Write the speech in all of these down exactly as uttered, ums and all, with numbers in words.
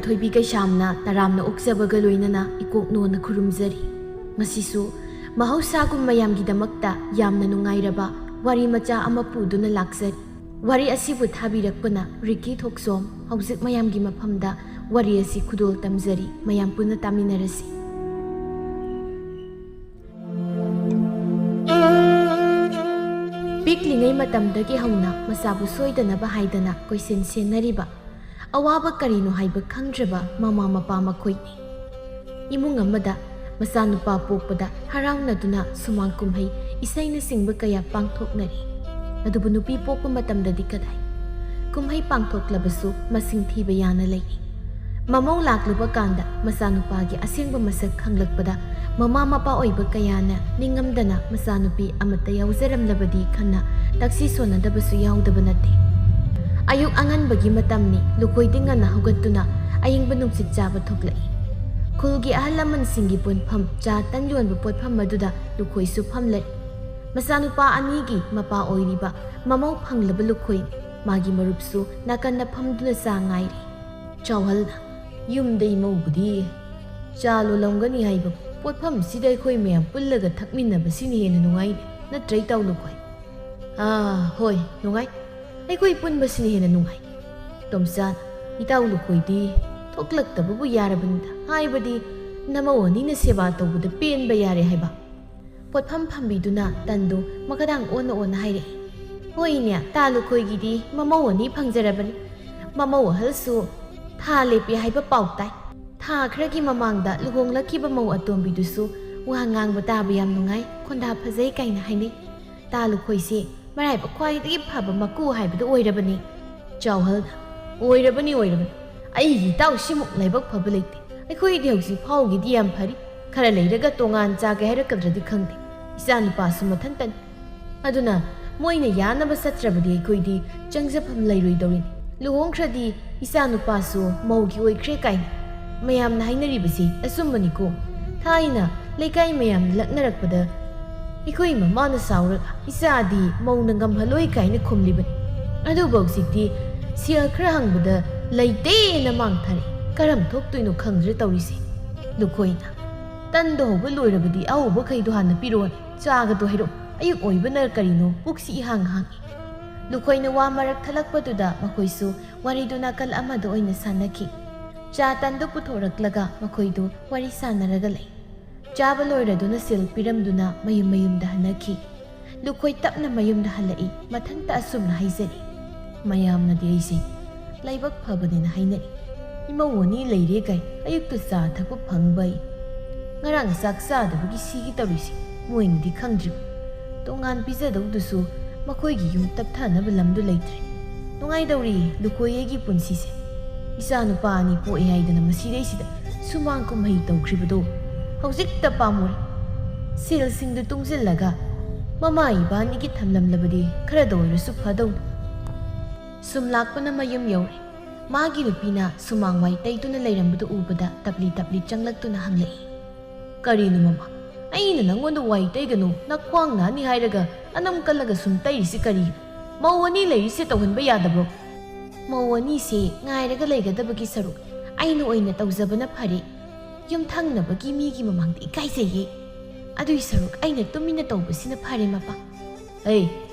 ꯊꯣꯏꯕꯤ ꯀꯩꯁꯥꯝꯅ ꯇꯔꯥꯝꯅ ꯑꯣꯛꯆꯕꯒ ꯂꯣꯏꯅꯅ ꯏꯀꯣꯛ ꯅꯣꯟꯅ ꯈꯨꯔꯨꯝꯖꯔꯤ꯫ ꯉꯁꯤꯁꯨ ꯃꯍꯧꯁꯥꯒꯨꯝ ꯃꯌꯥꯝꯒꯤꯗꯃꯛꯇ ꯌꯥꯝꯅ ꯅꯨꯡꯉꯥꯏꯔꯕ ꯋꯥꯔꯤ ꯃꯆꯥ ꯑꯃ ꯄꯨꯗꯨꯅ ꯂꯥꯛꯆꯔꯤ꯫ ꯋꯥꯔꯤ ꯑꯁꯤꯕꯨ ꯊꯥꯕꯤꯔꯛꯄꯅ ꯔꯤꯀꯤ ꯊꯣꯛꯆꯣꯝ꯫ ꯍꯧꯖꯤꯛ ꯃꯌꯥꯝꯒꯤ ꯃꯐꯝꯗ ꯋꯥꯔꯤ ꯑꯁꯤ ꯈꯨꯗꯣꯜ ꯇꯝꯖꯔꯤ, ꯃꯌꯥꯝ ꯄꯨꯟꯅ ꯇꯥꯃꯤꯟꯅꯔꯁꯤ꯫ ꯄꯤꯛꯂꯤꯉꯩ ꯃꯇꯝꯗꯒꯤ ꯍꯧꯅ ꯃꯆꯥꯕꯨ ꯁꯣꯏꯗꯅꯕ ꯍꯥꯏꯗꯅ ꯀꯣꯏꯁꯦꯟ ꯁꯦꯟꯅꯔꯤꯕ, ꯑꯋꯥꯕ ꯀꯔꯤꯅꯣ ꯍꯥꯏꯕ ꯈꯪꯗ꯭ꯔꯕ ꯃꯃꯥ ꯃꯄꯥ ꯃꯈꯣꯏꯅꯤ꯫ ꯏꯃꯨꯡ ꯑꯃꯗ ꯃꯆꯥꯅꯨꯄꯥ ꯄꯣꯛꯄꯗ ꯍꯔꯥꯎꯅꯗꯨꯅ ꯁꯨꯃꯥꯡ ꯀꯨꯝꯍꯩ, ꯏꯁꯩꯅꯆꯤꯡꯕ ꯀꯌꯥ ꯄꯥꯡꯊꯣꯛꯅꯔꯤ꯫ ꯑꯗꯨꯕꯨ ꯅꯨꯄꯤ ꯄꯣꯛꯄ ꯃꯇꯝꯗꯗꯤ ꯀꯗꯥꯏ? ꯀꯨꯝꯍꯩ ꯄꯥꯡꯊꯣꯛꯂꯕꯁꯨ ꯃꯁꯤꯡ ꯊꯤꯕ ꯌꯥꯅ ꯂꯩꯔꯤ꯫ ꯃꯃꯧ ꯂꯥꯛꯂꯨꯕ ꯀꯥꯟꯗ ꯃꯆꯥꯅꯨꯄꯥꯒꯤ ꯑꯁꯦꯡꯕ ꯃꯁꯛ ꯈꯪꯂꯛꯄꯗ ꯃꯃꯥ ꯃꯄꯥ ꯑꯣꯏꯕ ꯀꯌꯥꯅ ꯅꯤꯡꯉꯝꯗꯅ ꯃꯆꯥꯅꯨꯄꯤ ꯑꯃꯠꯇ ꯌꯥꯎꯖꯔꯝꯂꯕꯗꯤ ꯈꯟꯅ ꯇꯛꯁꯤ ꯁꯣꯟꯅꯗꯕꯁꯨ ꯌꯥꯎꯗꯕ ꯅꯠꯇꯦ꯫ ꯑꯌꯨꯛ ꯑꯉꯟꯕꯒꯤ ꯃꯇꯝꯅꯤ, ꯂꯨꯈꯣꯏꯗꯤ ꯉꯟꯅ ꯍꯧꯒꯠꯇꯨꯅ ꯑꯏꯪꯕ ꯅꯨꯡꯁꯤꯠ ꯆꯥꯕ ꯊꯣꯛꯂꯛꯏ꯫ ꯈꯨꯜꯒꯤ ꯑꯍꯜ ꯂꯃꯟꯁꯤꯡꯒꯤ ꯄꯨꯟꯐꯝ ꯆꯥ ꯇꯟ ꯌꯣꯟꯕ ꯄꯣꯠꯐꯝ ꯑꯗꯨꯗ ꯂꯨꯈꯣꯏꯁꯨ ꯐꯝꯂꯔꯤ꯫ ꯃꯆꯥꯅꯨꯄꯥ ꯑꯅꯤꯒꯤ ꯃꯄꯥ ꯑꯣꯏꯔꯤꯕ ꯃꯃꯧ ꯐꯪꯂꯕ ꯂꯨꯈꯣꯏꯅꯤ꯫ ꯃꯥꯒꯤ ꯃꯔꯨꯞꯁꯨ ꯅꯥꯀꯟꯗ ꯐꯝꯗꯨꯅ ꯆꯥ ꯉꯥꯏꯔꯤ꯫ ꯆꯥꯎꯍꯜꯅ, "ꯌꯨꯝꯗ ꯏꯃꯧꯕꯨꯗꯤ ꯆꯥ ꯂꯣꯜꯂꯝꯒꯅꯤ ꯍꯥꯏꯕ ꯄꯣꯠꯐꯝꯁꯤꯗ ꯑꯩꯈꯣꯏ ꯃꯌꯥꯝ ꯄꯨꯜꯂꯒ ꯊꯛꯃꯤꯟꯅꯕꯁꯤꯅ ꯍꯦꯟꯅ ꯅꯨꯡꯉꯥꯏꯅꯤ, ꯅꯠꯇ꯭ꯔ ꯏꯇꯥꯎ ꯂꯨꯈꯣꯏ?" "ꯑꯥ, ꯍꯣꯏ, ꯅꯨꯡꯉꯥꯏ꯫ ꯑꯩꯈꯣꯏ ꯄꯨꯟꯕꯁꯤꯅ ꯍꯦꯟꯅ ꯅꯨꯡꯉꯥꯏ꯫ ꯇꯣꯝꯆꯥ, ꯏꯇꯥꯎ ꯂꯨꯈꯣꯏꯗꯤ ꯊꯣꯛꯂꯛꯇꯕꯕꯨ ꯌꯥꯔꯕꯅꯤꯗ, ꯍꯥꯏꯕꯗꯤ ꯅꯃꯧ ꯑꯅꯤꯅ ꯁꯦꯕꯥ ꯇꯧꯕꯗ ꯄꯦꯟꯕ ꯌꯥꯔꯦ ꯍꯥꯏꯕ?" ꯄꯣꯠꯐꯝ ꯐꯝꯕꯤꯗꯨꯅ ꯇꯟꯗꯨ ꯃꯈꯥꯗꯥꯡ ꯑꯣꯟꯅ ꯑꯣꯟꯅ ꯍꯥꯏꯔꯛꯏ꯫ "ꯍꯣꯏꯅꯦ, ꯇꯥ ꯂꯨꯈꯣꯏꯒꯤꯗꯤ ꯃꯃꯧ ꯑꯅꯤ ꯐꯪꯖꯔꯕꯅꯤ꯫ ꯃꯃꯧ ꯑꯍꯜꯁꯨ ꯊꯥ ꯂꯦꯞꯄꯦ ꯍꯥꯏꯕ ꯄꯥꯎ ꯇꯥꯏ꯫ ꯊꯥ ꯈꯔꯒꯤ ꯃꯃꯥꯡꯗ ꯂꯨꯍꯣꯡꯂꯛꯈꯤꯕ ꯃꯧ ꯑꯇꯣꯝꯕꯤꯗꯨꯁꯨ ꯋꯥ ꯉꯥꯡꯕ ꯇꯥꯕ ꯌꯥꯝ ꯅꯨꯡꯉꯥꯏ, ꯈꯣꯟꯗꯥ ꯐꯖꯩ ꯀꯥꯏꯅ ꯍꯥꯏꯅꯩ꯫ ꯇꯥ ꯂꯨꯈꯣꯏꯁꯦ ꯃꯔꯥꯏꯕꯛ ꯈ꯭ꯋꯥꯏꯗꯒꯤ ꯐꯕ ꯃꯀꯨ ꯍꯥꯏꯕꯗꯨ ꯑꯣꯏꯔꯕꯅꯤ꯫" ꯆꯥꯎꯍꯜꯅ, "ꯑꯣꯏꯔꯕꯅꯤ, ꯑꯣꯏꯔꯕꯅꯤ꯫ ꯑꯩꯒꯤ ꯏꯇꯥꯎ ꯁꯤꯃꯨꯛ ꯂꯥꯏꯕꯛ ꯐꯕ ꯂꯩꯇꯦ꯫ ꯑꯩꯈꯣꯏꯗꯤ ꯍꯧꯖꯤꯛ ꯐꯥꯎꯒꯤꯗꯤ ꯌꯥꯝ ꯐꯔꯤ꯫ ꯈꯔ ꯂꯩꯔꯒ ꯇꯣꯉꯥꯟ ꯆꯥꯒꯦ ꯍꯥꯏꯔꯛꯀꯗ꯭ꯔꯗꯤ ꯈꯪꯗꯦ꯫ ꯏꯆꯥ ꯅꯨꯄꯥꯁꯨ ꯃꯊꯟꯇꯅꯤ꯫ ꯑꯗꯨꯅ ꯃꯣꯏꯅ ꯌꯥꯅꯕ ꯆꯠꯇ꯭ꯔꯕꯗꯤ ꯑꯩꯈꯣꯏꯗꯤ ꯆꯪꯖꯐꯝ ꯂꯩꯔꯣꯏꯗꯧꯔꯤꯅꯤ꯫ ꯂꯨꯍꯣꯡꯈ꯭ꯔꯗꯤ ꯏꯆꯥ ꯅꯨꯄꯥꯁꯨ ꯃꯧꯒꯤ ꯑꯣꯏꯈ꯭ꯔꯦ ꯀꯥꯏꯅ ꯃꯌꯥꯝꯅ ꯍꯥꯏꯅꯔꯤꯕꯁꯤ ꯑꯆꯨꯝꯕꯅꯤꯀꯣ꯫ ꯊꯥꯏꯅ ꯂꯩꯀꯥꯏ ꯃꯌꯥꯝꯅ ꯂꯛꯅꯔꯛꯄꯗ ꯑꯩꯈꯣꯏ ꯃꯃꯥꯅ ꯁꯥꯎꯔꯒ ꯏꯆꯥꯗꯤ ꯃꯧꯅ ꯉꯝꯍꯜꯂꯣꯏ ꯀꯥꯏꯅ ꯈꯨꯝꯂꯤꯕꯅꯤ꯫ ꯑꯗꯨꯕꯨ ꯍꯧꯖꯤꯛꯇꯤ ꯁꯦꯜ ꯈꯔ ꯍꯪꯕꯗ ꯂꯩꯇꯦꯅ ꯃꯥꯡ ꯊꯥꯔꯛꯏ꯫ ꯀꯔꯝ ꯊꯣꯛꯇꯣꯏꯅꯣ ꯈꯪꯗ꯭ꯔꯦ ꯇꯧꯔꯤꯁꯦ꯫ ꯂꯨꯈꯣꯏꯅ, "ꯇꯟꯗꯣ ꯍꯧꯕ ꯂꯣꯏꯔꯕꯗꯤ ꯑꯍꯧꯕꯈꯩꯗꯣ ꯍꯥꯟꯅ ꯄꯤꯔꯛꯑꯣꯅꯦ, ꯆꯥꯒꯗꯣ ꯍꯩꯔꯛꯑꯣ, ꯑꯌꯨꯛ ꯑꯣꯏꯕꯅ ꯀꯔꯤꯅꯣ ꯄꯨꯛꯁꯤ ꯏꯍꯥꯡ ꯍꯥꯡꯉꯤ"꯫ ꯂꯨꯈꯣꯏꯅ ꯋꯥ ꯃꯔꯛ ꯊꯠꯂꯛꯄꯗꯨꯗ ꯃꯈꯣꯏꯁꯨ ꯋꯥꯔꯤꯗꯨ ꯅꯥꯀꯜ ꯑꯃꯗ ꯑꯣꯏꯅ ꯁꯥꯟꯅꯈꯤ꯫ ꯆꯥ ꯇꯟꯗꯨ ꯄꯨꯊꯣꯔꯛꯂꯒ ꯃꯈꯣꯏꯗꯨ ꯋꯥꯔꯤ ꯁꯥꯟꯅꯔꯒ ꯂꯩ꯫ ꯆꯥꯕ ꯂꯣꯏꯔꯗꯨꯅ ꯁꯤꯜ ꯄꯤꯔꯝꯗꯨꯅ ꯃꯌꯨꯝ ꯃꯌꯨꯝꯗ ꯍꯟꯅꯈꯤ꯫ ꯂꯨꯈꯣꯏ ꯇꯞꯅ ꯃꯌꯨꯝꯗ ꯍꯜꯂꯛꯏ꯫ ꯃꯊꯟꯇ ꯑꯁꯨꯝꯅ ꯍꯥꯏꯖꯔꯤ, "ꯃꯌꯥꯝꯅꯗꯤ ꯑꯩꯁꯦ ꯂꯥꯏꯕꯛ ꯐꯕꯅꯦꯅ ꯍꯥꯏꯅꯔꯤ꯫ ꯏꯃꯧ ꯑꯅꯤ ꯂꯩꯔꯦ ꯀꯥꯏ ꯑꯌꯨꯛꯇ ꯆꯥ ꯊꯛꯄ ꯐꯪꯕ ꯑꯩ꯫ ꯉꯔꯥꯡ ꯆꯥꯛ ꯆꯥꯗꯕꯒꯤ ꯁꯤꯒꯤ ꯇꯧꯔꯤꯁꯦ ꯃꯣꯏꯅꯗꯤ ꯈꯪꯗ꯭ꯔꯤꯕ꯫ ꯇꯣꯉꯥꯟ ꯄꯤꯖꯗꯧꯗꯨꯁꯨ ꯃꯈꯣꯏꯒꯤ ꯌꯨꯝ ꯇꯞꯊꯅꯕ ꯂꯝꯗꯨ ꯂꯩꯇ꯭ꯔꯦ꯫ ꯅꯨꯡꯉꯥꯏꯗꯧꯔꯤ ꯂꯨꯈꯣꯏ ꯑꯩꯒꯤ ꯄꯨꯟꯁꯤꯁꯦ꯫ ꯏꯆꯥ ꯅꯨꯄꯥ ꯑꯅꯤ ꯄꯣꯛꯑꯦ ꯍꯥꯏꯗꯅ ꯃꯁꯤꯗꯩꯁꯤꯗ ꯁꯨꯃꯥꯡ ꯀꯨꯝꯍꯩ ꯇꯧꯈ꯭ꯔꯤꯕꯗꯣ ꯍꯧꯖꯤꯛꯇ ꯄꯥꯝꯃꯨꯔꯦ꯫ ꯁꯦꯜꯁꯤꯡꯗꯨ ꯇꯨꯡꯁꯤꯜꯂꯒ ꯃꯃꯥ ꯏꯕꯥꯅꯤꯒꯤ ꯊꯝꯂꯝꯂꯕꯗꯤ ꯈꯔꯗ ꯑꯣꯏꯔꯁꯨ ꯐꯗꯧꯅꯤ"꯫ ꯁꯨꯝ ꯂꯥꯛꯄꯅ ꯃꯌꯨꯝ ꯌꯧꯔꯦ꯫ ꯃꯥꯒꯤ ꯅꯨꯄꯤꯅ ꯁꯨꯃꯥꯡ ꯋꯥꯏ ꯇꯩꯗꯨꯅ ꯂꯩꯔꯝꯕꯗꯨ ꯎꯕꯗ ꯇꯞꯂꯤ ꯇꯞꯂꯤ ꯆꯪꯂꯛꯇꯨꯅ ꯍꯪꯂꯛꯏ, "ꯀꯔꯤꯅꯣ ꯃꯃꯥ? ꯑꯩꯅ ꯅꯪꯉꯣꯟꯗ ꯋꯥꯏ ꯇꯩꯒꯅꯨ, ꯅꯈ꯭ꯋꯥꯡ ꯅꯥꯅꯤ ꯍꯥꯏꯔꯒ ꯑꯅꯝ ꯀꯜꯂꯒ ꯁꯨꯝ ꯇꯩꯔꯤꯁꯤ ꯀꯔꯤꯅꯣ? ꯃꯧ ꯑꯅꯤ ꯂꯩꯔꯤꯁꯦ ꯇꯧꯍꯟꯕ ꯌꯥꯗꯕ꯭ꯔꯣ?" "ꯃꯧ ꯑꯅꯤꯁꯦ ꯉꯥꯏꯔꯒ ꯂꯩꯒꯗꯕꯒꯤ ꯁꯔꯨꯛ ꯑꯩꯅ ꯑꯣꯏꯅ ꯇꯧꯖꯕꯅ ꯐꯔꯦ꯫ ꯌꯨꯝꯊꯪꯅꯕꯒꯤ ꯃꯤꯒꯤ ꯃꯃꯥꯡꯗ ꯏꯀꯥꯏꯖꯩꯌꯦ꯫ ꯑꯗꯨꯏ ꯁꯔꯨꯛ ꯑꯩꯅ ꯇꯨꯃꯤꯟꯅ ꯇꯧꯕꯁꯤꯅ ꯐꯔꯦ ꯃꯄꯥ"꯫ "ꯑꯩ,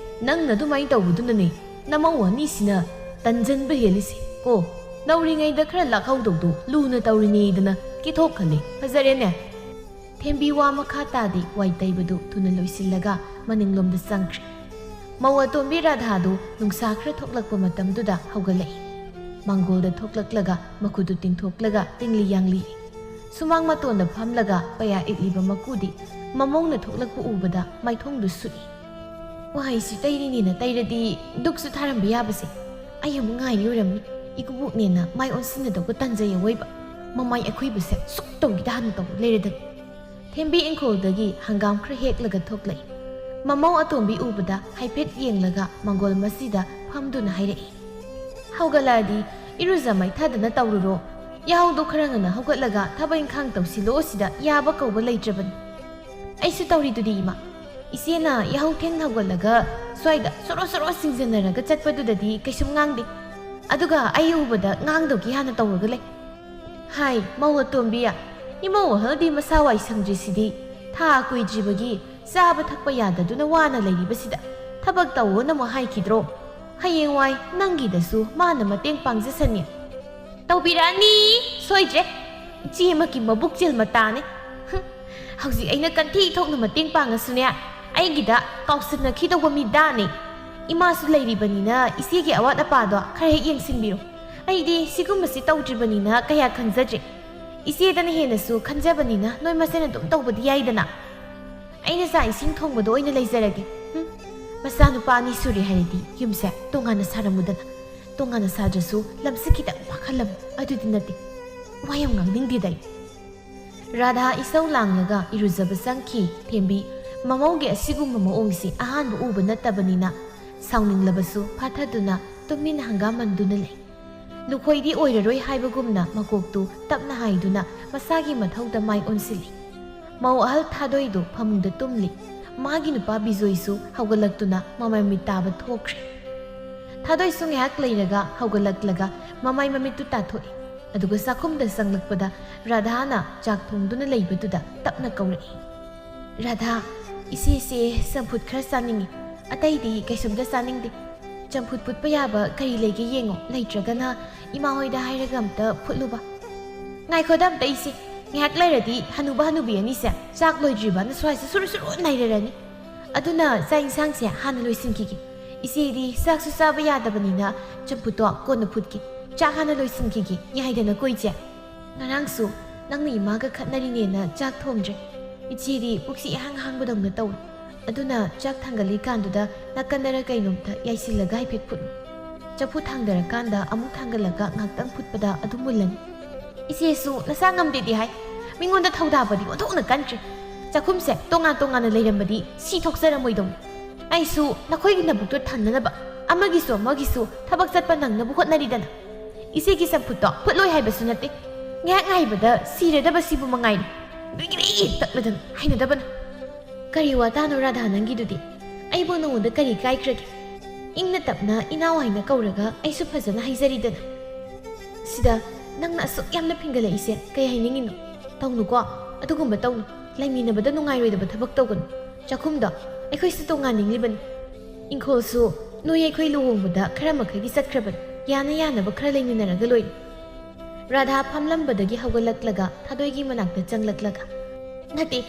ꯅꯪꯅ ꯑꯗꯨꯃꯥꯏꯅ ꯇꯧꯕꯗꯨꯅꯅꯦ ꯅꯃꯧ ꯑꯅꯤꯁꯤꯅ ꯇꯟꯖꯟꯕ ꯍꯦꯜꯂꯤꯁꯦ ꯀꯣ꯫ ꯅꯧꯔꯤꯉꯩꯗ ꯈꯔ ꯂꯥꯛꯍꯧꯗꯧꯗꯣ ꯂꯨꯅ ꯇꯧꯔꯤꯅꯦꯗꯅ ꯀꯤꯊꯣꯛꯍꯜꯂꯦ꯫ ꯐꯖꯔꯦꯅꯦ"꯫ ꯊꯦꯝꯕꯤ ꯋꯥ ꯃꯈꯥ ꯇꯥꯗꯦ꯫ ꯋꯥꯏ ꯇꯩꯕꯗꯨ ꯊꯨꯅ ꯂꯣꯏꯁꯤꯜꯂꯒ ꯃꯅꯤꯡꯂꯣꯝꯗ ꯆꯪꯈ꯭ꯔꯦ꯫ ꯃꯧ ꯑꯇꯣꯝꯕꯤ ꯔꯥꯙꯥꯗꯨ ꯅꯨꯡꯁꯥ ꯈꯔ ꯊꯣꯛꯂꯛꯄ ꯃꯇꯝꯗꯨꯗ ꯍꯧꯒꯠꯂꯛꯏ꯫ ꯃꯥꯡꯒꯣꯜꯗ ꯊꯣꯛꯂꯛꯂꯒ ꯃꯈꯨꯠꯇꯨ ꯇꯤꯡꯊꯣꯛꯂꯒ ꯇꯤꯡꯂꯤ ꯌꯥꯡꯂꯤ꯫ ꯁꯨꯃꯥꯡ ꯃꯇꯣꯟꯗ ꯐꯝꯂꯒ ꯄꯩꯌꯥ ꯏꯠꯂꯤꯕ ꯃꯀꯨꯗꯤ ꯃꯃꯧꯅ ꯊꯣꯛꯂꯛꯄ ꯎꯕꯗ ꯃꯥꯏꯊꯣꯡꯗꯨ ꯁꯨꯛꯏ꯫ "ꯋꯥꯍꯩꯁꯤ ꯇꯩꯔꯤꯅꯦꯅ ꯇꯩꯔꯗꯤ ꯗꯨꯛꯁꯨ ꯊꯥꯔꯝꯕ ꯌꯥꯕꯁꯦ꯫ ꯑꯩ ꯑꯃꯨꯛ ꯉꯥꯏꯔꯤ ꯑꯣꯏꯔꯝꯅꯤ꯫ ꯏꯀꯨꯕꯣꯛꯅꯦꯅ ꯃꯥꯏ ꯑꯣꯟꯁꯤꯟꯅꯗꯧꯕ ꯇꯟꯖꯩ ꯑꯋꯣꯏꯕ꯫ ꯃꯃꯥꯏ ꯑꯈꯨꯏꯕꯁꯦ ꯁꯨꯛ ꯇꯧꯈꯤꯗ ꯍꯥꯟꯅ ꯇꯧꯕ ꯂꯩꯔꯗꯝꯅꯤ"꯫ ꯊꯦꯝꯕꯤ ꯏꯪꯈꯣꯜꯗꯒꯤ ꯍꯪꯒꯥꯝ ꯈꯔ ꯍꯦꯛꯂꯒ ꯊꯣꯛꯂꯛꯏ꯫ ꯃꯃꯧ ꯑꯇꯣꯝꯕꯤ ꯎꯕꯗ ꯍꯥꯏꯐꯦꯠ ꯌꯦꯡꯂꯒ ꯃꯥꯡꯒꯣꯜ ꯃꯁꯤꯗ ꯐꯝꯗꯨꯅ ꯍꯥꯏꯔꯛꯏ, "ꯍꯧꯒꯠꯂꯛꯑꯗꯤ ꯏꯔꯨꯖ ꯃꯥꯏꯊꯗꯅ ꯇꯧꯔꯨꯔꯣ꯫ ꯌꯥꯍꯧꯗꯣ ꯈꯔ ꯉꯟꯅ ꯍꯧꯒꯠꯂꯒ ꯊꯕꯛ ꯏꯪꯈꯥꯡ ꯇꯧꯁꯤꯜꯂꯣ, ꯁꯤꯗ ꯌꯥꯕ ꯀꯧꯕ ꯂꯩꯇ꯭ꯔꯕꯅꯤ"꯫ "ꯑꯩꯁꯨ ꯇꯧꯔꯤꯗꯨꯗꯤ ꯏꯃꯥ꯫ ꯏꯆꯦꯅ ꯌꯥꯍꯧ ꯊꯦꯡꯅ ꯍꯧꯒꯠꯂꯒ ꯁ꯭ꯋꯥꯏꯗ ꯁꯣꯔꯣ ꯁꯣꯔꯣ ꯁꯤꯡꯖꯟꯅꯔꯒ ꯆꯠꯄꯗꯨꯗꯗꯤ ꯀꯩꯁꯨꯝ ꯉꯥꯡꯗꯦ꯫ ꯑꯗꯨꯒ ꯑꯩ ꯎꯕꯗ ꯉꯥꯡꯗꯧꯒꯤ ꯍꯥꯟꯅ ꯇꯧꯔꯒ ꯂꯩ"꯫ ꯍꯥꯏ, ꯃꯧ ꯑꯇꯣꯝꯕꯤ, ꯏꯃꯧ ꯑꯍꯜꯗꯤ ꯃꯁꯥ ꯋꯥꯏ ꯁꯪꯗ꯭ꯔꯤꯁꯤꯗꯤ꯫ ꯊꯥ ꯀꯨꯏꯗ꯭ꯔꯤꯕꯒꯤ ꯆꯥꯕ ꯊꯛꯄ ꯌꯥꯗꯗꯨꯅ ꯋꯥꯅ ꯂꯩꯔꯤꯕꯁꯤꯗ ꯊꯕꯛ ꯇꯧꯑꯣꯅ ꯑꯃꯨꯛ ꯍꯥꯏꯈꯤꯗ꯭ꯔꯣ? ꯍꯌꯦꯡꯋꯥꯏ ꯅꯪꯒꯤꯗꯁꯨ ꯃꯥꯅ ꯃꯇꯦꯡ ꯄꯥꯡꯖꯁꯅꯤ꯫ ꯇꯧꯕꯤꯔꯛꯑꯅꯤ, ꯁꯣꯏꯗ꯭ꯔꯦ꯫ ꯏꯆꯦꯃꯛꯀꯤ ꯃꯕꯨꯛ ꯆꯦꯜ ꯃꯇꯥꯅꯦ꯫ ꯍꯨꯝ, ꯍꯧꯖꯤꯛ ꯑꯩꯅ ꯀꯟꯊꯤ ꯊꯣꯛꯅ ꯃꯇꯦꯡ ꯄꯥꯡꯉꯁꯨꯅꯦ, ꯑꯩꯒꯤꯗ ꯀꯥꯎꯁꯟꯅꯈꯤꯗꯧꯕ ꯃꯤꯗꯥꯅꯦ꯫ ꯏꯃꯥꯁꯨ ꯂꯩꯔꯤꯕꯅꯤꯅ ꯏꯆꯦꯒꯤ ꯑꯋꯥꯠ ꯑꯄꯥꯗꯣ ꯈꯔ ꯍꯦꯛ ꯌꯦꯡꯁꯤꯟꯕꯤꯔꯣ꯫ ꯑꯩꯗꯤ ꯁꯤꯒꯨꯝꯕꯁꯤ ꯇꯧꯗ꯭ꯔꯤꯕꯅꯤꯅ ꯀꯌꯥ ꯈꯟꯖꯗ꯭ꯔꯦ꯫ ꯏꯆꯦꯗꯅ ꯍꯦꯟꯅꯁꯨ ꯈꯟꯖꯕꯅꯤꯅ ꯅꯣꯏ ꯃꯁꯦꯟ ꯑꯗꯨꯝ ꯇꯧꯕꯗꯤ ꯌꯥꯏꯗꯅ꯫ ꯑꯩꯅ ꯆꯥꯛ ꯏꯁꯤꯡ ꯊꯣꯡꯕꯗꯣ ꯑꯣꯏꯅ ꯂꯩꯖꯔꯒꯦ꯫ ꯍꯨꯝ, ꯃꯆꯥꯅꯨꯄꯥ ꯑꯅꯤ ꯁꯨꯔꯦ ꯍꯥꯏꯔꯗꯤ ꯌꯨꯝꯁꯦ ꯇꯣꯉꯥꯟꯅ ꯁꯥꯔꯝꯃꯨꯗꯅ꯫ ꯇꯣꯉꯥꯟꯅ ꯁꯥꯗ꯭ꯔꯁꯨ ꯂꯝꯁꯦ ꯈꯤꯇꯪ ꯐꯥꯈꯜꯂꯝꯃꯨ꯫ ꯑꯗꯨꯗꯤ ꯅꯠꯇꯦ꯫ ꯋꯥ ꯌꯥꯝ ꯉꯥꯡꯅꯤꯡꯗꯦꯗ ꯑꯩ꯫ ꯔꯥꯙꯥ ꯏꯁꯧ ꯂꯥꯡꯂꯒ ꯏꯔꯨꯖꯕ ꯆꯪꯈꯤ꯫ ꯊꯦꯝꯕꯤ, ꯃꯃꯧꯒꯤ ꯑꯁꯤꯒꯨꯝꯕ ꯃꯑꯣꯡꯁꯤ ꯑꯍꯥꯟꯕ ꯎꯕ ꯅꯠꯇꯕꯅꯤꯅ ꯁꯥꯎꯅꯤꯡꯂꯕꯁꯨ ꯐꯥꯊꯗꯨꯅ ꯇꯨꯃꯤꯟ ꯍꯪꯒꯥꯝꯃꯟꯗꯨꯅ ꯂꯩ꯫ ꯂꯨꯈꯣꯏꯗꯤ ꯑꯣꯏꯔꯔꯣꯏ ꯍꯥꯏꯕꯒꯨꯝꯅ ꯃꯀꯣꯛꯇꯨ ꯇꯞꯅ ꯍꯥꯏꯗꯨꯅ ꯃꯁꯥꯒꯤ ꯃꯊꯧꯗ ꯃꯥꯏ ꯑꯣꯟꯁꯤꯜꯂꯤ꯫ ꯃꯧ ꯑꯍꯜ ꯊꯥꯗꯣꯏꯗꯨ ꯐꯃꯨꯡꯗ ꯇꯨꯝꯂꯤ꯫ ꯃꯥꯒꯤ ꯅꯨꯄꯥ ꯕꯤꯖꯣꯏꯁꯨ ꯍꯧꯒꯠꯂꯛꯇꯨꯅ ꯃꯃꯥꯏ ꯃꯃꯤꯠ ꯇꯥꯕ ꯊꯣꯛꯈ꯭ꯔꯦ꯫ ꯊꯥꯗꯣꯏꯁꯨ ꯉꯥꯏꯍꯥꯛ ꯂꯩꯔꯒ ꯍꯧꯒꯠꯂꯛꯂꯒ ꯃꯃꯥꯏ ꯃꯃꯤꯠꯇꯨ ꯇꯥꯊꯣꯛꯏ꯫ ꯑꯗꯨꯒ ꯆꯥꯛꯈꯨꯝꯗ ꯆꯪꯂꯛꯄꯗ ꯔꯥꯙꯥꯅ ꯆꯥꯛ ꯊꯣꯡꯗꯨꯅ ꯂꯩꯕꯗꯨꯗ ꯇꯞꯅ ꯀꯧꯔꯛꯏ꯫ "ꯔꯥꯙꯥ, ꯏꯆꯦꯁꯦ ꯆꯝꯐꯨꯠ ꯈꯔ ꯆꯥꯅꯤꯡꯉꯤ꯫ ꯑꯇꯩꯗꯤ ꯀꯩꯁꯨꯝꯇ ꯆꯥꯅꯤꯡꯗꯦ꯫ ꯆꯝꯐꯨꯠ ꯐꯨꯠꯄ ꯌꯥꯕ ꯀꯔꯤ ꯂꯩꯒꯦ ꯌꯦꯡꯉꯣ, ꯂꯩꯇ꯭ꯔꯒꯅ ꯏꯃꯥ ꯍꯣꯏꯗ ꯍꯥꯏꯔꯒ ꯑꯝꯇ ꯐꯨꯠꯂꯨꯕ꯫" "ꯉꯥꯏꯈꯣꯗ ꯑꯝꯇ ꯏꯆꯦ, ꯉꯥꯏꯍꯥꯛ ꯂꯩꯔꯗꯤ ꯍꯅꯨꯕ ꯍꯅꯨꯕꯤ ꯑꯅꯤꯁꯦ ꯆꯥꯛ ꯂꯣꯏꯗ꯭ꯔꯤꯕꯅ ꯁ꯭ꯋꯥꯏꯁꯦ ꯁꯨꯔꯨ ꯁꯨꯔꯨ ꯅꯩꯔꯔꯅꯤ꯫ ꯑꯗꯨꯅ ꯆꯥꯛ ꯏꯟꯁꯥꯡꯁꯦ ꯍꯥꯟꯅ ꯂꯣꯏꯁꯤꯟꯈꯤꯒꯦ꯫ ꯏꯆꯦꯗꯤ ꯆꯥꯛꯁꯨ ꯆꯥꯕ ꯌꯥꯗꯕꯅꯤꯅ ꯆꯝꯐꯨꯠꯇꯣ ꯀꯣꯟꯅ ꯐꯨꯠꯀꯦ꯫ ꯆꯥꯛ ꯍꯥꯟꯅ ꯂꯣꯏꯁꯤꯟꯈꯤꯒꯦ, ꯌꯥꯏꯗꯅꯀꯣ ꯏꯆꯦ?" "ꯉꯔꯥꯡꯁꯨ ꯅꯪꯅ ꯏꯃꯥꯒ ꯈꯠꯅꯔꯤꯅꯦꯅ ꯆꯥꯛ ꯊꯣꯡꯗ꯭ꯔꯦ꯫ ꯏꯆꯦꯗꯤ ꯄꯨꯛꯁꯤ ꯏꯍꯥꯡ ꯍꯥꯡꯕꯗꯧꯅ ꯇꯧꯏ꯫ ꯑꯗꯨꯅ ꯆꯥꯛ ꯊꯥꯡꯒꯠꯂꯤꯀꯥꯟꯗꯨꯗ ꯅꯥꯀꯟꯗꯔ ꯀꯩꯅꯣꯝꯇ ꯌꯥꯏꯁꯤꯜꯂꯒ ꯍꯥꯏꯐꯦꯠ ꯐꯨꯠꯂꯨ꯫ ꯆꯐꯨ ꯊꯥꯡꯗꯔꯀꯥꯟꯗ ꯑꯃꯨꯛ ꯊꯥꯡꯒꯠꯂꯒ ꯉꯥꯛꯇꯪ ꯐꯨꯠꯄꯗ ꯑꯗꯨꯝ ꯃꯨꯜꯂꯅꯤ꯫" "ꯏꯆꯦꯁꯨ ꯅꯁꯥ ꯉꯝꯗꯦꯗꯤ ꯍꯥꯏ꯫ ꯃꯤꯉꯣꯟꯗ ꯊꯧꯗꯥꯕꯗꯤ ꯑꯣꯟꯊꯣꯛꯅ ꯀꯟꯈ꯭ꯔꯦ꯫ ꯆꯥꯛꯈꯨꯝꯁꯦ ꯇꯣꯉꯥꯟ ꯇꯣꯉꯥꯟꯅ ꯂꯩꯔꯝꯕꯗꯤ ꯁꯤ ꯊꯣꯛꯆꯔꯝꯃꯣꯏꯗꯧꯅꯤ꯫ ꯑꯩꯁꯨ ꯅꯈꯣꯏꯒꯤ ꯅꯕꯨꯛꯇꯣ ꯊꯟꯅꯅꯕ ꯑꯃꯒꯤꯁꯨ ꯑꯃꯒꯤꯁꯨ ꯊꯕꯛ ꯆꯠꯄ ꯅꯪꯅꯕ ꯍꯣꯠꯅꯔꯤꯗꯅ꯫ ꯏꯆꯦꯒꯤ ꯆꯝꯐꯨꯠꯇꯣ ꯐꯨꯠꯂꯣꯏ ꯍꯥꯏꯕꯁꯨ ꯅꯠꯇꯦ꯫ ꯉꯥꯏꯍꯥꯛ ꯉꯥꯏꯕꯗ ꯁꯤꯔꯗꯕꯁꯤꯕꯨ ꯃꯉꯥꯏꯔꯦ꯫ ꯕꯤꯒꯤꯔꯤ ꯇꯛꯂꯗꯅ ꯍꯩꯅꯗꯕꯅ꯫" "ꯀꯔꯤ ꯋꯥꯇꯥꯅꯣ ꯔꯥꯙꯥ ꯅꯪꯒꯤꯗꯨꯗꯤ? ꯑꯩꯕꯨ ꯅꯉꯣꯟꯗ ꯀꯔꯤ ꯀꯥꯏꯈ꯭ꯔꯒꯦ? ꯏꯪꯅ ꯇꯞꯅ ꯏꯅꯥꯎ ꯍꯥꯏꯅ ꯀꯧꯔꯒ ꯑꯩꯁꯨ ꯐꯖꯅ ꯍꯥꯏꯖꯔꯤꯗꯅ꯫" ꯁꯤꯗ ꯅꯪꯅ ꯑꯁꯨꯛ ꯌꯥꯝꯅ ꯐꯤꯡꯒꯠꯂꯛꯏꯁꯦ ꯀꯩ ꯍꯥꯏꯅꯤꯡꯉꯤꯅꯣ? ꯇꯧꯅꯨꯀꯣ, ꯑꯗꯨꯒꯨꯝꯕ ꯇꯧꯅꯨ꯫ ꯂꯩꯃꯤꯟꯅꯕꯗ ꯅꯨꯡꯉꯥꯏꯔꯣꯏꯗꯕ ꯊꯕꯛ ꯇꯧꯒꯅꯨ꯫ ꯆꯥꯛꯈꯨꯝꯗꯣ ꯑꯩꯈꯣꯏꯁꯨ ꯇꯣꯉꯥꯟꯅꯤꯡꯂꯤꯕꯅꯤ꯫ ꯏꯪꯈꯣꯜꯁꯨ ꯅꯣꯏ ꯑꯩꯈꯣꯏ ꯂꯨꯍꯣꯡꯕꯗ ꯈꯔ ꯃꯈꯩꯗꯤ ꯆꯠꯈ꯭ꯔꯕꯅꯤ꯫ ꯌꯥꯅ ꯌꯥꯅꯕ ꯈꯔ ꯂꯩꯃꯤꯟꯅꯔꯒ ꯂꯣꯏꯔꯦ꯫ ꯔꯥꯙꯥ ꯐꯝꯂꯝꯕꯗꯒꯤ ꯍꯧꯒꯠꯂꯛꯂꯒ ꯊꯥꯗꯣꯏꯒꯤ ꯃꯅꯥꯛꯇ ꯆꯪꯂꯛꯂꯒ, "ꯅꯠꯇꯦ,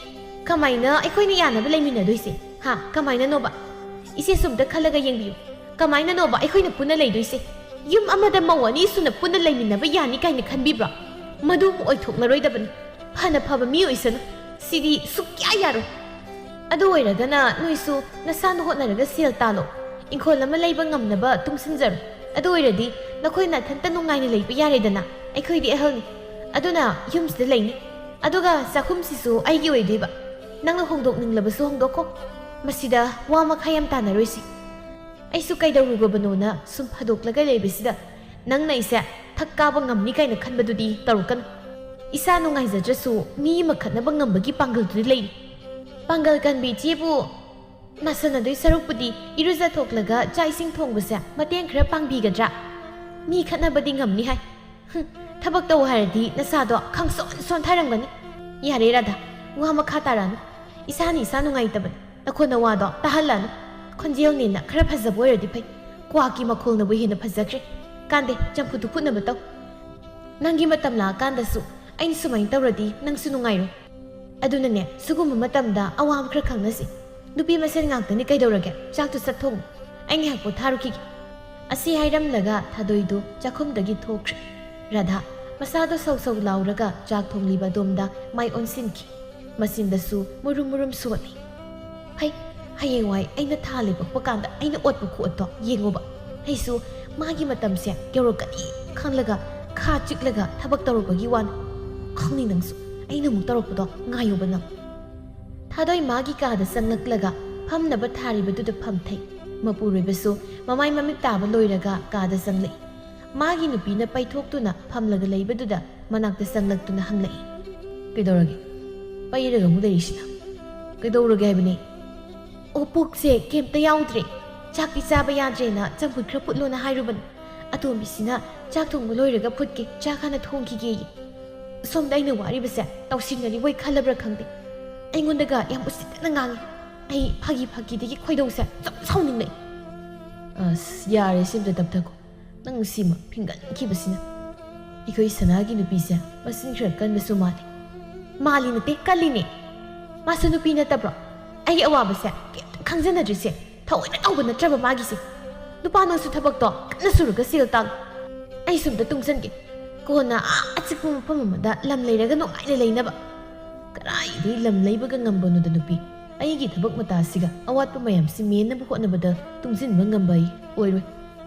ꯀꯃꯥꯏꯅ ꯑꯩꯈꯣꯏꯅ ꯌꯥꯅꯕ ꯂꯩꯃꯤꯟꯅꯗꯣꯏꯁꯦ? ꯍꯥ? ꯀꯃꯥꯏꯅꯅꯣꯕ? ꯏꯆꯦꯁꯨ ꯑꯝꯇ ꯈꯜꯂꯒ ꯌꯦꯡꯕꯤꯌꯨ꯫ ꯀꯃꯥꯏꯅꯅꯣꯕ ꯑꯩꯈꯣꯏꯅ ꯄꯨꯟꯅ ꯂꯩꯗꯣꯏꯁꯦ? ꯌꯨꯝ ꯑꯃꯗ ꯃꯧ ꯑꯅꯤ ꯁꯨꯅ ꯄꯨꯟꯅ ꯂꯩꯃꯤꯟꯅꯕ ꯌꯥꯅꯤ ꯀꯥꯏꯅ ꯈꯟꯕꯤꯕ꯭ꯔꯣ? ꯃꯗꯨ ꯑꯣꯏꯊꯣꯛꯂꯔꯣꯏꯗꯕꯅꯤ꯫ ꯐꯅ ꯐꯕ ꯃꯤ ꯑꯣꯏꯁꯅꯨ, ꯁꯤꯗꯤ ꯁꯨꯛꯌꯥ ꯌꯥꯔꯣꯏ꯫ ꯑꯗꯨ ꯑꯣꯏꯔꯒꯅ ꯅꯣꯏꯁꯨ ꯅꯁꯥꯅ ꯍꯣꯠꯅꯔꯒ ꯁꯦꯜ ꯇꯥꯜꯂꯣ꯫ ꯏꯪꯈꯣꯜ ꯑꯃ ꯂꯩꯕ ꯉꯝꯅꯕ ꯇꯨꯡꯁꯤꯟꯖꯔꯣ꯫ ꯑꯗꯨ ꯑꯣꯏꯔꯗꯤ ꯅꯈꯣꯏ ꯅꯊꯟꯇ ꯅꯨꯡꯉꯥꯏꯅ ꯂꯩꯕ ꯌꯥꯔꯦꯗꯅ꯫ ꯑꯩꯈꯣꯏꯗꯤ ꯑꯍꯜꯅꯤ, ꯑꯗꯨꯅ ꯌꯨꯝꯁꯤꯗ ꯂꯩꯅꯤ꯫ ꯑꯗꯨꯒ ꯆꯥꯛꯈꯨꯝꯁꯤꯁꯨ ꯑꯩꯒꯤ ꯑꯣꯏꯗꯣꯏꯕ꯫ ꯅꯪꯅ ꯍꯣꯡꯗꯣꯛꯅꯤꯡꯂꯕꯁꯨ ꯍꯣꯡꯗꯣꯛꯈꯣ꯫ ꯃꯁꯤꯗ ꯋꯥ ꯃꯈꯥ ꯌꯥꯝ ꯇꯥꯟꯅꯔꯣꯏꯁꯤ꯫ ꯑꯩꯁꯨ ꯀꯩꯗꯧꯔꯨꯔꯕꯅꯣꯅ ꯁꯨꯝ ꯐꯥꯗꯣꯛꯂꯒ ꯂꯩꯕꯁꯤꯗ ꯅꯪꯅ ꯑꯩꯁꯦ ꯊꯛ ꯀꯥꯕ ꯉꯝꯅꯤ ꯀꯥꯏꯅ ꯈꯟꯕꯗꯨꯗꯤ ꯇꯧꯔꯛꯀꯅꯨ꯫ ꯏꯁꯥ ꯅꯨꯡꯉꯥꯏꯖꯗ꯭ꯔꯁꯨ ꯃꯤ ꯑꯃ ꯈꯠꯅꯕ ꯉꯝꯕꯒꯤ ꯄꯥꯡꯒꯜꯗꯨꯗꯤ ꯂꯩꯔꯤ꯫ ꯄꯥꯡꯒꯜ ꯀꯟꯕꯤ ꯏꯆꯦꯕꯨ ꯅꯥꯁꯟꯅꯗꯣꯏ ꯁꯔꯨꯛꯄꯨꯗꯤ ꯏꯔꯨꯖꯊꯣꯛꯂꯒ ꯆꯥꯛ ꯏꯁꯤꯡ ꯊꯣꯡꯕꯁꯦ ꯃꯇꯦꯡ ꯈꯔ ꯄꯥꯡꯕꯤꯒꯗ꯭ꯔꯥ? ꯃꯤ ꯈꯠꯅꯕꯗꯤ ꯉꯝꯅꯤ ꯍꯥꯏ꯫ ꯍꯨꯝ, ꯊꯕꯛ ꯇꯧ ꯍꯥꯏꯔꯗꯤ ꯅꯁꯥꯗꯣ ꯈꯪꯁꯣꯟ ꯁꯣꯟꯊꯔꯝꯒꯅꯤ꯫ ꯌꯥꯔꯦ ꯔꯥꯙꯥ, ꯋꯥ ꯃꯈꯥ ꯇꯥꯔꯛꯑꯅꯨ꯫ ꯏꯁꯥꯅ ꯏꯁꯥ ꯅꯨꯡꯉꯥꯏꯇꯕꯅꯤ꯫ ꯅꯈꯣꯟ ꯅꯋꯥꯗꯣ ꯇꯥꯍꯜꯂꯛꯑꯅꯨ꯫ ꯈꯣꯟꯖꯦꯜꯅꯦꯅ ꯈꯔ ꯐꯖꯕ ꯑꯣꯏꯔꯗꯤ ꯐꯩ꯫ ꯀ꯭ꯋꯥꯛꯀꯤ ꯃꯈꯣꯜꯅꯕꯨ ꯍꯦꯟꯅ ꯐꯖꯈ꯭ꯔꯦ꯫ ꯀꯥꯟꯗꯦ, ꯆꯝꯐꯨꯠꯇꯨ ꯐꯨꯠꯅꯕ ꯇꯧ꯫ ꯅꯪꯒꯤ ꯃꯇꯝ ꯂꯥꯛꯑꯀꯥꯟꯗꯁꯨ ꯑꯩꯅ ꯁꯨꯃꯥꯏꯅ ꯇꯧꯔꯗꯤ ꯅꯪꯁꯨ ꯅꯨꯡꯉꯥꯏꯔꯣꯏ꯫ ꯑꯗꯨꯅꯅꯦ, ꯁꯤꯒꯨꯝꯕ ꯃꯇꯝꯗ ꯑꯋꯥꯕ ꯈꯔ ꯈꯪꯅꯁꯤ꯫ ꯅꯨꯄꯤ ꯃꯁꯦꯟ ꯉꯥꯛꯇꯅꯤ ꯀꯩꯗꯧꯔꯒꯦ? ꯆꯥꯛꯇꯨ ꯆꯠ ꯊꯣꯡꯉꯨ꯫ ꯑꯩ ꯉꯥꯏꯍꯥꯛ ꯄꯣꯊꯥꯔꯨꯈꯤꯒꯦ꯫ ꯑꯁꯤ ꯍꯥꯏꯔꯝꯂꯒ ꯊꯥꯗꯣꯏꯗꯨ ꯆꯥꯛꯈꯨꯝꯗꯒꯤ ꯊꯣꯛꯈ꯭ꯔꯦ꯫ ꯔꯥꯙꯥ ꯃꯁꯥꯗꯣ ꯁꯧ ꯁꯧ ꯂꯥꯎꯔꯒ ꯆꯥꯛ ꯊꯣꯡꯂꯤꯕ ꯑꯗꯣꯝꯗ ꯃꯥꯏ ꯑꯣꯟꯁꯤꯟꯈꯤ꯫ ꯃꯆꯤꯟꯗꯁꯨ ꯃꯨꯔꯨꯝ ꯃꯨꯔꯨꯝ ꯁꯣꯠꯂꯤ꯫ ꯍꯩ, ꯍꯌꯦꯡꯋꯥꯏ ꯑꯩꯅ ꯊꯥ ꯂꯦꯞꯄꯛꯄ ꯀꯥꯟꯗ ꯑꯩꯅ ꯑꯣꯠꯄ ꯈꯨꯑꯣꯠꯇꯣ ꯌꯦꯡꯉꯨꯕ꯫ ꯑꯩꯁꯨ ꯃꯥꯒꯤ ꯃꯇꯝꯁꯦ ꯌꯧꯔꯛꯀꯅꯤ ꯈꯜꯂꯒ ꯈꯥ ꯆꯤꯛꯂꯒ ꯊꯕꯛ ꯇꯧꯔꯛꯄꯒꯤ ꯋꯥꯅꯤ꯫ ꯈꯪꯅꯤ ꯅꯪꯁꯨ, ꯑꯩꯅ ꯑꯃꯨꯛ ꯇꯧꯔꯛꯄꯗꯣ ꯉꯥꯏꯌꯣꯕ ꯅꯪ꯫ ꯊꯥꯗꯣꯏ ꯃꯥꯒꯤ ꯀꯥꯗ ꯆꯪꯂꯛꯂꯒ ꯐꯝꯅꯕ ꯊꯥꯔꯤꯕꯗꯨꯗ ꯐꯝꯊꯩ꯫ ꯃꯄꯨꯔꯣꯏꯕꯁꯨ ꯃꯃꯥꯏ ꯃꯃꯤꯠ ꯇꯥꯕ ꯂꯣꯏꯔꯒ ꯀꯥꯗ ꯆꯪꯂꯛꯏ꯫ ꯃꯥꯒꯤ ꯅꯨꯄꯤꯅ ꯄꯩꯊꯣꯛꯇꯨꯅ ꯐꯝꯂꯒ ꯂꯩꯕꯗꯨꯗ ꯃꯅꯥꯛꯇ ꯆꯪꯂꯛꯇꯨꯅ ꯍꯪꯂꯛꯏ, "ꯀꯩꯗꯧꯔꯒꯦ? ꯄꯩꯔꯒ ꯑꯃꯨꯛ ꯂꯩꯔꯤꯁꯤꯅ?" "ꯀꯩꯗꯧꯔꯒꯦ ꯍꯥꯏꯕꯅꯦ?" "ꯑꯣ, ꯄꯨꯛꯁꯦ ꯀꯩꯝꯇ ꯌꯥꯎꯗ꯭ꯔꯦ꯫ ꯆꯥꯛꯇꯤ ꯆꯥꯕ ꯌꯥꯗ꯭ꯔꯦꯅ ꯆꯝꯐꯨꯠ ꯈꯔ ꯐꯨꯠꯂꯣꯅ ꯍꯥꯏꯔꯨꯕꯅꯤ꯫ ꯑꯇꯣꯝꯕꯤꯁꯤꯅ ꯆꯥꯛ ꯊꯣꯡꯕ ꯂꯣꯏꯔꯒ ꯐꯨꯠꯀꯦ, ꯆꯥꯛ ꯍꯥꯟꯅ ꯊꯣꯡꯈꯤꯒꯦꯌꯦ꯫ ꯁꯣꯝꯗ ꯑꯩꯅ ꯋꯥꯔꯤꯕꯁꯦ ꯇꯧꯁꯤꯟꯅꯔꯤꯕꯣꯏ ꯈꯜꯂꯕ꯭ꯔꯥ ꯈꯪꯗꯦ, ꯑꯩꯉꯣꯟꯗꯒ ꯌꯥꯝ ꯎꯁꯤꯠꯇꯅ ꯉꯥꯡꯉꯤ꯫ ꯑꯩ ꯐꯥꯒꯤ ꯐꯥꯒꯤꯗꯒꯤ ꯈꯣꯏꯗꯧꯁꯦ ꯁꯨꯝ ꯁꯥꯎꯅꯤꯡꯂꯛꯏ꯫ ꯑꯁ, ꯌꯥꯔꯦ, ꯁꯤ ꯑꯝꯇ ꯇꯞꯊꯈꯣ꯫ ꯅꯪ ꯁꯤꯃ ꯐꯤꯡꯒꯟꯈꯤꯕꯁꯤꯅ꯫ ꯑꯩꯈꯣꯏ ꯁꯅꯥꯒꯤ ꯅꯨꯄꯤꯁꯦ ꯃꯆꯤꯟ ꯈꯔ ꯀꯟꯕꯁꯨ ꯃꯥꯜꯂꯤ꯫ ꯃꯥꯜꯂꯤ ꯅꯠꯇꯦ, ꯀꯜꯂꯤꯅꯦ꯫ ꯃꯥꯁꯨ ꯅꯨꯄꯤ ꯅꯠꯇꯕ꯭ꯔꯣ? ꯑꯩꯒꯤ ꯑꯋꯥꯕꯁꯦ ꯀꯩꯝꯇ ꯈꯪꯖꯅꯗ꯭ꯔꯤꯁꯦ ꯊꯑꯣꯏꯅ ꯇꯧꯕ ꯅꯠꯇ꯭ꯔꯕ ꯃꯥꯒꯤꯁꯦ? ꯅꯨꯄꯥ ꯅꯪꯁꯨ ꯊꯕꯛꯇꯣ ꯀꯟꯅ ꯁꯨꯔꯒ ꯁꯦꯜ ꯇꯥꯜꯂꯨ꯫ ꯑꯩꯁꯨ ꯑꯝꯇ ꯇꯨꯡꯁꯟꯒꯦ꯫ ꯀꯣꯟꯅ ꯑꯥ ꯑꯆꯤꯛꯄ ꯃꯐꯝ ꯑꯃꯗ ꯂꯝ ꯂꯩꯔꯒ ꯅꯨꯡꯉꯥꯏꯅ ꯂꯩꯅꯕ꯫ ꯀꯗꯥꯏꯗꯒꯤ ꯂꯝ ꯂꯩꯕꯒ ꯉꯝꯕꯅꯣꯗ ꯅꯨꯄꯤ? ꯑꯩꯒꯤ ꯊꯕꯛ ꯃꯇꯥꯁꯤꯒ ꯑꯋꯥꯠꯄ ꯃꯌꯥꯝꯁꯤ ꯃꯦꯟꯅꯕ ꯍꯣꯠꯅꯕꯗ ꯇꯨꯡꯁꯤꯟꯕ ꯉꯝꯕ ꯑꯩ ꯑꯣꯏꯔꯣꯏ꯫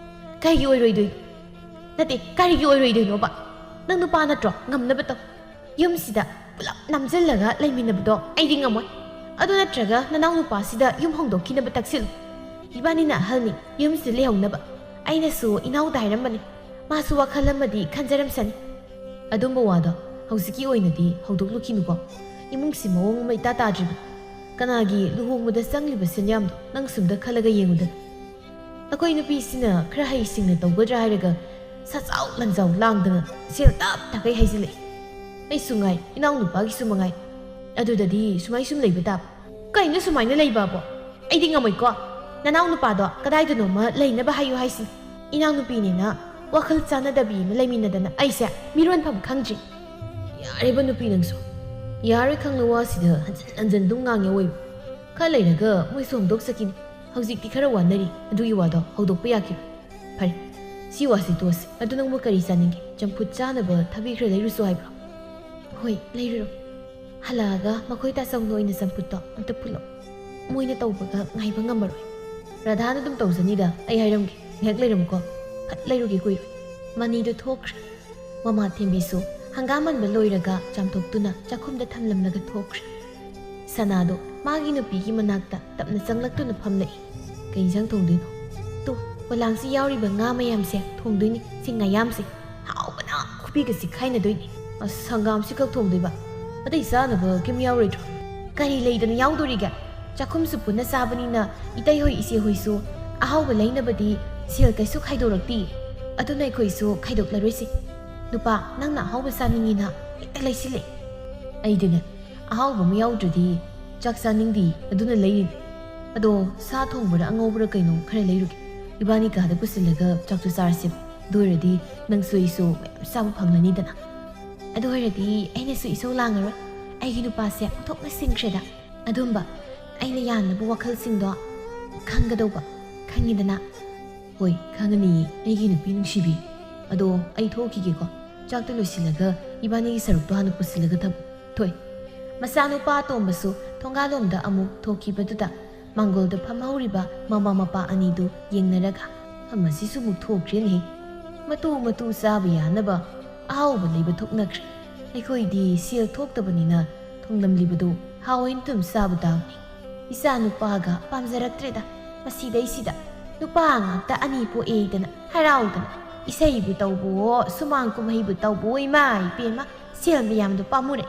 ꯀꯩꯒꯤ ꯑꯣꯏꯔꯣꯏꯗꯣꯏꯅꯣ? ꯅꯠꯇꯦ, ꯀꯔꯤꯒꯤ ꯑꯣꯏꯔꯣꯏꯗꯣꯏꯅꯣꯕ? ꯅꯪ ꯅꯨꯄꯥ ꯅꯠꯇ꯭ꯔꯣ? ꯉꯝꯅꯕ ꯇꯧ꯫ ꯌꯨꯝꯁꯤꯗ ꯄꯨꯂꯞ ꯅꯝꯁꯤꯜꯂꯒ ꯂꯩꯃꯤꯟꯅꯕꯗꯣ ꯑꯩꯗꯤ ꯉꯝꯃꯣꯏ꯫ ꯑꯗꯨ ꯅꯠꯇ꯭ꯔꯒ ꯅꯅꯥꯎ ꯅꯨꯄꯥꯁꯤꯗ ꯌꯨꯝ ꯍꯣꯡꯗꯣꯛꯈꯤꯅꯕ ꯇꯛꯁꯤꯜꯂꯨ꯫ ꯏꯕꯥꯅꯤꯅ ꯑꯍꯜꯅꯤ, ꯌꯨꯝꯁꯤꯗ ꯂꯩꯍꯧꯅꯕ꯫ ꯑꯩꯅꯁꯨ ꯏꯅꯥꯎꯗ ꯍꯥꯏꯔꯝꯕꯅꯤ꯫ ꯃꯥꯁꯨ ꯋꯥꯈꯜ ꯑꯃꯗꯤ ꯈꯟꯖꯔꯝꯁꯅꯤ꯫ ꯑꯗꯨꯝꯕ ꯋꯥꯗꯣ ꯍꯧꯖꯤꯛꯀꯤ ꯑꯣꯏꯅꯗꯤ ꯍꯧꯗꯣꯛꯂꯨꯈꯤꯅꯨꯀꯣ꯫ ꯏꯃꯨꯡꯁꯤ ꯃꯑꯣꯡ ꯑꯃ ꯏꯇꯥ ꯇꯥꯗ꯭ꯔꯤꯕ꯫ ꯀꯅꯥꯒꯤ ꯂꯨꯍꯣꯡꯕꯗ ꯆꯪꯂꯤꯕ ꯁꯦꯟꯌꯥꯝꯗꯣ ꯅꯪ ꯁꯨꯝꯗ ꯈꯜꯂꯒ ꯌꯦꯡꯉꯨꯗꯅ꯫ ꯑꯩꯈꯣꯏ ꯅꯨꯄꯤꯁꯤꯅ ꯈꯔ ꯍꯩꯁꯤꯡꯅ ꯇꯧꯒꯗ꯭ꯔꯥ ꯍꯥꯏꯔꯒ ꯁꯥꯖꯥꯎ ꯂꯥꯡꯖꯥꯎ ꯂꯥꯡꯗꯅ ꯁꯦꯜ ꯇꯞ ꯇꯈꯩ ꯍꯩꯖꯤꯜꯂꯛꯏ꯫ ꯑꯩꯁꯨ ꯉꯥꯏ, ꯏꯅꯥꯎ ꯅꯨꯄꯥꯒꯤꯁꯨ ꯃꯉꯥꯏ꯫ ꯑꯗꯨꯗꯗꯤ ꯁꯨꯃꯥꯏ ꯁꯨꯝ ꯂꯩꯕ ꯇꯥꯕ꯫ ꯀꯩꯅꯣ ꯁꯨꯃꯥꯏꯅ ꯂꯩꯕꯕꯣ? ꯑꯩꯗꯤ ꯉꯝꯃꯣꯏꯀꯣ꯫ ꯅꯅꯥꯎ ꯅꯨꯄꯥꯗꯣ ꯀꯗꯥꯏꯗꯅꯣꯃ ꯂꯩꯅꯕ ꯍꯥꯏꯌꯨ ꯍꯥꯏꯁꯤꯅꯤ꯫ ꯏꯅꯥꯎꯅꯨꯄꯤꯅꯦꯅ ꯋꯥꯈꯜ ꯆꯥꯟꯅꯗꯕꯤ ꯑꯃ ꯂꯩꯃꯤꯟꯅꯗꯅ ꯑꯩꯁꯦ ꯃꯤꯔꯣꯟꯐꯝ ꯈꯪꯗ꯭ꯔꯤ꯫ ꯌꯥꯔꯦꯕ ꯅꯨꯄꯤ ꯅꯪꯁꯨ꯫ ꯌꯥꯔꯣꯏ ꯈꯪꯅ ꯋꯥꯁꯤꯗ ꯍꯟꯖꯤꯟ ꯍꯟꯖꯤꯟ ꯑꯗꯨꯝ ꯉꯥꯡꯉꯦ ꯑꯣꯏꯕ꯫ ꯈꯔ ꯂꯩꯔꯒ ꯃꯣꯏꯁꯨ ꯍꯣꯡꯗꯣꯛꯆꯈꯤꯅꯤ꯫ ꯍꯧꯖꯤꯛꯇꯤ ꯈꯔ ꯋꯥꯅꯔꯤ, ꯑꯗꯨꯒꯤ ꯋꯥꯗꯣ ꯍꯧꯗꯣꯛꯄ ꯌꯥꯈꯤꯔꯣꯏ꯫ ꯐꯔꯦ, ꯁꯤ ꯋꯥꯁꯤ ꯇꯣꯛꯑꯁꯤ꯫ ꯑꯗꯨ ꯅꯪꯕꯨ ꯀꯔꯤ ꯆꯥꯅꯤꯡꯒꯦ? ꯆꯝꯐꯨꯠ ꯆꯥꯅꯕ ꯊꯕꯤ ꯈꯔ ꯂꯩꯔꯨꯁꯨ ꯍꯥꯏꯕ꯭ꯔꯣ? ꯍꯣꯏ, ꯂꯩꯔꯨꯔꯣ꯫ ꯍꯜꯂꯛꯑꯒ ꯃꯈꯣꯏ ꯇꯥꯆꯧꯅ ꯑꯣꯏꯅ ꯆꯝꯐꯨꯠꯇꯣ ꯑꯝꯇ ꯐꯨꯠꯂꯣ꯫ ꯃꯣꯏꯅ ꯇꯧꯕꯒ ꯉꯥꯏꯕ ꯉꯝꯃꯔꯣꯏ꯫ ꯔꯥꯙꯥꯅ ꯑꯗꯨꯝ ꯇꯧꯖꯅꯤꯗ, ꯑꯩ ꯍꯥꯏꯔꯝꯒꯦ꯫ ꯉꯥꯏꯍꯥꯛ ꯂꯩꯔꯝꯃꯨꯀꯣ꯫ ꯐꯠ ꯂꯩꯔꯨꯒꯦ ꯀꯨꯏꯔꯣꯏ꯫ ꯃꯅꯤꯗꯨ ꯊꯣꯛꯈ꯭ꯔꯦ꯫ ꯃꯃꯥ ꯊꯦꯝꯕꯤꯁꯨ ꯍꯪꯒꯥꯝ ꯃꯟꯕ ꯂꯣꯏꯔꯒ ꯆꯥꯝꯊꯣꯛꯇꯨꯅ ꯆꯥꯛꯈꯨꯝꯗ ꯊꯝꯂꯝꯂꯒ ꯊꯣꯛꯈ꯭ꯔꯦ꯫ ꯁꯅꯥꯗꯣ ꯃꯥꯒꯤ ꯅꯨꯄꯤꯒꯤ ꯃꯅꯥꯛꯇ ꯇꯞꯅ ꯆꯪꯂꯛꯇꯨꯅ ꯐꯝꯂꯛꯏ꯫ "ꯀꯩ ꯏꯟꯁꯥꯡ ꯊꯣꯡꯗꯣꯏꯅꯣ?" "ꯇꯨ, ꯄꯣꯂꯥꯡꯁꯤ ꯌꯥꯎꯔꯤꯕ ꯉꯥ ꯃꯌꯥꯝꯁꯦ ꯊꯣꯡꯗꯣꯏꯅꯤ꯫ ꯁꯤ ꯉꯥꯌꯥꯝꯁꯦ ꯍꯥꯎꯕꯅ ꯈꯨꯕꯤꯒ ꯆꯤꯛꯈꯥꯏꯅꯗꯣꯏꯅꯤ꯫ ꯑꯁ, ꯍꯪꯒꯥꯝꯁꯤ ꯈꯛ ꯊꯣꯡꯗꯣꯏꯕ? ꯑꯇꯩ ꯆꯥꯅꯕ ꯀꯩꯝ ꯌꯥꯎꯔꯣꯏꯗ꯭ꯔꯣ?" "ꯀꯔꯤ ꯂꯩꯗꯅ ꯌꯥꯎꯗꯣꯔꯤꯒꯦ? ꯆꯥꯛꯈꯨꯝꯁꯨ ꯄꯨꯟꯅ ꯆꯥꯕꯅꯤꯅ ꯏꯇꯩꯍꯣꯏ ꯏꯆꯦꯍꯣꯏꯁꯨ ꯑꯍꯥꯎꯕ ꯂꯩꯅꯕꯗꯤ ꯁꯦꯜ ꯀꯩꯁꯨ ꯈꯥꯏꯗꯣꯔꯛꯇꯦ꯫ ꯑꯗꯨꯅ ꯑꯩꯈꯣꯏꯁꯨ ꯈꯥꯏꯗꯣꯛꯂꯔꯣꯏꯁꯤ꯫ ꯅꯨꯄꯥ, ꯅꯪꯅ ꯑꯍꯥꯎꯕ ꯆꯥꯅꯤꯡꯉꯤꯅ ꯍꯦꯛꯇ ꯂꯩꯁꯤꯜꯂꯦ꯫ ꯑꯩꯗꯤꯅꯦ, ꯑꯍꯥꯎꯕ ꯑꯃ ꯌꯥꯎꯗ꯭ꯔꯗꯤ ꯆꯥꯛ ꯆꯥꯅꯤꯡꯗꯦ, ꯑꯗꯨꯅ ꯂꯩꯔꯤꯅꯦ꯫ ꯑꯗꯣ ꯁꯥ ꯊꯣꯡꯕꯔ ꯑꯉꯧꯕꯔ ꯀꯩꯅꯣ ꯈꯔ ꯂꯩꯔꯨꯒꯦ꯫ ꯏꯕꯥꯅꯤ ꯀꯥꯗ ꯄꯨꯁꯤꯜꯂꯒ ꯆꯥꯛꯁꯨ ꯆꯥꯔꯁꯦꯕ꯫ ꯑꯗꯨ ꯑꯣꯏꯔꯗꯤ ꯅꯪꯁꯨ ꯑꯩꯁꯨ ꯃꯌꯥꯝ ꯆꯥꯕ ꯐꯪꯂꯅꯤꯗꯅ꯫ ꯑꯗꯨ ꯑꯣꯏꯔꯗꯤ ꯑꯩꯅꯁꯨ ꯏꯁꯧ ꯂꯥꯡꯉꯔꯣꯏ꯫ ꯑꯩꯒꯤ ꯅꯨꯄꯥꯁꯦ ꯑꯣꯟꯊꯣꯛꯅ ꯁꯤꯡꯈ꯭ꯔꯦꯗ꯫ ꯑꯗꯨꯝꯕ ꯑꯩꯅ ꯌꯥꯅꯕ ꯋꯥꯈꯜꯁꯤꯡꯗꯣ ꯈꯪꯒꯗꯧꯕ, ꯈꯪꯉꯤꯗꯅ? ꯍꯣꯏ, ꯈꯪꯉꯅꯤꯌꯦ, ꯑꯩꯒꯤ ꯅꯨꯄꯤ ꯅꯨꯡꯁꯤꯕꯤ꯫ ꯑꯗꯣ ꯑꯩ ꯊꯣꯛꯈꯤꯒꯦꯀꯣ꯫ ꯆꯥꯛꯇꯣ ꯂꯣꯏꯁꯤꯜꯂꯒ ꯏꯕꯥꯅꯤꯒꯤ ꯁꯔꯨꯛꯇꯣ ꯍꯥꯟꯅ ꯄꯨꯁꯤꯜꯂꯒ ꯊꯝꯃꯨ꯫ ꯊꯣꯏ꯫ ꯃꯆꯥꯅꯨꯄꯥ ꯑꯇꯣꯝꯕꯁꯨ ꯊꯣꯡꯒꯥꯜꯂꯣꯝꯗ ꯑꯃꯨꯛ ꯊꯣꯛꯈꯤꯕꯗꯨꯗ ꯃꯥꯡꯒꯣꯜꯗ ꯐꯝꯍꯧꯔꯤꯕ ꯃꯃꯥ ꯃꯄꯥ ꯑꯅꯤꯗꯨ ꯌꯦꯡꯅꯔꯒ, "ꯃꯁꯤꯁꯨ ꯑꯃꯨꯛ ꯊꯣꯛꯈ꯭ꯔꯦꯅꯦꯍꯦ꯫ ꯃꯇꯨ ꯃꯇꯨ ꯆꯥꯕ ꯌꯥꯅꯕ ꯑꯍꯥꯎꯕ ꯂꯩꯕ ꯊꯣꯛꯅꯈ꯭ꯔꯦ꯫ ꯑꯩꯈꯣꯏꯗꯤ ꯁꯦꯜ ꯊꯣꯛꯇꯕꯅꯤꯅ ꯊꯣꯡꯂꯝꯂꯤꯕꯗꯨ ꯍꯥꯎ ꯍꯥꯏꯅ ꯑꯗꯨꯝ ꯆꯥꯕ ꯇꯥꯕꯅꯤ꯫ ꯏꯆꯥ ꯅꯨꯄꯥꯒ ꯄꯥꯝꯖꯔꯛꯇ꯭ꯔꯦꯗ꯫ ꯃꯁꯤꯗꯩꯁꯤꯗ ꯅꯨꯄꯥ ꯉꯥꯛꯇ ꯑꯅꯤ ꯄꯣꯛꯑꯦꯗꯅ ꯍꯔꯥꯎꯗꯅ ꯏꯁꯩꯕꯨ ꯇꯧꯕꯋꯣ, ꯁꯨꯃꯥꯡ ꯀꯨꯝꯍꯩꯕꯨ ꯇꯧꯕꯋꯣ, ꯏꯃꯥ ꯏꯕꯦꯝꯃ, ꯁꯦꯜ ꯃꯌꯥꯝꯗꯣ ꯄꯥꯝꯃꯨꯔꯦ꯫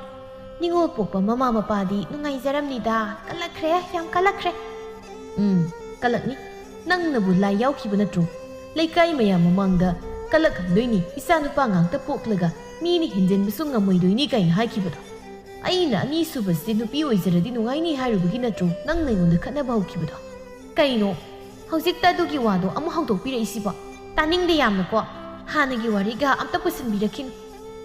ꯅꯤꯉꯣꯜ ꯄꯣꯛꯄ ꯃꯃꯥ ꯃꯄꯥꯗꯤ ꯅꯨꯡꯉꯥꯏꯖꯔꯝꯅꯤꯗ꯫ ꯀꯜꯂꯛꯈ꯭ꯔꯦ, ꯌꯥꯝ ꯀꯜꯂꯛꯈ꯭ꯔꯦ꯫" "ꯎꯝ, ꯀꯜꯂꯛꯅꯤ꯫ ꯅꯪꯅꯕꯨ ꯂꯥꯏ ꯌꯥꯎꯈꯤꯕ ꯅꯠꯇ꯭ꯔꯣ? ꯂꯩꯀꯥꯏ ꯃꯌꯥꯝ ꯃꯃꯥꯡꯗ ꯀꯜꯂꯛꯍꯟꯗꯣꯏꯅꯤ, ꯏꯆꯥ ꯅꯨꯄꯥ ꯉꯥꯛꯇ ꯄꯣꯛꯂꯒ ꯃꯤꯅ ꯍꯦꯟꯖꯤꯟꯕꯁꯨ ꯉꯝꯃꯣꯏꯗꯣꯏꯅꯤ" ꯀꯥꯏꯅ ꯍꯥꯏꯈꯤꯕꯗꯣ꯫ ꯑꯩꯅ ꯑꯅꯤꯁꯨꯕꯁꯦ ꯅꯨꯄꯤ ꯑꯣꯏꯖꯔꯗꯤ ꯅꯨꯡꯉꯥꯏꯅꯤ ꯍꯥꯏꯔꯨꯕꯒꯤ ꯅꯠꯇ꯭ꯔꯣ ꯅꯪꯅ ꯑꯩꯉꯣꯟꯗ ꯈꯠꯅꯕ ꯍꯧꯈꯤꯕꯗꯣ? ꯀꯩꯅꯣ, ꯍꯧꯖꯤꯛꯇ ꯑꯗꯨꯒꯤ ꯋꯥꯗꯣ ꯑꯃꯨꯛ ꯍꯧꯗꯣꯛꯄꯤꯔꯛꯏꯁꯤꯕꯣ? ꯇꯥꯅꯤꯡꯗꯦ ꯌꯥꯝꯅꯀꯣ꯫ ꯍꯥꯟꯅꯒꯤ ꯋꯥꯔꯤꯒ ꯑꯝꯇ ꯄꯨꯁꯤꯟꯕꯤꯔꯛꯈꯤꯅꯨ꯫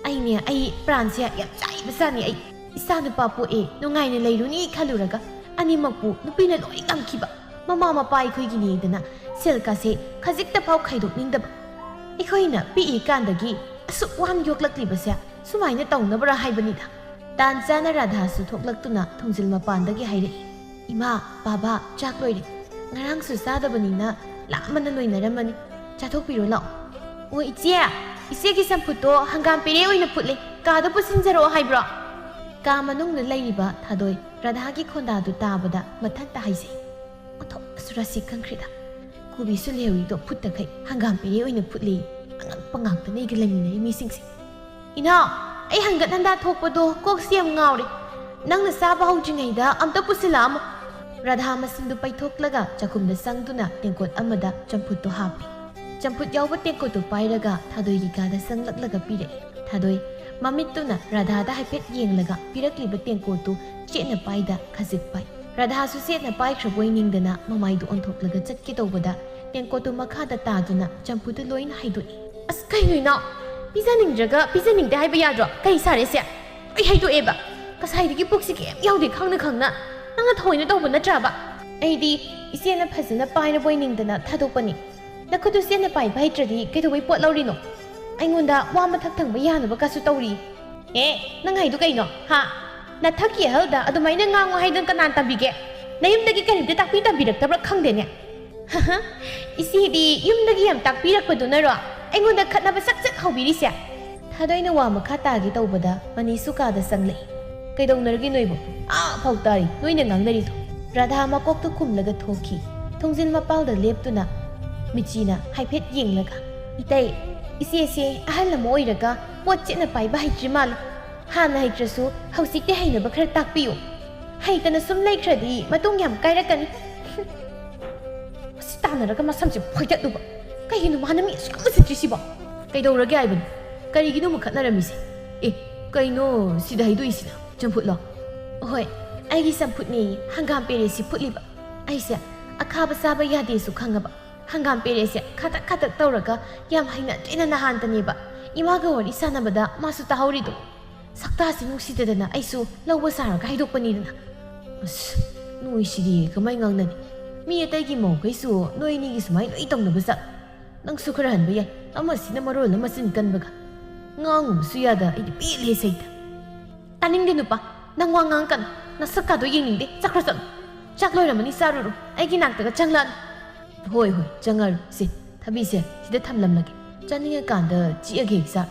ꯑꯩꯅꯦ, ꯑꯩ ꯄ꯭ꯔꯥꯟꯁꯦ ꯌꯥꯝ ꯆꯥꯛꯏꯕꯖꯥꯠꯅꯤ꯫ ꯑꯩ ꯏꯆꯥ ꯅꯨꯄꯥ ꯄꯣꯛꯑꯦ, ꯅꯨꯡꯉꯥꯏꯅ ꯂꯩꯔꯨꯅꯤ ꯈꯜꯂꯨꯔꯒ ꯑꯅꯤꯃꯛꯄꯨ ꯅꯨꯄꯤꯅ ꯂꯣꯏ ꯉꯝꯈꯤꯕ꯫ ꯃꯃꯥ ꯃꯄꯥ ꯑꯩꯈꯣꯏꯒꯤꯅꯦꯗꯅ ꯁꯦꯜꯀꯥꯁꯦ ꯈꯖꯤꯛꯇ ꯐꯥꯎ ꯈꯥꯏꯗꯣꯛꯅꯤꯡꯗꯕ꯫ ꯑꯩꯈꯣꯏꯅ ꯄꯤꯛꯏꯀꯥꯟꯗꯒꯤ ꯑꯁꯨꯛ ꯋꯥꯅ ꯌꯣꯛꯂꯛꯂꯤꯕꯁꯦ ꯁꯨꯃꯥꯏꯅ ꯇꯧꯅꯕ꯭ꯔꯥ ꯍꯥꯏꯕꯅꯤꯗ꯫ ꯇꯥꯟ ꯆꯥꯅ ꯔꯥꯙꯥꯁꯨ ꯊꯣꯛꯂꯛꯇꯨꯅ ꯊꯣꯡꯖꯤꯜ ꯃꯄꯥꯟꯗꯒꯤ ꯍꯥꯏꯔꯛꯏ, "ꯏꯃꯥ, ꯕꯥꯕꯥ, ꯆꯥꯛ ꯂꯣꯏꯔꯦ꯫ ꯉꯔꯥꯡꯁꯨ ꯆꯥꯗꯕꯅꯤꯅ ꯂꯥꯝꯃꯅ ꯂꯣꯏꯅꯔꯝꯃꯅꯤ꯫ ꯆꯥꯊꯣꯛꯄꯤꯔꯣ ꯂꯥꯛꯑꯣ꯫" "ꯑꯣ ꯏꯆꯦ, ꯏꯆꯦꯒꯤ ꯆꯝꯐꯨꯠꯇꯣ ꯍꯪꯒꯥꯝ ꯄꯦꯔꯦ ꯑꯣꯏꯅ ꯐꯨꯠꯂꯦ, ꯀꯥꯗ ꯄꯨꯁꯤꯟꯖꯔꯛꯑꯣ ꯍꯥꯏꯕ꯭ꯔꯣ?" ꯀꯥ ꯃꯅꯨꯡꯗ ꯂꯩꯔꯤꯕ ꯊꯥꯗꯣꯏ ꯔꯥꯙꯥꯒꯤ ꯈꯣꯟꯗꯥꯗꯨ ꯇꯥꯕꯗ ꯃꯊꯟꯇ ꯍꯥꯏꯖꯩ, ꯑꯣꯟꯊꯣꯛꯅꯁꯨ ꯔꯥꯁꯤ ꯈꯪꯈ꯭ꯔꯦꯗ꯫ ꯀꯣꯕꯤꯁꯨ ꯂꯩꯍꯧꯔꯤꯗꯣ ꯐꯨꯠꯇꯈꯩ ꯍꯪꯒꯥꯝ ꯄꯦꯔꯦ ꯑꯣꯏꯅ ꯐꯨꯠꯂꯦ꯫ ꯑꯉꯛꯄ ꯉꯥꯛꯇꯅꯦ ꯑꯩꯒ ꯂꯩꯃꯤꯟꯅꯔꯤ ꯃꯤꯁꯤꯡꯁꯦ꯫ "ꯏꯅꯥꯎ, ꯑꯩ ꯍꯪꯒꯠ ꯍꯟꯗꯥ ꯊꯣꯛꯄꯗꯣ ꯀꯣꯛꯁꯤ ꯌꯥꯝ ꯉꯥꯎꯔꯦ꯫ ꯅꯪꯅ ꯆꯥꯕ ꯍꯧꯗ꯭ꯔꯤꯉꯩꯗ ꯑꯝꯇ ꯄꯨꯁꯤꯜꯂꯛꯑꯝꯃꯣ꯫" ꯔꯥꯙꯥ ꯃꯁꯤꯟꯗꯨ ꯄꯩꯊꯣꯛꯂꯒ ꯆꯥꯛꯈꯨꯝꯗ ꯆꯪꯗꯨꯅ ꯇꯦꯡꯀꯣꯠ ꯑꯃꯗ ꯆꯝꯐꯨꯠꯇꯨ ꯍꯥꯞꯄꯤ꯫ ꯆꯝꯐꯨꯠ ꯌꯥꯎꯕ ꯇꯦꯡꯀꯣꯠꯇꯨ ꯄꯥꯏꯔꯒ ꯊꯥꯗꯣꯏꯒꯤ ꯀꯥꯗ ꯆꯪꯂꯛꯂꯒ ꯄꯤꯔꯛꯏ꯫ ꯊꯥꯗꯣꯏ ꯃꯃꯤꯠꯇꯨꯅ ꯔꯥꯙꯥꯗ ꯍꯥꯏꯐꯦꯠ ꯌꯦꯡꯂꯒ ꯄꯤꯔꯛꯂꯤꯕ ꯇꯦꯡꯀꯣꯠꯇꯨ ꯆꯦꯠꯅ ꯄꯥꯏꯗ ꯈꯖꯤꯛ ꯄꯥꯏ꯫ ꯔꯥꯙꯥꯁꯨ ꯆꯦꯠꯅ ꯄꯥꯏꯈ꯭ꯔꯕꯣꯏ ꯅꯤꯡꯗꯅ ꯃꯃꯥꯏꯗꯨ ꯑꯣꯟꯊꯣꯛꯂꯒ ꯆꯠꯀꯦ ꯇꯧꯕꯗ ꯇꯦꯡꯀꯣꯠꯇꯨ ꯃꯈꯥꯗ ꯇꯥꯗꯨꯅ ꯆꯝꯐꯨꯠꯇꯨ ꯂꯣꯏꯅ ꯍꯩꯗꯣꯛꯏ꯫ "ꯑꯁ, ꯀꯩꯅꯣ ꯏꯅꯥꯎ? ꯄꯤꯖꯅꯤꯡꯗ꯭ꯔꯒ ꯄꯤꯖꯅꯤꯡꯗꯦ ꯍꯥꯏꯕ ꯌꯥꯗ꯭ꯔꯣ? ꯀꯩ ꯁꯥꯔꯦ ꯁꯦ? ꯂꯣꯏ ꯍꯩꯗꯣꯛꯑꯦꯕ꯫ ꯉꯁꯥꯏꯗꯒꯤ ꯄꯨꯛꯁꯤ ꯀꯩꯝ ꯌꯥꯎꯗꯦ ꯈꯪꯅ ꯈꯪꯅ꯫ ꯅꯪꯅ ꯊꯑꯣꯏꯅ ꯇꯧꯕ ꯅꯠꯇ꯭ꯔꯕ?" "ꯑꯩꯗꯤ ꯏꯆꯦꯅ ꯐꯖꯅ ꯄꯥꯏꯔꯕꯣꯏ ꯅꯤꯡꯗꯅ ꯊꯥꯗꯣꯛꯄꯅꯤ꯫ ꯅꯈꯨꯠꯇꯨ ꯆꯦꯠꯅ ꯄꯥꯏꯕ ꯍꯩꯇ꯭ꯔꯗꯤ ꯀꯩꯗꯧꯕꯩ ꯄꯣꯠ ꯂꯧꯔꯤꯅꯣ? ꯑꯩꯉꯣꯟꯗ ꯋꯥ ꯃꯊꯛ ꯊꯪꯕ ꯌꯥꯅꯕ ꯀꯥꯁꯨ ꯇꯧꯔꯤ꯫ ꯑꯦ, ꯅꯪ ꯍꯥꯏꯗꯨ ꯀꯩꯅꯣ? ꯍꯥ? ꯅꯊꯛꯀꯤ ꯑꯍꯜꯗ ꯑꯗꯨꯃꯥꯏꯅ ꯉꯥꯡꯉꯨ ꯍꯥꯏꯗꯅ ꯀꯅꯥꯅ ꯇꯝꯕꯤꯒꯦ? ꯅꯌꯨꯝꯗꯒꯤ ꯀꯔꯤꯝꯇ ꯇꯥꯛꯄꯤ ꯇꯝꯕꯤꯔꯛꯇꯕ꯭ꯔꯥ ꯈꯪꯗꯦꯅꯦ꯫ ꯏꯆꯦꯗꯤ ꯌꯨꯝꯗꯒꯤ ꯌꯥꯝ ꯇꯥꯛꯄꯤꯔꯛꯄꯗꯨꯅꯔꯣ ꯑꯩꯉꯣꯟꯗ ꯈꯠꯅꯕ ꯁꯠ ꯁꯠ ꯍꯧꯕꯤꯔꯤꯁꯦ?" ꯊꯥꯗꯣꯏꯅ ꯋꯥ ꯃꯈꯥ ꯇꯥꯒꯦ ꯇꯧꯕꯗ ꯃꯅꯤꯁꯨ ꯀꯥꯗ ꯆꯪꯂꯛꯏ꯫ "ꯀꯩꯗꯧꯅꯔꯒꯦ ꯅꯣꯏꯕꯨ? ꯑꯥ ꯐꯥꯎ ꯇꯥꯔꯤ ꯅꯣꯏꯅ ꯉꯥꯡꯅꯔꯤꯗꯣ!" ꯔꯥꯙꯥ ꯃꯀꯣꯛꯇꯨ ꯈꯨꯝꯂꯒ ꯊꯣꯛꯈꯤ꯫ ꯊꯣꯡꯖꯤꯜ ꯃꯄꯥꯜꯗ ꯂꯦꯞꯇꯨꯅ ꯃꯤꯆꯤꯅ ꯍꯥꯏꯐꯦꯠ ꯌꯦꯡꯂꯒ, "ꯏꯇꯩ, ꯏꯆꯦꯁꯦ ꯑꯍꯜ ꯑꯃ ꯑꯣꯏꯔꯒ ꯄꯣꯠ ꯆꯦꯠꯅ ꯄꯥꯏꯕ ꯍꯩꯇ꯭ꯔꯤ ꯃꯥꯜꯂꯦ꯫ ꯍꯥꯟꯅ ꯍꯩꯇ꯭ꯔꯁꯨ ꯍꯧꯖꯤꯛꯇꯤ ꯍꯩꯅꯕ ꯈꯔ ꯇꯥꯛꯄꯤꯌꯨ꯫ ꯍꯩꯇꯅ ꯁꯨꯝ ꯂꯩꯈ꯭ꯔꯗꯤ ꯃꯇꯨꯡ ꯌꯥꯝ ꯀꯥꯏꯔꯛꯀꯅꯤ꯫" ꯃꯁꯤ ꯇꯥꯟꯅꯔꯒ ꯃꯁꯝꯁꯦ ꯐꯣꯏꯗꯠꯂꯨꯕ꯫ ꯀꯩꯒꯤꯅꯣ ꯃꯥꯅ ꯃꯤ ꯑꯁꯨꯛ ꯌꯥꯝ ꯎꯁꯤꯠꯇ꯭ꯔꯤꯁꯤꯕꯣ? ꯀꯩꯗꯧꯔꯒꯦ ꯍꯥꯏꯕꯅꯤ? ꯀꯔꯤꯒꯤꯅꯣ ꯑꯃꯨꯛ ꯈꯠꯅꯔꯝꯃꯤꯁꯦ? ꯑꯦ, ꯀꯩꯅꯣ ꯁꯤꯗ ꯍꯩꯗꯣꯛꯏꯁꯤꯅ? ꯆꯝꯐꯨꯠꯂꯣ? ꯍꯣꯏ, ꯑꯩꯒꯤ ꯆꯝꯐꯨꯠꯅꯦ꯫ ꯍꯪꯒꯥꯝ ꯄꯦꯔꯦꯁꯤ ꯐꯨꯠꯂꯤꯕ꯫ ꯑꯩꯁꯦ ꯑꯈꯥꯕ ꯆꯥꯕ ꯌꯥꯗꯦꯁꯨ ꯈꯪꯉꯕ꯫ ꯍꯪꯒꯥꯝ ꯄꯦꯔꯦꯁꯦ ꯈꯥꯇꯛ ꯈꯥꯇꯛ ꯇꯧꯔꯒ ꯌꯥꯝ ꯍꯩꯅꯗ꯭ꯔꯦꯅ ꯅꯍꯥꯟꯇꯅꯦꯕ ꯏꯃꯥꯒ ꯋꯥꯔꯤ ꯁꯥꯟꯅꯕꯗ ꯃꯥꯁꯨ ꯇꯥꯍꯧꯔꯤꯗꯣ꯫ ꯁꯛꯇꯥꯁꯤ ꯅꯨꯡꯁꯤꯗꯗꯅ ꯑꯩꯁꯨ ꯂꯧꯕ ꯁꯥꯔꯒ ꯍꯩꯗꯣꯛꯄꯅꯤꯗꯅ꯫ ꯑꯁ, ꯅꯣꯏꯁꯤꯗꯤ ꯀꯃꯥꯏ ꯉꯥꯡꯅꯅꯤ? ꯃꯤ ꯑꯇꯩꯒꯤ ꯃꯧꯈꯩꯁꯨ ꯅꯣꯏ ꯑꯅꯤꯒꯤ ꯁꯨꯃꯥꯏ ꯂꯣꯏ ꯇꯧꯅꯕ ꯖꯥꯠ? ꯅꯪꯁꯨ ꯈꯔ ꯍꯟꯕ ꯌꯥꯏ, ꯑꯃꯁꯤꯅ ꯃꯔꯣꯜ ꯑꯃ ꯆꯤꯟ ꯀꯟꯕꯒ꯫ ꯉꯥꯡꯉꯨꯕꯁꯨ ꯌꯥꯗ ꯑꯩꯗꯤ ꯄꯦꯜꯂꯦ ꯁꯩꯇ꯫ ꯇꯥꯅꯤꯡꯗꯦ ꯅꯨꯄꯥ, ꯅꯪ ꯋꯥ ꯉꯥꯡꯉꯛꯀꯅꯨ꯫ ꯅꯁꯛꯀꯥꯗꯣ ꯌꯦꯡꯅꯤꯡꯗꯦ, ꯆꯠꯈ꯭ꯔꯣ ꯆꯠꯂꯣ꯫ ꯆꯥꯛ ꯂꯣꯏꯔꯝꯃꯅꯤ ꯆꯥꯔꯨꯔꯣ, ꯑꯩꯒꯤ ꯅꯥꯛꯇꯒ ꯆꯪꯂꯛꯑꯅꯨ꯫ ꯍꯣꯏ ꯍꯣꯏ, ꯆꯪꯉꯔꯣꯏ꯫ ꯁꯦ, ꯊꯕꯤꯁꯦ ꯁꯤꯗ ꯊꯝꯂꯝꯂꯒꯦ, ꯆꯥꯅꯤꯡꯉꯀꯥꯟꯗ ꯆꯤꯛꯑꯒ ꯍꯦꯛ ꯆꯥꯔꯣ꯫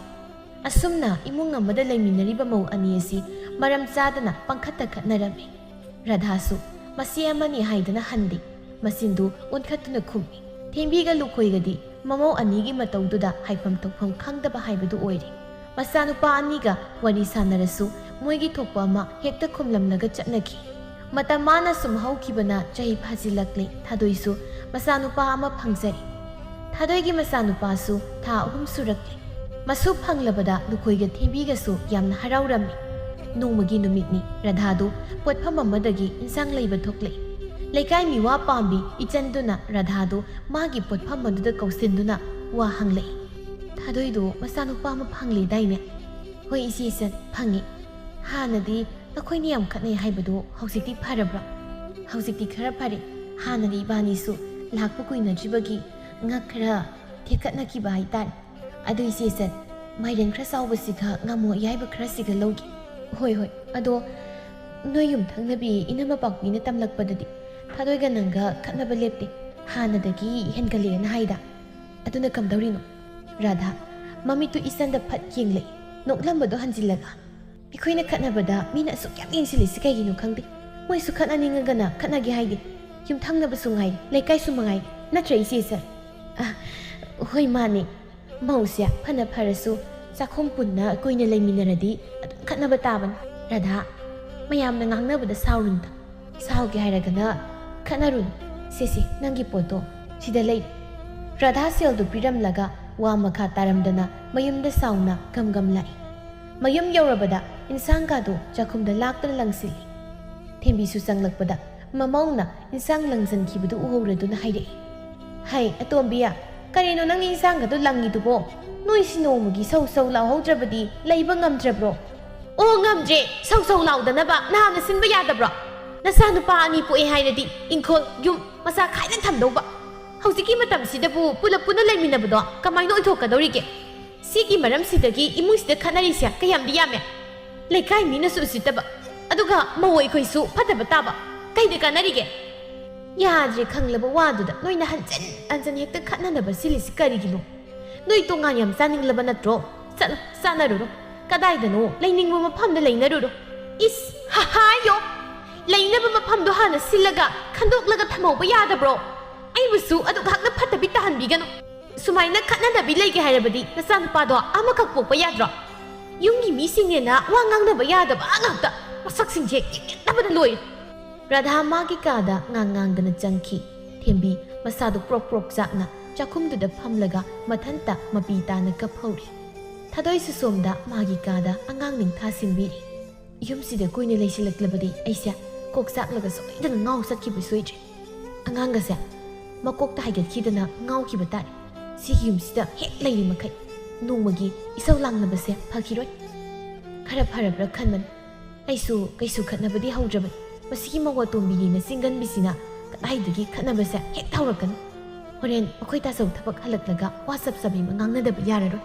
ꯑꯁꯨꯝꯅ ꯏꯃꯨꯡ ꯑꯃꯗ ꯂꯩꯃꯤꯟꯅꯔꯤꯕ ꯃꯧ ꯑꯅꯤ ꯑꯁꯤ ꯃꯔꯝ ꯆꯥꯗꯅ ꯄꯪꯈꯠꯇ ꯈꯠꯅꯔꯝꯃꯤ꯫ ꯔꯥꯙꯥꯁꯨ ꯃꯆꯦ ꯑꯃꯅꯤ ꯍꯥꯏꯗꯅ ꯍꯟꯗꯦ, ꯃꯆꯤꯟꯗꯨ ꯑꯣꯟꯈꯠꯇꯨꯅ ꯈꯨꯝꯃꯤ꯫ ꯊꯦꯝꯕꯤꯒ ꯂꯨꯈꯣꯏꯒꯗꯤ ꯃꯃꯧ ꯑꯅꯤꯒꯤ ꯃꯇꯧꯗꯨꯗ ꯍꯥꯏꯐꯝ ꯇꯧꯐꯝ ꯈꯪꯗꯕ ꯍꯥꯏꯕꯗꯨ ꯑꯣꯏꯔꯦ꯫ ꯃꯆꯥꯅꯨꯄꯥ ꯑꯅꯤꯒ ꯋꯥꯔꯤ ꯁꯥꯟꯅꯔꯁꯨ ꯃꯣꯏꯒꯤ ꯊꯣꯛꯄ ꯑꯃ ꯍꯦꯛꯇ ꯈꯨꯝꯂꯝꯂꯒ ꯆꯠꯅꯈꯤ꯫ ꯃꯇꯝ ꯃꯥꯅ ꯁꯨꯝ ꯍꯧꯈꯤꯕꯅ ꯆꯍꯤ ꯐꯥꯖꯤꯜꯂꯛꯂꯦ꯫ ꯊꯥꯗꯣꯏꯁꯨ ꯃꯆꯥꯅꯨꯄꯥ ꯑꯃ ꯐꯪꯖꯔꯦ꯫ ꯊꯥꯗꯣꯏꯒꯤ ꯃꯆꯥꯅꯨꯄꯥꯁꯨ ꯊꯥ ꯑꯍꯨꯝ ꯁꯨꯔꯛꯂꯦ꯫ ꯃꯁꯨ ꯐꯪꯂꯕꯗ ꯂꯨꯈꯣꯏꯒ ꯊꯦꯝꯕꯤꯒꯁꯨ ꯌꯥꯝꯅ ꯍꯔꯥꯎꯔꯝꯃꯤ꯫ ꯅꯣꯡꯃꯒꯤ ꯅꯨꯃꯤꯠꯅꯤ꯫ ꯔꯥꯙꯥꯗꯨ ꯄꯣꯠꯐꯝ ꯑꯃꯗꯒꯤ ꯏꯟꯁꯥꯡ ꯂꯩꯕ ꯊꯣꯛꯂꯛꯏ꯫ ꯂꯩꯀꯥꯏ ꯃꯤꯋꯥ ꯄꯥꯝꯕꯤ ꯏꯆꯟꯗꯨꯅ ꯔꯥꯙꯥꯗꯨ ꯃꯥꯒꯤ ꯄꯣꯠꯐꯝ ꯑꯗꯨꯗ ꯀꯧꯁꯤꯟꯗꯨꯅ ꯋꯥ ꯍꯪꯂꯛꯏ꯫ "ꯊꯥꯗꯣꯏꯗꯣ ꯃꯆꯥꯅꯨꯄꯥ ꯑꯃ ꯐꯪꯂꯦꯗꯥꯏꯅꯦ?" "ꯍꯣꯏ ꯏꯆꯦ ꯏꯆꯟ, ꯐꯪꯉꯤ꯫ ꯍꯥꯟꯅꯗꯤ ꯑꯩꯈꯣꯏꯅ ꯌꯥꯝ ꯈꯠꯅꯩ ꯍꯥꯏꯕꯗꯣ ꯍꯧꯖꯤꯛꯇꯤ ꯐꯔꯕ꯭ꯔꯣ?" "ꯍꯧꯖꯤꯛꯇꯤ ꯈꯔ ꯐꯔꯦ꯫ ꯍꯥꯟꯅꯗꯤ ꯏꯕꯥꯅꯤꯁꯨ ꯂꯥꯛꯄ ꯀꯨꯏꯅꯗ꯭ꯔꯤꯕꯒꯤ ꯉꯛ ꯈꯔ ꯊꯦꯛꯀꯠꯅꯈꯤꯕ ꯍꯥꯏꯇꯥꯔꯦ꯫ ꯑꯗꯨ ꯏꯆꯦ ꯏꯆꯟ, ꯃꯥꯏꯔꯦꯟ ꯈꯔ ꯆꯥꯎꯕꯁꯤꯒ ꯉꯥꯃꯨ ꯑꯌꯥꯏꯕ ꯈꯔꯁꯤꯒ ꯂꯧꯒꯦ꯫" "ꯍꯣꯏ ꯍꯣꯏ, ꯑꯗꯣ ꯅꯣꯏ ꯌꯨꯝꯊꯪꯅꯕꯤ ꯏꯅꯝꯃ ꯄꯥꯛꯄꯤꯅ ꯇꯝꯂꯛꯄꯗꯗꯤ ꯊꯥꯗꯣꯏꯒ ꯅꯪꯒ ꯈꯠꯅꯕ ꯂꯦꯞꯇꯦ, ꯍꯥꯟꯅꯗꯒꯤ ꯍꯦꯟꯒꯠꯂꯛꯑꯦꯅ ꯍꯥꯏꯗ꯫ ꯑꯗꯨꯅ ꯀꯝꯗꯧꯔꯤꯅꯣ?" ꯔꯥꯙꯥ ꯃꯃꯤꯠꯇꯨ ꯏꯆꯟꯗ ꯐꯠ ꯌꯦꯡꯂꯛꯏ꯫ ꯅꯣꯛꯂꯝꯕꯗꯣ ꯍꯟꯖꯤꯜꯂꯒ, "ꯑꯩꯈꯣꯏꯅ ꯈꯠꯅꯕꯗ ꯃꯤꯅ ꯑꯁꯨꯛ ꯌꯥꯝ ꯌꯦꯡꯁꯤꯜꯂꯤꯁꯤ ꯀꯩꯒꯤꯅꯣ ꯈꯪꯗꯦ꯫ ꯃꯣꯏꯁꯨ ꯈꯠꯅꯅꯤꯡꯉꯒꯅ ꯈꯠꯅꯒꯦ ꯍꯥꯏꯗꯦ꯫ ꯌꯨꯝꯊꯪꯅꯕꯁꯨ ꯉꯥꯏꯔꯦ, ꯂꯩꯀꯥꯏꯁꯨ ꯃꯉꯥꯏꯔꯦ꯫ ꯅꯠꯇ꯭ꯔ ꯏꯆꯦ ꯏꯆꯟ?" "ꯑ, ꯍꯣꯏ ꯃꯥꯅꯦ꯫ ꯃꯧꯁꯦ ꯐꯅ ꯐꯔꯁꯨ ꯆꯥꯛꯈꯨꯝ ꯄꯨꯟꯅ ꯀꯨꯏꯅ ꯂꯩꯃꯤꯟꯅꯔꯗꯤ ꯑꯗꯨꯝ ꯈꯠꯅꯕ ꯇꯥꯕꯅꯤ꯫ ꯔꯥꯙꯥ, ꯃꯌꯥꯝꯅ ꯉꯥꯡꯅꯕꯗ ꯁꯥꯎꯔꯨꯅꯨꯗ꯫ ꯁꯥꯎꯒꯦ ꯍꯥꯏꯔꯒꯅ ꯈꯠꯅꯔꯨꯅꯨ꯫ ꯁꯦ ꯁꯦ, ꯅꯪꯒꯤ ꯄꯣꯠꯇꯣ ꯁꯤꯗ ꯂꯩ꯫" ꯔꯥꯙꯥ ꯁꯦꯜꯗꯨ ꯄꯤꯔꯝꯂꯒ ꯋꯥ ꯃꯈꯥ ꯇꯥꯔꯝꯗꯅ ꯃꯌꯨꯝꯗ ꯁꯥꯎꯅ ꯒꯝ ꯒꯝ ꯂꯥꯛꯏ꯫ ꯃꯌꯨꯝ ꯌꯧꯔꯕꯗ ꯏꯟꯁꯥꯡ ꯀꯥꯗꯨ ꯆꯥꯛꯈꯨꯝꯗ ꯂꯥꯛꯇꯅ ꯂꯪꯁꯤꯜꯂꯤ꯫ ꯊꯦꯝꯕꯤꯁꯨ ꯆꯪꯂꯛꯄꯗ ꯃꯃꯧꯅ ꯏꯟꯁꯥꯡ ꯂꯪꯁꯤꯟꯈꯤꯕꯗꯨ ꯎꯍꯧꯔꯗꯨꯅ ꯍꯥꯏꯔꯛꯏ, "ꯍꯩ, ꯑꯇꯣꯝꯕꯤ, ꯀꯔꯤꯅꯣ ꯅꯪꯅ ꯏꯟꯁꯥꯡꯒꯗꯣ ꯂꯪꯉꯤꯗꯨꯕꯣ? ꯅꯣꯏꯁꯤ ꯅꯣꯡꯃꯒꯤ ꯁꯧ ꯁꯧ ꯂꯥꯎꯍꯧꯗ꯭ꯔꯕꯗꯤ ꯂꯩꯕ ꯉꯝꯗ꯭ꯔꯕ꯭ꯔꯣ?" "ꯑꯣ, ꯉꯝꯗ꯭ꯔꯦ, ꯁꯧ ꯁꯧ ꯂꯥꯎꯗꯅꯕ ꯅꯍꯥꯟꯅ ꯁꯤꯟꯕ ꯌꯥꯗꯕ꯭ꯔꯣ? ꯅꯆꯥꯅꯨꯄꯥ ꯑꯅꯤ ꯄꯣꯛꯑꯦ ꯍꯥꯏꯔꯗꯤ ꯏꯪꯈꯣꯜ, ꯌꯨꯝ, ꯃꯆꯥ ꯈꯥꯏꯅ ꯊꯝꯗꯧꯕ꯫ ꯍꯧꯖꯤꯛꯀꯤ ꯃꯇꯝꯁꯤꯗꯕꯨ ꯄꯨꯂꯞ ꯄꯨꯟꯅ ꯂꯩꯃꯤꯟꯅꯕꯗꯣ ꯀꯃꯥꯏꯅ ꯑꯣꯏꯊꯣꯛꯀꯗꯧꯔꯤꯒꯦ? ꯁꯤꯒꯤ ꯃꯔꯝꯁꯤꯗꯒꯤ ꯏꯃꯨꯡꯁꯤꯗ ꯈꯠꯅꯔꯤꯁꯦ ꯀꯌꯥꯝꯗꯤ ꯌꯥꯝꯃꯦ꯫ ꯂꯩꯀꯥꯏ ꯃꯤꯅꯁꯨ ꯎꯁꯤꯠꯇꯕ, ꯑꯗꯨꯒ ꯃꯧ ꯑꯩꯈꯣꯏꯁꯨ ꯐꯠꯇꯕ ꯇꯥꯕ꯫ ꯀꯩꯗ ꯀꯥꯟꯅꯔꯤꯒꯦ? ꯌꯥꯗ꯭ꯔꯦ ꯈꯪꯂꯕ ꯋꯥꯗꯨꯗ ꯅꯣꯏꯅ ꯍꯟꯖꯤꯟ ꯍꯟꯖꯤꯟ ꯍꯦꯛꯇ ꯈꯠꯅꯅꯕ ꯁꯤꯜꯂꯤꯁꯤ ꯀꯔꯤꯒꯤꯅꯣ? ꯅꯣꯏ ꯇꯣꯉꯥꯟ ꯌꯥꯝ ꯆꯥꯅꯤꯡꯂꯕ ꯅꯠꯇ꯭ꯔꯣ? ꯆꯠꯂꯣ, ꯆꯥꯅꯔꯨꯔꯣ꯫ ꯀꯗꯥꯏꯗꯅꯣ ꯂꯩꯅꯤꯡꯕ ꯃꯐꯝꯗ ꯂꯩꯅꯔꯨꯔꯣ꯫ ꯏꯁ, ꯍꯥ, ꯍꯥꯏꯌꯣ! ꯂꯩꯅꯕ ꯃꯐꯝꯗꯣ ꯍꯥꯟꯅ ꯁꯤꯜꯂꯒ ꯈꯟꯗꯣꯛꯂꯒ ꯊꯝꯍꯧꯕ ꯌꯥꯗꯕ꯭ꯔꯣ? ꯑꯩꯕꯨꯁꯨ ꯑꯗꯨꯛ ꯍꯥꯛꯅ ꯐꯠꯇꯕꯤ ꯇꯥꯍꯟꯕꯤꯒꯅꯨ꯫ ꯁꯨꯃꯥꯏꯅ ꯈꯠꯅꯗꯕꯤ ꯂꯩꯒꯦ ꯍꯥꯏꯔꯕꯗꯤ ꯅꯆꯥꯅꯨꯄꯥꯗꯣ ꯑꯃꯈꯛ ꯄꯣꯛꯄ ꯌꯥꯗ꯭ꯔꯣ? ꯌꯨꯝꯒꯤ ꯃꯤꯁꯤꯡꯅꯦꯅ ꯋꯥ ꯉꯥꯡꯅꯕ ꯌꯥꯗꯕ ꯉꯥꯛꯇ꯫ ꯃꯁꯛꯁꯤꯡꯁꯦ ꯌꯦꯡꯅꯤꯡꯗꯕꯅ ꯂꯣꯏꯔꯦ꯫ ꯔꯥꯙꯥ ꯃꯥꯒꯤ ꯀꯥꯗ ꯉꯥꯡ ꯉꯥꯡꯗꯅ ꯆꯪꯈꯤ꯫ ꯊꯦꯝꯕꯤ ꯃꯁꯥꯗꯨ ꯄ꯭ꯔꯣꯛ ꯄ꯭ꯔꯣꯛ ꯆꯥꯛꯅ ꯆꯥꯛꯈꯨꯝꯗꯨꯗ ꯐꯝꯂꯒ ꯃꯊꯟꯇ ꯃꯄꯤ ꯇꯥꯅ ꯀꯞꯍꯧꯔꯤ꯫ ꯊꯥꯗꯣꯏꯁꯨ ꯁꯣꯝꯗ ꯃꯥꯒꯤ ꯀꯥꯗ ꯑꯉꯥꯡ ꯅꯤꯡꯊꯥ ꯁꯤꯟꯕꯤꯔꯤ꯫ ꯌꯨꯝꯁꯤꯗ ꯀꯨꯏꯅ ꯂꯩꯁꯤꯜꯂꯛꯂꯕꯗꯤ ꯑꯩꯁꯦ ꯀꯣꯛ ꯆꯥꯛꯂꯒ ꯁꯣꯏꯗꯅ ꯉꯥꯎ ꯆꯠꯈꯤꯕ ꯁꯣꯏꯗ꯭ꯔꯦ꯫ ꯑꯉꯥꯡꯒꯁꯦ ꯃꯀꯣꯛꯇ ꯍꯥꯏꯒꯠꯈꯤꯗꯅ ꯉꯥꯎꯈꯤꯕ ꯇꯥꯔꯦ꯫ ꯁꯤꯒꯤ ꯌꯨꯝꯁꯤꯗ ꯍꯦꯛ ꯂꯩꯔꯤ ꯃꯈꯩ ꯅꯣꯡꯃꯒꯤ ꯏꯁꯧ ꯂꯥꯡꯅꯕꯁꯦ ꯐꯈꯤꯔꯣꯏ꯫ ꯈꯔ ꯐꯔꯕ꯭ꯔꯥ ꯈꯟꯕꯅꯤ꯫ ꯑꯩꯁꯨ ꯀꯩꯁꯨ ꯈꯠꯅꯕꯗꯤ ꯍꯧꯗ꯭ꯔꯕꯅꯤ꯫ ꯃꯁꯤꯒꯤ ꯃꯧ ꯑꯇꯣꯝꯕꯤꯅꯤꯅ ꯆꯤꯡꯒꯟꯕꯤꯁꯤꯅ ꯀꯗꯥꯏꯗꯒꯤ ꯈꯠꯅꯕꯁꯦ ꯍꯦꯛ ꯍꯧꯔꯛꯀꯅꯤ꯫ ꯍꯣꯔꯦꯟ ꯑꯩꯈꯣꯏ ꯇꯥꯆꯧ ꯊꯕꯛ ꯍꯜꯂꯛꯂꯒ ꯋꯥ ꯆꯞ ꯆꯞ ꯑꯃ ꯉꯥꯡꯅꯗꯕ ꯌꯥꯔꯔꯣꯏ꯫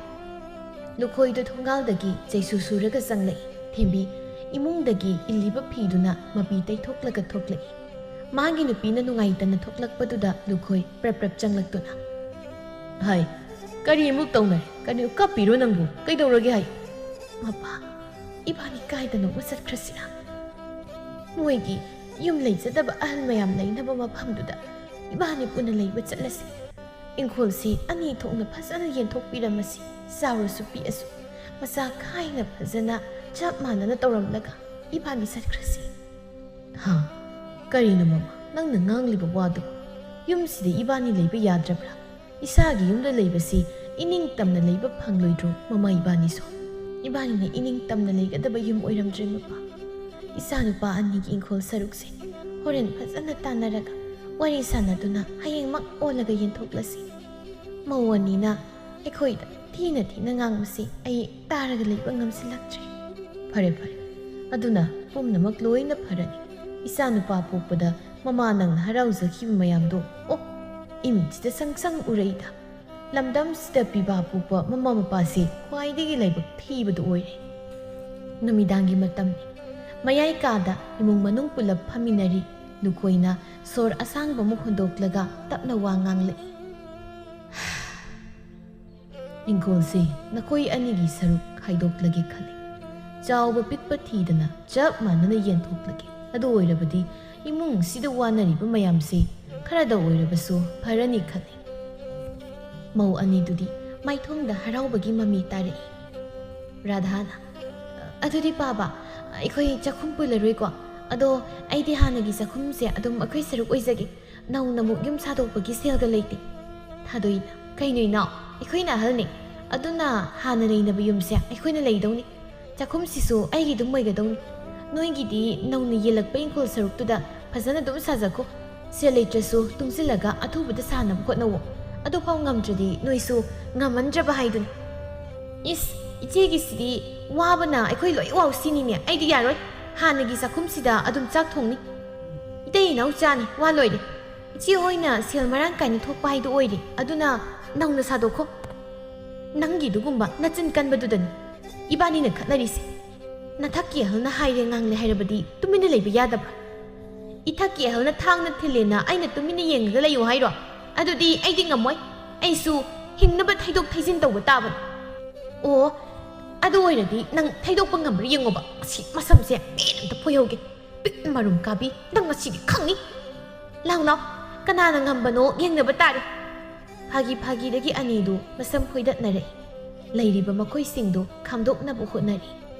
ꯂꯨꯈꯣꯏꯗꯣ ꯊꯣꯡꯒꯥꯜꯗꯒꯤ ꯆꯩꯁꯨ ꯁꯨꯔꯒ ꯆꯪꯂꯛꯏ꯫ ꯊꯦꯝꯕꯤ ꯏꯃꯨꯡꯗꯒꯤ ꯏꯜꯂꯤꯕ ꯐꯤꯗꯨꯅ ꯃꯄꯤ ꯇꯩꯊꯣꯛꯂꯒ ꯊꯣꯛꯂꯛꯏ꯫ ꯃꯥꯒꯤ ꯅꯨꯄꯤꯅ ꯅꯨꯡꯉꯥꯏꯇꯅ ꯊꯣꯛꯂꯛꯄꯗꯨꯗ ꯂꯨꯈꯣꯏ ꯄ꯭ꯔꯞ ꯄ꯭ꯔꯞ ꯆꯪꯂꯛꯇꯨꯅ, "ꯍꯥꯏ, ꯀꯔꯤ ꯑꯃꯨꯛ ꯇꯧꯅꯔꯦ? ꯀꯔꯤ ꯀꯞꯄꯤꯔꯣ ꯅꯪꯕꯨ? ꯀꯩꯗꯧꯔꯒꯦ ꯍꯥꯏ?" "ꯃꯄꯥ, ꯏꯕꯥꯅꯤ ꯀꯥꯏꯗꯅꯣꯃ ꯆꯠꯈ꯭ꯔꯁꯤꯔꯥ? ꯃꯣꯏꯒꯤ ꯌꯨꯝ ꯂꯩꯖꯗꯕ ꯑꯍꯜ ꯃꯌꯥꯝ ꯂꯩꯅꯕ ꯃꯐꯝꯗꯨꯗ ꯏꯕꯥꯅꯤ ꯄꯨꯟꯅ ꯂꯩꯕ ꯆꯠꯂꯁꯤ꯫ ꯏꯪꯈꯣꯜꯁꯤ ꯑꯅꯤ ꯊꯣꯛꯅ ꯐꯖꯅ ꯌꯦꯟꯊꯣꯛꯄꯤꯔꯝꯃꯁꯤ꯫ ꯆꯥꯎꯔꯁꯨ ꯄꯤꯛꯑꯁꯨ ꯃꯆꯥ ꯈꯥꯏꯅ ꯐꯖꯅ ꯆꯞ ꯃꯥꯟꯅꯅ ꯇꯧꯔꯝꯂꯒ ꯏꯕꯥꯅꯤ ꯆꯠꯈ꯭ꯔꯁꯤ꯫" "ꯍꯥ? ꯀꯔꯤꯅꯣ ꯃꯃꯥ, ꯅꯪꯅ ꯉꯥꯡꯂꯤꯕ ꯋꯥꯗꯨ? ꯌꯨꯝꯁꯤꯗ ꯏꯕꯥꯅꯤ ꯂꯩꯕ ꯌꯥꯗ꯭ꯔꯕ꯭ꯔꯥ? ꯏꯁꯥꯒꯤ ꯌꯨꯝꯗ ꯂꯩꯕꯁꯤ ꯏꯅꯤꯡ ꯇꯝꯅ ꯂꯩꯕ ꯐꯪꯂꯣꯏꯗ꯭ꯔꯣ ꯃꯃꯥ ꯏꯕꯥꯅꯤꯁꯨ? ꯏꯕꯥꯅꯤꯅ ꯏꯅꯤꯡ ꯇꯝꯅ ꯂꯩꯒꯗꯕ ꯌꯨꯝ ꯑꯣꯏꯔꯝꯗ꯭ꯔꯦ ꯃꯄꯥ꯫ ꯏꯆꯥꯅꯨꯄꯥ ꯑꯅꯤꯒꯤ ꯏꯪꯈꯣꯜ ꯁꯔꯨꯛꯁꯦ ꯍꯣꯔꯦꯟ ꯐꯖꯅ ꯇꯥꯟꯅꯔꯒ ꯋꯥꯔꯤ ꯁꯥꯟꯅꯗꯨꯅ ꯍꯌꯦꯡꯃꯛ ꯑꯣꯜꯂꯒ ꯌꯦꯟꯊꯣꯛꯂꯁꯤ꯫ ꯃꯧ ꯑꯅꯤꯅ ꯑꯩꯈꯣꯏꯗ ꯊꯤꯅ ꯊꯤꯅ ꯉꯥꯡꯕꯁꯤ ꯑꯩ ꯇꯥꯔꯒ ꯂꯩꯕ ꯉꯝꯁꯤꯜꯂꯛꯇ꯭ꯔꯦ꯫" "ꯐꯔꯦ, ꯐꯔꯦ꯫ ꯑꯗꯨꯅ ꯄꯨꯝꯅꯃꯛ ꯂꯣꯏꯅ ꯐꯔꯅꯤ꯫ ꯏꯆꯥꯅꯨꯄꯥ ꯄꯣꯛꯄꯗ ꯃꯃꯥ ꯅꯪꯅ ꯍꯔꯥꯎꯖꯈꯤꯕ ꯃꯌꯥꯝꯗꯣ, ꯑꯣ, ꯏꯃꯤꯠꯁꯤꯗ ꯁꯪ ꯁꯪ ꯎꯔꯛꯏꯗ꯫ ꯂꯝꯗꯝꯁꯤꯗ ꯄꯤꯕꯥ ꯄꯣꯛꯄ ꯃꯃꯥ ꯃꯄꯥꯁꯤ ꯈ꯭ꯋꯥꯏꯗꯒꯤ ꯂꯥꯏꯕꯛ ꯊꯤꯕꯗꯨ ꯑꯣꯏꯔꯦ꯫" ꯅꯨꯃꯤꯗꯥꯡꯒꯤ ꯃꯇꯝꯅꯤ꯫ ꯃꯌꯥꯏ ꯀꯥꯗ ꯏꯃꯨꯡ ꯃꯅꯨꯡ ꯄꯨꯂꯞ ꯐꯝꯃꯤꯟꯅꯔꯤ꯫ ꯂꯨꯈꯣꯏꯅ ꯁꯣꯔ ꯑꯁꯥꯡꯕ ꯑꯃ ꯍꯣꯟꯗꯣꯛꯂꯒ ꯇꯞꯅ ꯋꯥ ꯉꯥꯡꯂꯛꯏ꯫ "ꯏꯪꯈꯣꯜꯁꯦ ꯅꯈꯣꯏ ꯑꯅꯤꯒꯤ ꯁꯔꯨꯛ ꯈꯥꯏꯗꯣꯛꯂꯒꯦ ꯈꯜꯂꯤ꯫ ꯆꯥꯎꯕ ꯄꯤꯛꯄ ꯊꯤꯗꯅ ꯆꯞ ꯃꯥꯟꯅꯅ ꯌꯦꯟꯊꯣꯛꯂꯒꯦ꯫ ꯑꯗꯨ ꯑꯣꯏꯔꯕꯗꯤ ꯏꯃꯨꯡꯁꯤꯗ ꯋꯥꯅꯔꯤꯕ ꯃꯌꯥꯝꯁꯦ ꯈꯔꯗ ꯑꯣꯏꯔꯕꯁꯨ ꯐꯔꯅꯤ ꯈꯜꯂꯤ꯫" ꯃꯧ ꯑꯅꯤꯗꯨꯗꯤ ꯃꯥꯏꯊꯣꯡꯗ ꯍꯔꯥꯎꯕꯒꯤ ꯃꯃꯤ ꯇꯥꯔꯛꯏ꯫ ꯔꯥꯙꯥꯅ, "ꯑꯗꯨꯗꯤ ꯄꯥꯕ, ꯑꯩꯈꯣꯏ ꯆꯥꯛꯈꯨꯝ ꯄꯨꯜꯂꯔꯣꯏꯀꯣ? ꯑꯗꯣ ꯑꯩꯗꯤ ꯍꯥꯟꯅꯒꯤ ꯆꯥꯛꯈꯨꯝꯁꯦ ꯑꯗꯨꯝ ꯑꯩꯈꯣꯏ ꯁꯔꯨꯛ ꯑꯣꯏꯖꯒꯦ꯫ ꯅꯧꯅ ꯑꯃꯨꯛ ꯌꯨꯝ ꯁꯥꯗꯣꯛꯄꯒꯤ ꯁꯦꯜꯒ ꯂꯩꯇꯦ꯫ ꯊꯥꯗꯣꯏꯅ, "ꯀꯩꯅꯣ ꯏꯅꯥꯎ, ꯑꯩꯈꯣꯏꯅ ꯑꯍꯜꯅꯤ, ꯑꯗꯨꯅ ꯍꯥꯟꯅ ꯂꯩꯅꯕ ꯌꯨꯝꯁꯦ ꯑꯩꯈꯣꯏꯅ ꯂꯩꯗꯧꯅꯤ꯫ ꯆꯥꯛꯈꯨꯝꯁꯤꯁꯨ ꯑꯩꯒꯤ ꯑꯗꯨꯝ ꯑꯣꯏꯒꯗꯧꯅꯤ꯫ ꯅꯣꯏꯒꯤꯗꯤ ꯅꯧꯅ ꯌꯦꯜꯂꯛꯄ ꯏꯪꯈꯣꯜ ꯁꯔꯨꯛꯇꯨꯗ ꯐꯖꯅ ꯑꯗꯨꯝ ꯁꯥꯖꯈꯣ꯫ ꯁꯦꯜ ꯂꯩꯇ꯭ꯔꯁꯨ ꯇꯨꯡꯁꯤꯜꯂꯒ ꯑꯊꯨꯕꯗ ꯁꯥꯅꯕ ꯍꯣꯠꯅꯧꯋꯣ꯫ ꯑꯗꯨꯐꯥꯎ ꯉꯝꯗ꯭ꯔꯗꯤ ꯅꯣꯏꯁꯨ ꯉꯝꯃꯟꯗ꯭ꯔꯕ ꯍꯥꯏꯗꯨꯅꯤ꯫" "ꯏꯁ, ꯏꯆꯦꯒꯤꯁꯤꯗꯤ ꯋꯥꯕꯅ ꯑꯩꯈꯣꯏ ꯂꯣꯏ ꯋꯥꯎ ꯁꯤꯅꯤꯅꯦ꯫ ꯑꯩꯗꯤ ꯌꯥꯔꯣꯏ꯫ ꯍꯥꯟꯅꯒꯤ ꯆꯥꯛꯈꯨꯝꯁꯤꯗ ꯑꯗꯨꯝ ꯆꯥꯛ ꯊꯣꯡꯅꯤ꯫ ꯏꯇꯩ ꯏꯅꯥꯎꯆꯥꯅꯤ, ꯋꯥ ꯂꯣꯏꯔꯦ꯫ ꯏꯆꯦ ꯍꯣꯏꯅ ꯁꯦꯜ ꯃꯔꯥꯡ ꯀꯥꯏꯅ ꯊꯣꯛꯄ ꯍꯥꯏꯗꯨ ꯑꯣꯏꯔꯦ꯫ ꯑꯗꯨꯅ ꯅꯧꯅ ꯁꯥꯗꯣꯛꯈꯣ꯫ ꯅꯪꯒꯤ ꯑꯗꯨꯒꯨꯝꯕ ꯅꯆꯤꯟ ꯀꯟꯕꯗꯨꯗꯅꯤ ꯏꯕꯥꯅꯤꯅ ꯈꯠꯅꯔꯤꯁꯦ꯫ ꯅꯊꯛꯀꯤ ꯑꯍꯜꯅ ꯍꯥꯏꯔꯦ ꯉꯥꯡꯂꯦ ꯍꯥꯏꯔꯕꯗꯤ ꯇꯨꯃꯤꯟꯅ ꯂꯩꯕ ꯌꯥꯗꯕ꯭ꯔꯥ? ꯏꯊꯛꯀꯤ ꯑꯍꯜꯅ ꯊꯥꯡꯅ ꯊꯤꯜꯂꯦꯅ ꯑꯩꯅ ꯇꯨꯃꯤꯟꯅ ꯌꯦꯡꯉꯒ ꯂꯩꯌꯨ ꯍꯥꯏꯔꯣ? ꯑꯗꯨꯗꯤ ꯑꯩꯗꯤ ꯉꯝꯃꯣꯏ꯫ ꯑꯩꯁꯨ ꯍꯤꯡꯅꯕ ꯊꯩꯗꯣꯛ ꯊꯩꯖꯤꯟ ꯇꯧꯕ ꯇꯥꯕꯅꯤ꯫ ꯑꯣ, ꯑꯗꯨ ꯑꯣꯏꯔꯗꯤ ꯅꯪ ꯊꯩꯗꯣꯛꯄ ꯉꯝꯕ꯭ꯔꯥ ꯌꯦꯡꯉꯣꯕ꯫ ꯑꯁꯤ ꯃꯁꯝꯁꯦ ꯄꯦꯟ ꯑꯝꯇ ꯐꯣꯏꯍꯧꯒꯦ꯫ ꯄꯤꯛ ꯃꯔꯨꯝ ꯀꯥꯕꯤ, ꯅꯪ ꯉꯁꯤꯗꯤ ꯈꯪꯅꯤ꯫ ꯂꯥꯎ ꯂꯥꯎ, ꯀꯅꯥꯅ ꯉꯝꯕꯅꯣ ꯌꯦꯡꯅꯕ ꯇꯥꯔꯦ꯫" ꯐꯥꯒꯤ ꯐꯥꯒꯤꯗꯒꯤ ꯑꯅꯤꯗꯨ ꯃꯁꯝ ꯐꯣꯏꯗꯠꯅꯔꯛꯏ꯫ ꯂꯩꯔꯤꯕ ꯃꯈꯣꯏꯁꯤꯡꯗꯨ ꯈꯥꯝꯗꯣꯛꯅꯕ ꯍꯣꯠꯅꯔꯤ꯫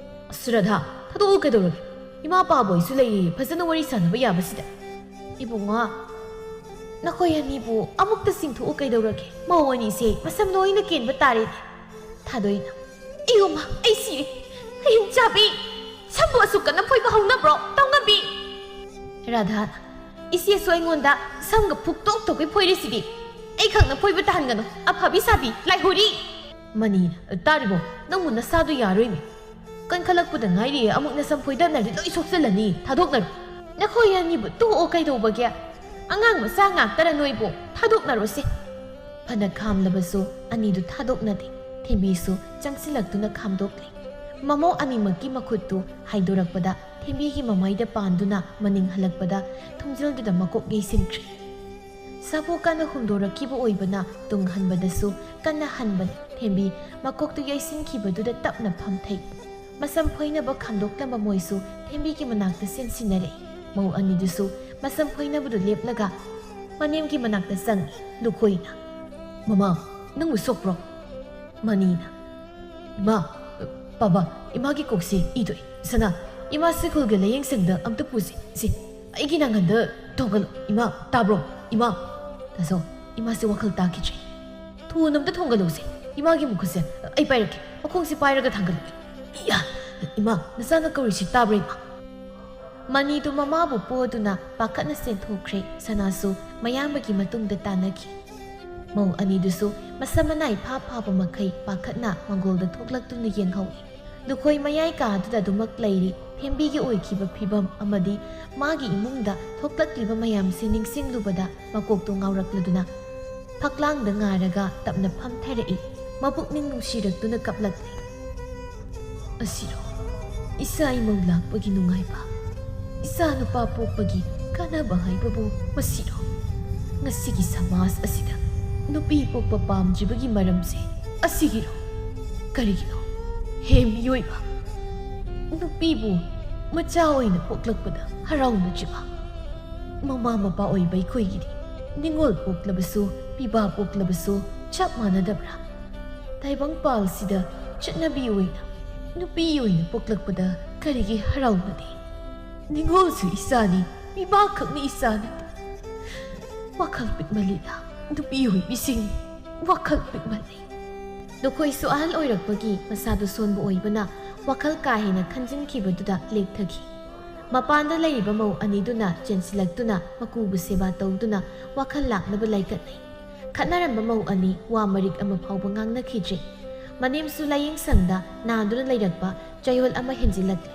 "ꯑꯁ ꯔꯥꯙꯥ, ꯊꯥꯗꯣꯛꯎ ꯀꯩꯗꯧꯔꯒꯦ? ꯏꯃꯥ ꯄꯥꯕ ꯑꯩꯁꯨ ꯂꯩꯔꯤ, ꯐꯖꯅ ꯋꯥꯔꯤ ꯁꯥꯟꯅꯕ ꯌꯥꯕꯁꯤꯗ꯫" "ꯏꯕꯨꯡꯉꯣ, ꯅꯈꯣꯏ ꯑꯅꯤꯕꯨ ꯑꯃꯨꯛꯇ ꯆꯤꯡꯊꯣꯛꯎ ꯀꯩꯗꯧꯔꯒꯦ? ꯃꯧ ꯑꯅꯤꯁꯦ ꯃꯁꯝ ꯂꯣꯏꯅ ꯀꯦꯟꯕ ꯇꯥꯔꯦꯅꯦ꯫" ꯊꯥꯗꯣꯏꯅ, "ꯏꯌꯣꯃ, ꯑꯩ ꯁꯤꯔꯦ꯫ ꯍꯌꯨꯝ ꯆꯥꯕꯤ, ꯁꯝꯕꯨ ꯑꯁꯨꯛ ꯀꯟꯅ ꯐꯣꯏꯕ ꯍꯧꯅꯕ꯭ꯔꯣ, ꯇꯧꯉꯝꯕꯤ?" ꯔꯥꯙꯥ, "ꯏꯆꯦꯁꯨ ꯑꯩꯉꯣꯟꯗ ꯁꯝꯒ ꯐꯨꯛꯇꯣꯛ ꯇꯣꯛꯈꯩ ꯐꯣꯏꯔꯤꯁꯤꯗꯤ꯫ ꯑꯩ ꯈꯛꯅ ꯐꯣꯏꯕ ꯇꯥꯍꯟꯒꯅꯨ, ꯑꯐꯕꯤ ꯁꯥꯕꯤ, ꯂꯥꯏꯍꯣꯔꯤ!" ꯃꯅꯤꯅ, "ꯇꯥꯔꯤꯕꯣ? ꯅꯪꯕꯨ ꯅꯁꯥꯗꯣ ꯌꯥꯔꯣꯏꯅꯦ꯫ ꯀꯟꯈꯠꯂꯛꯄꯗ ꯉꯥꯏꯔꯤꯌꯦ, ꯑꯃꯨꯛ ꯅꯁꯝ ꯐꯣꯏꯗꯠꯅꯔꯗꯤ ꯂꯣꯏ ꯁꯣꯛꯆꯜꯂꯅꯤ, ꯊꯥꯗꯣꯛꯅꯔꯣ꯫" "ꯅꯈꯣꯏ ꯑꯅꯤꯕꯨ ꯇꯣꯛꯑꯣ ꯀꯩꯗꯧꯕꯒꯦ? ꯑꯉꯥꯡ ꯃꯆꯥ ꯉꯥꯛꯇꯔ ꯅꯣꯏꯕꯨ? ꯊꯥꯗꯣꯛꯅꯔꯣꯁꯦ꯫" ꯐꯅ ꯈꯥꯝꯂꯕꯁꯨ ꯑꯅꯤꯗꯨ ꯊꯥꯗꯣꯛꯅꯗꯦ꯫ ꯊꯦꯝꯕꯤꯁꯨ ꯆꯪꯁꯤꯜꯂꯛꯇꯨꯅ ꯈꯥꯝꯗꯣꯛꯂꯦ꯫ ꯃꯃꯧ ꯑꯅꯤꯃꯛꯀꯤ ꯃꯈꯨꯠꯇꯨ ꯍꯥꯏꯗꯣꯔꯛꯄꯗ ꯊꯦꯝꯕꯤꯒꯤ ꯃꯃꯥꯏꯗ ꯄꯥꯟꯗꯨꯅ ꯃꯅꯤꯡ ꯍꯜꯂꯛꯄꯗ ꯊꯣꯡꯖꯤꯜꯗꯨꯗ ꯃꯀꯣꯛ ꯌꯩꯁꯤꯟꯈ꯭ꯔꯦ꯫ ꯁꯥꯐꯨ ꯀꯟꯅ ꯍꯨꯝꯗꯣꯔꯛꯈꯤꯕ ꯑꯣꯏꯕꯅ ꯇꯨꯡ ꯍꯟꯕꯗꯁꯨ ꯀꯟꯅ ꯍꯟꯕꯅ ꯊꯦꯝꯕꯤ ꯃꯀꯣꯛꯇꯨ ꯌꯩꯁꯤꯟꯈꯤꯕꯗꯨꯗ ꯇꯞꯅ ꯐꯝꯊꯩ꯫ ꯃꯁꯝ ꯐꯣꯏꯅꯕ ꯈꯥꯝꯗꯣꯛꯂꯝꯕ ꯃꯣꯏꯁꯨ ꯊꯦꯝꯕꯤꯒꯤ ꯃꯅꯥꯛꯇ ꯆꯦꯟꯁꯤꯟꯅꯔꯛꯏ꯫ ꯃꯧ ꯑꯅꯤꯗꯨꯁꯨ ꯃꯁꯝ ꯐꯣꯏꯅꯕꯗꯨ ꯂꯦꯞꯂꯒ ꯃꯅꯦꯝꯒꯤ ꯃꯅꯥꯛꯇ ꯆꯪꯉꯤ꯫ ꯂꯨꯈꯣꯏꯅ, "ꯃꯃꯥ, ꯅꯪꯕꯨ ꯁꯣꯛꯄ꯭ꯔꯣ?" ꯃꯅꯤꯅ, "ꯏꯃꯥ, ꯄꯥꯕ, ꯏꯃꯥꯒꯤ ꯀꯣꯛꯁꯦ ꯏ ꯊꯣꯛꯏ꯫ ꯁꯅꯥ, ꯏꯃꯥ ꯁ꯭ꯀꯨꯜꯒꯤ ꯂꯥꯌꯦꯡꯁꯪꯗ ꯑꯝꯇ ꯄꯨꯁꯤ꯫ ꯁꯤ, ꯑꯩꯒꯤ ꯅꯥꯉꯟꯗ ꯊꯣꯡꯒꯜꯂꯨ꯫ ꯏꯃꯥ, ꯇꯥꯕ꯭ꯔꯣ? ꯏꯃꯥ!" ꯇꯥꯖꯧ, ꯏꯃꯥꯁꯦ ꯋꯥꯈꯜ ꯇꯥꯈꯤꯗ꯭ꯔꯦ꯫ ꯊꯨꯅ ꯑꯝꯇ ꯊꯣꯡꯒꯠꯂꯨꯁꯦ꯫ ꯏꯃꯥꯒꯤ ꯃꯈꯨꯠꯁꯦ ꯑꯩ ꯄꯥꯏꯔꯛꯀꯦ꯫ ꯃꯈꯣꯡꯁꯦ ꯄꯥꯏꯔꯒ ꯊꯥꯡꯒꯠꯂꯨ꯫ ꯏꯌꯥ! ꯏꯃꯥ, ꯅꯆꯥꯅ ꯀꯧꯔꯤꯁꯤ ꯇꯥꯕ꯭ꯔꯥ, ꯏꯃꯥ? ꯃꯅꯤꯗꯨ ꯃꯃꯥꯕꯨ ꯄꯣꯗꯨꯅ ꯄꯥꯈꯠꯅ ꯆꯦꯟꯊꯣꯛꯈ꯭ꯔꯦ꯫ ꯁꯅꯥꯁꯨ ꯃꯌꯥꯝꯕꯒꯤ ꯃꯇꯨꯡꯗ ꯇꯥꯟꯅꯈꯤ꯫ ꯃꯧ ꯑꯅꯤꯗꯨꯁꯨ ꯃꯁꯝ ꯃꯅꯥꯏ ꯐꯥ ꯐꯥꯕ ꯃꯈꯩ ꯄꯥꯈꯠꯅ ꯃꯪꯒꯣꯜꯗ ꯊꯣꯛꯂꯛꯇꯨꯅ ꯌꯦꯡꯍꯧꯏ꯫ ꯂꯨꯈꯣꯏ ꯃꯌꯥꯏ ꯀꯥꯗꯨꯗ ꯑꯗꯨꯃꯛ ꯂꯩꯔꯤ꯫ ꯊꯦꯝꯕꯤꯒꯤ ꯑꯣꯏꯈꯤꯕ ꯐꯤꯕꯝ ꯑꯃꯗꯤ ꯃꯥꯒꯤ ꯏꯃꯨꯡꯗ ꯊꯣꯛꯂꯛꯂꯤꯕ ꯃꯌꯥꯝꯁꯤ ꯅꯤꯡꯁꯤꯡꯂꯨꯕꯗ ꯃꯀꯣꯛꯇꯨ ꯉꯥꯎꯔꯛꯂꯗꯨꯅ ꯐꯛꯂꯥꯡꯗ ꯉꯥꯔꯒ ꯇꯞꯅ ꯐꯝꯊꯔꯛꯏ꯫ ꯃꯄꯨꯛꯅꯤꯡ ꯅꯨꯡꯁꯤꯔꯛꯇꯨꯅ ꯀꯞꯂꯛꯂꯤ꯫ ꯑꯁꯤꯔꯣ ꯏꯆꯥ ꯏꯃꯧ ꯂꯥꯛꯄꯒꯤ ꯅꯨꯡꯉꯥꯏꯕ? ꯏꯆꯥ ꯅꯨꯄꯥ ꯄꯣꯛꯄꯒꯤ ꯀꯥꯟꯅꯕ ꯍꯥꯏꯕꯕꯨ ꯃꯁꯤꯔꯣ? ꯉꯁꯤꯒꯤ ꯁꯃꯥꯖ ꯑꯁꯤꯗ ꯅꯨꯄꯤ ꯄꯣꯛꯄ ꯄꯥꯝꯗ꯭ꯔꯤꯕꯒꯤ ꯃꯔꯝꯁꯦ ꯑꯁꯤꯒꯤꯔꯣ? ꯀꯔꯤꯒꯤꯅꯣ? ꯍꯦ ꯃꯤꯑꯣꯏꯕ, ꯅꯨꯄꯤꯕꯨ ꯃꯆꯥ ꯑꯣꯏꯅ ꯄꯣꯛꯂꯛꯄꯗ ꯍꯔꯥꯎꯅꯗ꯭ꯔꯤꯕ? ꯃꯃꯥ ꯃꯄꯥ ꯑꯣꯏꯕ ꯑꯩꯈꯣꯏꯒꯤꯗꯤ ꯅꯤꯡꯉꯣꯜ ꯄꯣꯛꯂꯕꯁꯨ, ꯄꯤꯕꯥ ꯄꯣꯛꯂꯕꯁꯨ ꯆꯞ ꯃꯥꯟꯅꯗꯕ꯭ꯔꯥ? ꯇꯥꯏꯕꯪꯄꯥꯜꯁꯤꯗ ꯆꯠꯅꯕꯤ ꯑꯣꯏꯅ ꯅꯨꯄꯤ ꯑꯣꯏꯅ ꯄꯣꯛꯂꯛꯄꯗ ꯀꯔꯤꯒꯤ ꯍꯔꯥꯎꯅꯗꯦ? ꯅꯤꯡꯉꯣꯜꯁꯨ ꯏꯆꯥꯅꯤ, ꯄꯤꯕꯥꯈꯛꯅꯤ ꯏꯆꯥ ꯅꯠꯇꯦ꯫ ꯋꯥꯈꯜ ꯄꯤꯛꯃꯜꯂꯤꯗ, ꯅꯨꯄꯤ ꯑꯣꯏꯕꯤꯁꯤꯡ, ꯋꯥꯈꯜ ꯄꯤꯛꯃꯜꯂꯤ꯫ ꯂꯨꯈꯣꯏꯁꯨ ꯑꯍꯜ ꯑꯣꯏꯔꯛꯄꯒꯤ ꯃꯁꯥꯗꯨ ꯁꯣꯟꯕ ꯑꯣꯏꯕꯅ ꯋꯥꯈꯜ ꯀꯥ ꯍꯦꯟꯅ ꯈꯟꯖꯤꯟꯈꯤꯕꯗꯨꯗ ꯂꯦꯛꯊꯈꯤ꯫ ꯃꯄꯥꯟꯗ ꯂꯩꯔꯤꯕ ꯃꯧ ꯑꯅꯤꯗꯨꯅ ꯆꯦꯟꯁꯤꯜꯂꯛꯇꯨꯅ ꯃꯀꯨꯕꯨ ꯁꯦꯕꯥ ꯇꯧꯗꯨꯅ ꯋꯥꯈꯜ ꯂꯥꯛꯅꯕ ꯂꯥꯏꯀꯠꯅꯩ꯫ ꯈꯠꯅꯔꯝꯕ ꯃꯧ ꯑꯅꯤ ꯋꯥ ꯃꯔꯤꯛ ꯑꯃ ꯐꯥꯎꯕ ꯉꯥꯡꯅꯈꯤꯗ꯭ꯔꯦ꯫ ꯃꯅꯦꯝꯁꯨ ꯂꯥꯏꯌꯦꯡ ꯁꯪꯗ ꯅꯥꯗꯨꯅ ꯂꯩꯔꯛꯄ ꯆꯌꯣꯜ ꯑꯃ ꯍꯦꯟꯖꯤꯜꯂꯛꯂꯦ꯫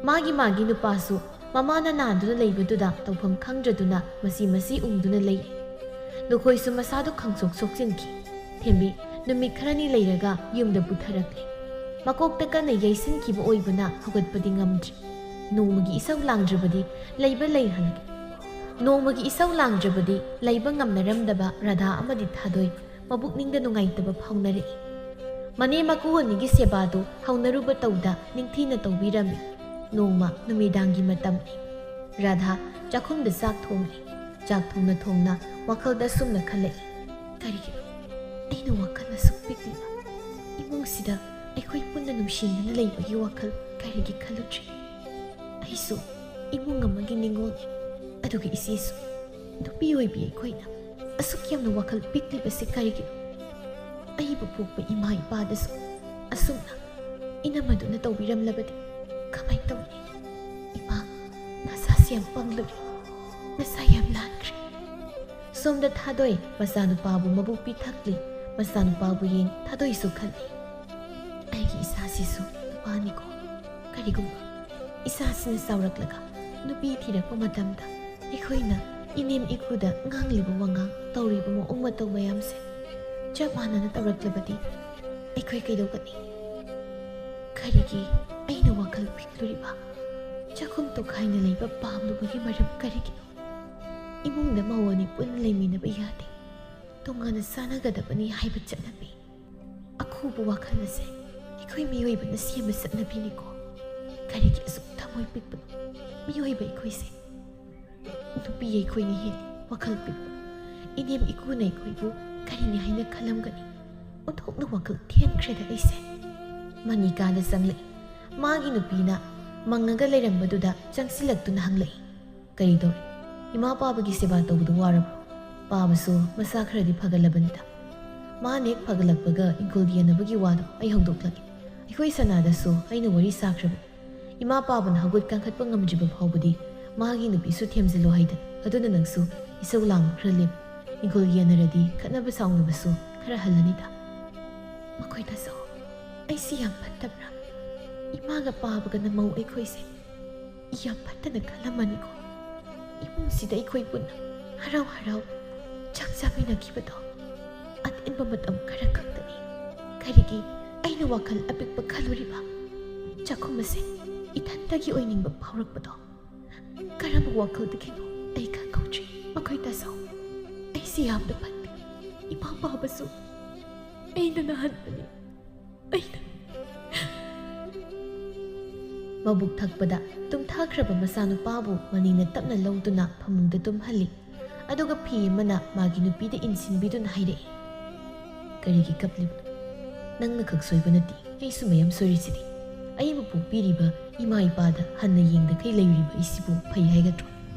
ꯃꯥꯒꯤ ꯃꯥꯒꯤ ꯅꯨꯄꯥꯁꯨ ꯃꯃꯥꯅ ꯅꯥꯗꯨꯅ ꯂꯩꯕꯗꯨꯗ ꯇꯧꯐꯝ ꯈꯪꯗ꯭ꯔꯗꯨꯅ ꯃꯁꯤ ꯃꯁꯤ ꯎꯪꯗꯨꯅ ꯂꯩꯔꯤ꯫ ꯂꯨꯈꯣꯏꯁꯨ ꯃꯁꯥꯗꯨ ꯈꯪꯁꯣꯛ ꯁꯣꯛꯆꯤꯟꯈꯤ꯫ ꯊꯦꯝꯕꯤ ꯅꯨꯃꯤꯠ ꯈꯔꯅꯤ ꯂꯩꯔꯒ ꯌꯨꯝꯗ ꯄꯨꯊꯔꯛꯂꯦ꯫ ꯃꯀꯣꯛꯇ ꯀꯟꯅ ꯌꯩꯁꯤꯟꯈꯤꯕ ꯑꯣꯏꯕꯅ ꯍꯧꯒꯠꯄꯗꯤ ꯉꯝꯗ꯭ꯔꯤ꯫ ꯅꯣꯡꯃꯒꯤ ꯏꯁꯧ ꯂꯥꯡꯗ꯭ꯔꯕꯗꯤ ꯂꯩꯕ ꯂꯩꯍꯟꯒꯦ꯫ ꯅꯣꯡꯃꯒꯤ ꯏꯁꯧ ꯂꯥꯡꯗ꯭ꯔꯕꯗꯤ ꯂꯩꯕ ꯉꯝꯅꯔꯝꯗꯕ ꯔꯥꯙꯥ ꯑꯃꯗꯤ ꯊꯥꯗꯣꯏ ꯃꯕꯨꯛꯅꯤꯡꯗ ꯅꯨꯡꯉꯥꯏꯇꯕ ꯐꯥꯎꯅꯔꯛꯏ꯫ ꯃꯅꯦ ꯃꯀꯨ ꯑꯅꯤꯒꯤ ꯁꯦꯕꯥꯗꯨ ꯍꯧꯅꯔꯨꯕ ꯇꯧꯗ ꯅꯤꯡꯊꯤꯅ ꯇꯧꯕꯤꯔꯝꯃꯤ꯫ ꯅꯣꯡꯃ ꯅꯨꯃꯤꯗꯥꯡꯒꯤ ꯃꯇꯝꯅꯤ꯫ ꯔꯥꯙꯥ ꯆꯥꯛꯈꯨꯝꯗ ꯆꯥꯛ ꯊꯣꯡꯂꯤ꯫ ꯆꯥꯛ ꯊꯣꯡꯅ ꯊꯣꯡꯅ ꯋꯥꯈꯜꯗ ꯁꯨꯝꯅ ꯈꯜꯂꯛꯏ, "ꯀꯔꯤꯒꯤꯅꯣ ꯑꯩꯅ ꯋꯥꯈꯜ ꯑꯁꯨꯛ ꯄꯤꯛꯂꯤꯕ ꯏꯃꯨꯡꯁꯤꯗ ꯑꯩꯈꯣꯏ ꯄꯨꯟꯅ ꯅꯨꯡꯁꯤꯅꯅ ꯂꯩꯕꯒꯤ ꯋꯥꯈꯜ ꯀꯔꯤꯒꯤ ꯈꯜꯂꯨꯗ꯭ꯔꯤ? ꯑꯩꯁꯨ ꯏꯃꯨꯡ ꯑꯃꯒꯤ ꯅꯤꯡꯉꯣꯜꯅꯤ, ꯑꯗꯨꯒ ꯏꯆꯦꯁꯨ꯫ ꯅꯨꯄꯤ ꯑꯣꯏꯕꯤ ꯑꯩꯈꯣꯏꯅ ꯑꯁꯨꯛ ꯌꯥꯝꯅ ꯋꯥꯈꯜ ꯄꯤꯛꯂꯤꯕꯁꯤ ꯀꯔꯤꯒꯤꯅꯣ? ꯑꯩꯕꯨ ꯄꯣꯛꯄ ꯏꯃꯥ ꯏꯄꯥꯗꯁꯨ ꯑꯁꯨꯝꯅ ꯏꯅꯝꯃꯗꯨꯅ ꯇꯧꯕꯤꯔꯝꯂꯕꯗꯤ ꯀꯃꯥꯏ ꯇꯧꯅꯤ? ꯏꯃꯥ, ꯅꯁꯥꯁꯤ ꯌꯥꯝ ꯄꯪꯂꯨꯔꯦ, ꯅꯁꯥ ꯌꯥꯝ ꯂꯥꯟꯈ꯭ꯔꯦ꯫ ꯁꯣꯝꯗ ꯊꯥꯗꯣꯏ ꯃꯆꯥꯅꯨꯄꯥꯕꯨ ꯃꯕꯨꯛ ꯄꯤꯊꯛꯂꯤ, ꯃꯆꯥꯅꯨꯄꯥꯕꯨ ꯌꯦꯡ ꯊꯥꯗꯣꯏꯁꯨ ꯈꯜꯂꯤ꯫ ꯑꯩꯒꯤ ꯏꯆꯥꯁꯤꯁꯨ ꯅꯨꯄꯥꯅꯤꯀꯣ꯫ ꯀꯔꯤꯒꯨꯝꯕ ꯏꯆꯥꯁꯤꯅ ꯆꯥꯎꯔꯛꯂꯒ ꯅꯨꯄꯤ ꯊꯤꯔꯛꯄ ꯃꯇꯝꯗ ꯑꯩꯈꯣꯏꯅ ꯏꯅꯦꯝ ꯏꯀꯨꯗ ꯉꯥꯡꯂꯤꯕ ꯋꯥꯉꯥꯡ, ꯇꯧꯔꯤꯕ ꯃꯑꯣꯡ ꯃꯇꯧ ꯃꯌꯥꯝꯁꯦ ꯆꯞ ꯃꯥꯟꯅꯅ ꯇꯧꯔꯛꯂꯕꯗꯤ ꯑꯩꯈꯣꯏ ꯀꯩꯗꯧꯒꯅꯤ? ꯀꯔꯤꯒꯤ ꯑꯩꯅ ꯋꯥꯈꯜ ꯄꯤꯛꯂꯨꯔꯤꯕ? ꯆꯥꯛꯈꯨꯝ ꯇꯣꯈꯥꯏꯅ ꯂꯩꯕ ꯄꯥꯝꯂꯨꯕꯒꯤ ꯃꯔꯝ ꯀꯔꯤꯒꯤꯅꯣ? ꯏꯃꯨꯡꯗ ꯃꯧ ꯑꯅꯤ ꯄꯨꯟꯅ ꯂꯩꯃꯤꯟꯅꯕ ꯌꯥꯗꯦ, ꯇꯣꯉꯥꯟꯅ ꯆꯥꯅꯒꯗꯕꯅꯤ ꯍꯥꯏꯕ ꯆꯠꯅꯕꯤ, ꯑꯈꯨꯕ ꯋꯥꯈꯜ ꯑꯁꯦ ꯑꯩꯈꯣꯏ ꯃꯤꯑꯣꯏꯕꯅ ꯁꯦꯝꯕ ꯆꯠꯅꯕꯤꯅꯤꯀꯣ꯫ ꯀꯔꯤꯒꯤ ꯑꯁꯨꯛ ꯊꯃꯣꯏ ꯄꯤꯛꯄꯅꯣ ꯃꯤꯑꯣꯏꯕ ꯑꯩꯈꯣꯏꯁꯦ? ꯅꯨꯄꯤ ꯑꯩꯈꯣꯏꯅ ꯍꯦꯜꯂꯤ ꯋꯥꯈꯜ ꯄꯤꯛꯄ꯫ ꯏꯅꯦꯝ ꯏꯀꯨꯅ ꯑꯩꯈꯣꯏꯕꯨ ꯀꯔꯤꯅꯤ ꯍꯥꯏꯅ ꯈꯜꯂꯝꯒꯅꯤ? ꯑꯣꯟꯊꯣꯛꯅ ꯋꯥꯈꯜ ꯊꯦꯟꯈ꯭ꯔꯦꯗ ꯑꯩꯁꯦ꯫ ꯃꯅꯤꯀꯥꯗ ꯆꯪꯂꯛꯏ꯫ ꯃꯥꯒꯤ ꯅꯨꯄꯤꯅ ꯃꯪꯉꯒ ꯂꯩꯔꯝꯕꯗꯨꯗ ꯆꯪꯁꯤꯜꯂꯛꯇꯨꯅ ꯍꯪꯂꯛꯏ, "ꯀꯔꯤ ꯇꯧꯔꯦ? ꯏꯃꯥ ꯄꯥꯕꯒꯤ ꯁꯦꯕꯥ ꯇꯧꯕꯗꯨ ꯋꯥꯔꯕ꯭ꯔꯣ? ꯄꯥꯕꯁꯨ ꯃꯁꯥ ꯈꯔꯗꯤ ꯐꯒꯠꯂꯕꯅꯤꯗ꯫ ꯃꯥ ꯍꯦꯛ ꯐꯒꯠꯂꯛꯄꯒ ꯏꯪꯈꯣꯜ ꯌꯦꯟꯅꯕꯒꯤ ꯋꯥꯗꯣ ꯑꯩ ꯍꯧꯗꯣꯛꯂꯒꯦ꯫ ꯑꯩꯈꯣꯏ ꯁꯅꯥꯗꯁꯨ ꯑꯩꯅ ꯋꯥꯔꯤ ꯁꯥꯈ꯭ꯔꯕꯅꯤ꯫ ꯏꯃꯥ ꯄꯥꯕꯅ ꯍꯧꯒꯠ ꯀꯥꯡꯈꯠꯄ ꯉꯝꯗ꯭ꯔꯤꯕ ꯐꯥꯎꯕꯗꯤ ꯃꯥꯒꯤ ꯅꯨꯄꯤꯁꯨ ꯊꯦꯝꯖꯤꯜꯂꯨ ꯍꯥꯏꯗꯅ꯫ ꯑꯗꯨꯅ ꯅꯪꯁꯨ ꯏꯁꯧ ꯂꯥꯡꯕ ꯈꯔ ꯂꯦꯞꯄꯨ꯫ ꯏꯪꯈꯣꯜ ꯌꯦꯟꯅꯔꯗꯤ ꯈꯠꯅꯕ ꯁꯥꯎꯅꯕꯁꯨ ꯈꯔ ꯍꯜꯂꯅꯤꯗ꯫" "ꯃꯈꯣꯏ ꯇꯥꯆꯧ, ꯑꯩꯁꯤ ꯌꯥꯝ ꯐꯠꯇꯕ꯭ꯔꯥ? ꯏꯃꯥꯒ ꯄꯥꯕꯒꯅ ꯃꯧ ꯑꯩꯈꯣꯏꯁꯦ ꯌꯥꯝ ꯐꯠꯇꯅ ꯈꯜꯂꯝꯃꯅꯤꯀꯣ꯫ ꯏꯃꯨꯡꯁꯤꯗ ꯑꯩꯈꯣꯏ ꯄꯨꯟꯅ ꯍꯔꯥꯎ ꯍꯔꯥꯎ ꯆꯥꯛ ꯆꯥꯃꯤꯟꯅꯈꯤꯕꯗꯣ ꯑꯇꯦꯟꯕ ꯃꯇꯝ ꯈꯔ ꯈꯛꯇꯅꯤ꯫ ꯀꯔꯤꯒꯤ ꯑꯩꯅ ꯋꯥꯈꯜ ꯑꯄꯤꯛꯄ ꯈꯜꯂꯨꯔꯤꯕ? ꯆꯥꯛꯈꯨꯝ ꯑꯁꯦ ꯏꯊꯟꯇꯒꯤ ꯑꯣꯏꯅꯤꯡꯕ ꯐꯥꯎꯔꯛꯄꯗꯣ ꯀꯔꯝꯕ ꯋꯥꯈꯜꯗꯒꯤꯅꯣ ꯑꯩ ꯈꯪꯍꯧꯗ꯭ꯔꯤ꯫ ꯃꯈꯣꯏ ꯇꯥꯆꯧ, ꯑꯩꯁꯤ ꯌꯥꯝꯅ ꯐꯠꯇꯦ꯫ ꯏꯃꯥ ꯄꯥꯕꯁꯨ ꯑꯩꯅ ꯅꯥꯍꯟꯕꯅꯤ꯫ ꯑꯩꯅ" ꯃꯕꯨꯛ ꯊꯛꯄꯗ ꯇꯨꯝꯊꯈ꯭ꯔꯕ ꯃꯆꯥꯅꯨꯄꯥꯕꯨ ꯃꯅꯤꯅ ꯇꯞꯅ ꯂꯧꯗꯨꯅ ꯐꯃꯨꯡꯗ ꯇꯨꯝꯍꯜꯂꯤ꯫ ꯑꯗꯨꯒ ꯐꯤ ꯑꯃꯅ ꯃꯥꯒꯤ ꯅꯨꯄꯤꯗ ꯏꯟꯁꯤꯟꯕꯤꯗꯨꯅ ꯍꯥꯏꯔꯛꯏ, "ꯀꯔꯤꯒꯤ ꯀꯞꯂꯤꯕꯅꯣ? ꯅꯪꯅ ꯈꯛ ꯁꯣꯏꯕ ꯅꯠꯇꯦ, ꯑꯩꯁꯨ ꯃꯌꯥꯝ ꯁꯣꯏꯔꯤꯁꯤꯗꯤ꯫ ꯑꯩꯕꯨ ꯄꯣꯛꯄꯤꯔꯤꯕ ꯏꯃꯥ ꯏꯄꯥꯗ ꯍꯟꯅ ꯌꯦꯡꯗꯈꯩ ꯂꯩꯔꯤꯕ ꯑꯩꯁꯤꯕꯨ ꯐꯩ ꯍꯥꯏꯒꯗ꯭ꯔꯣ?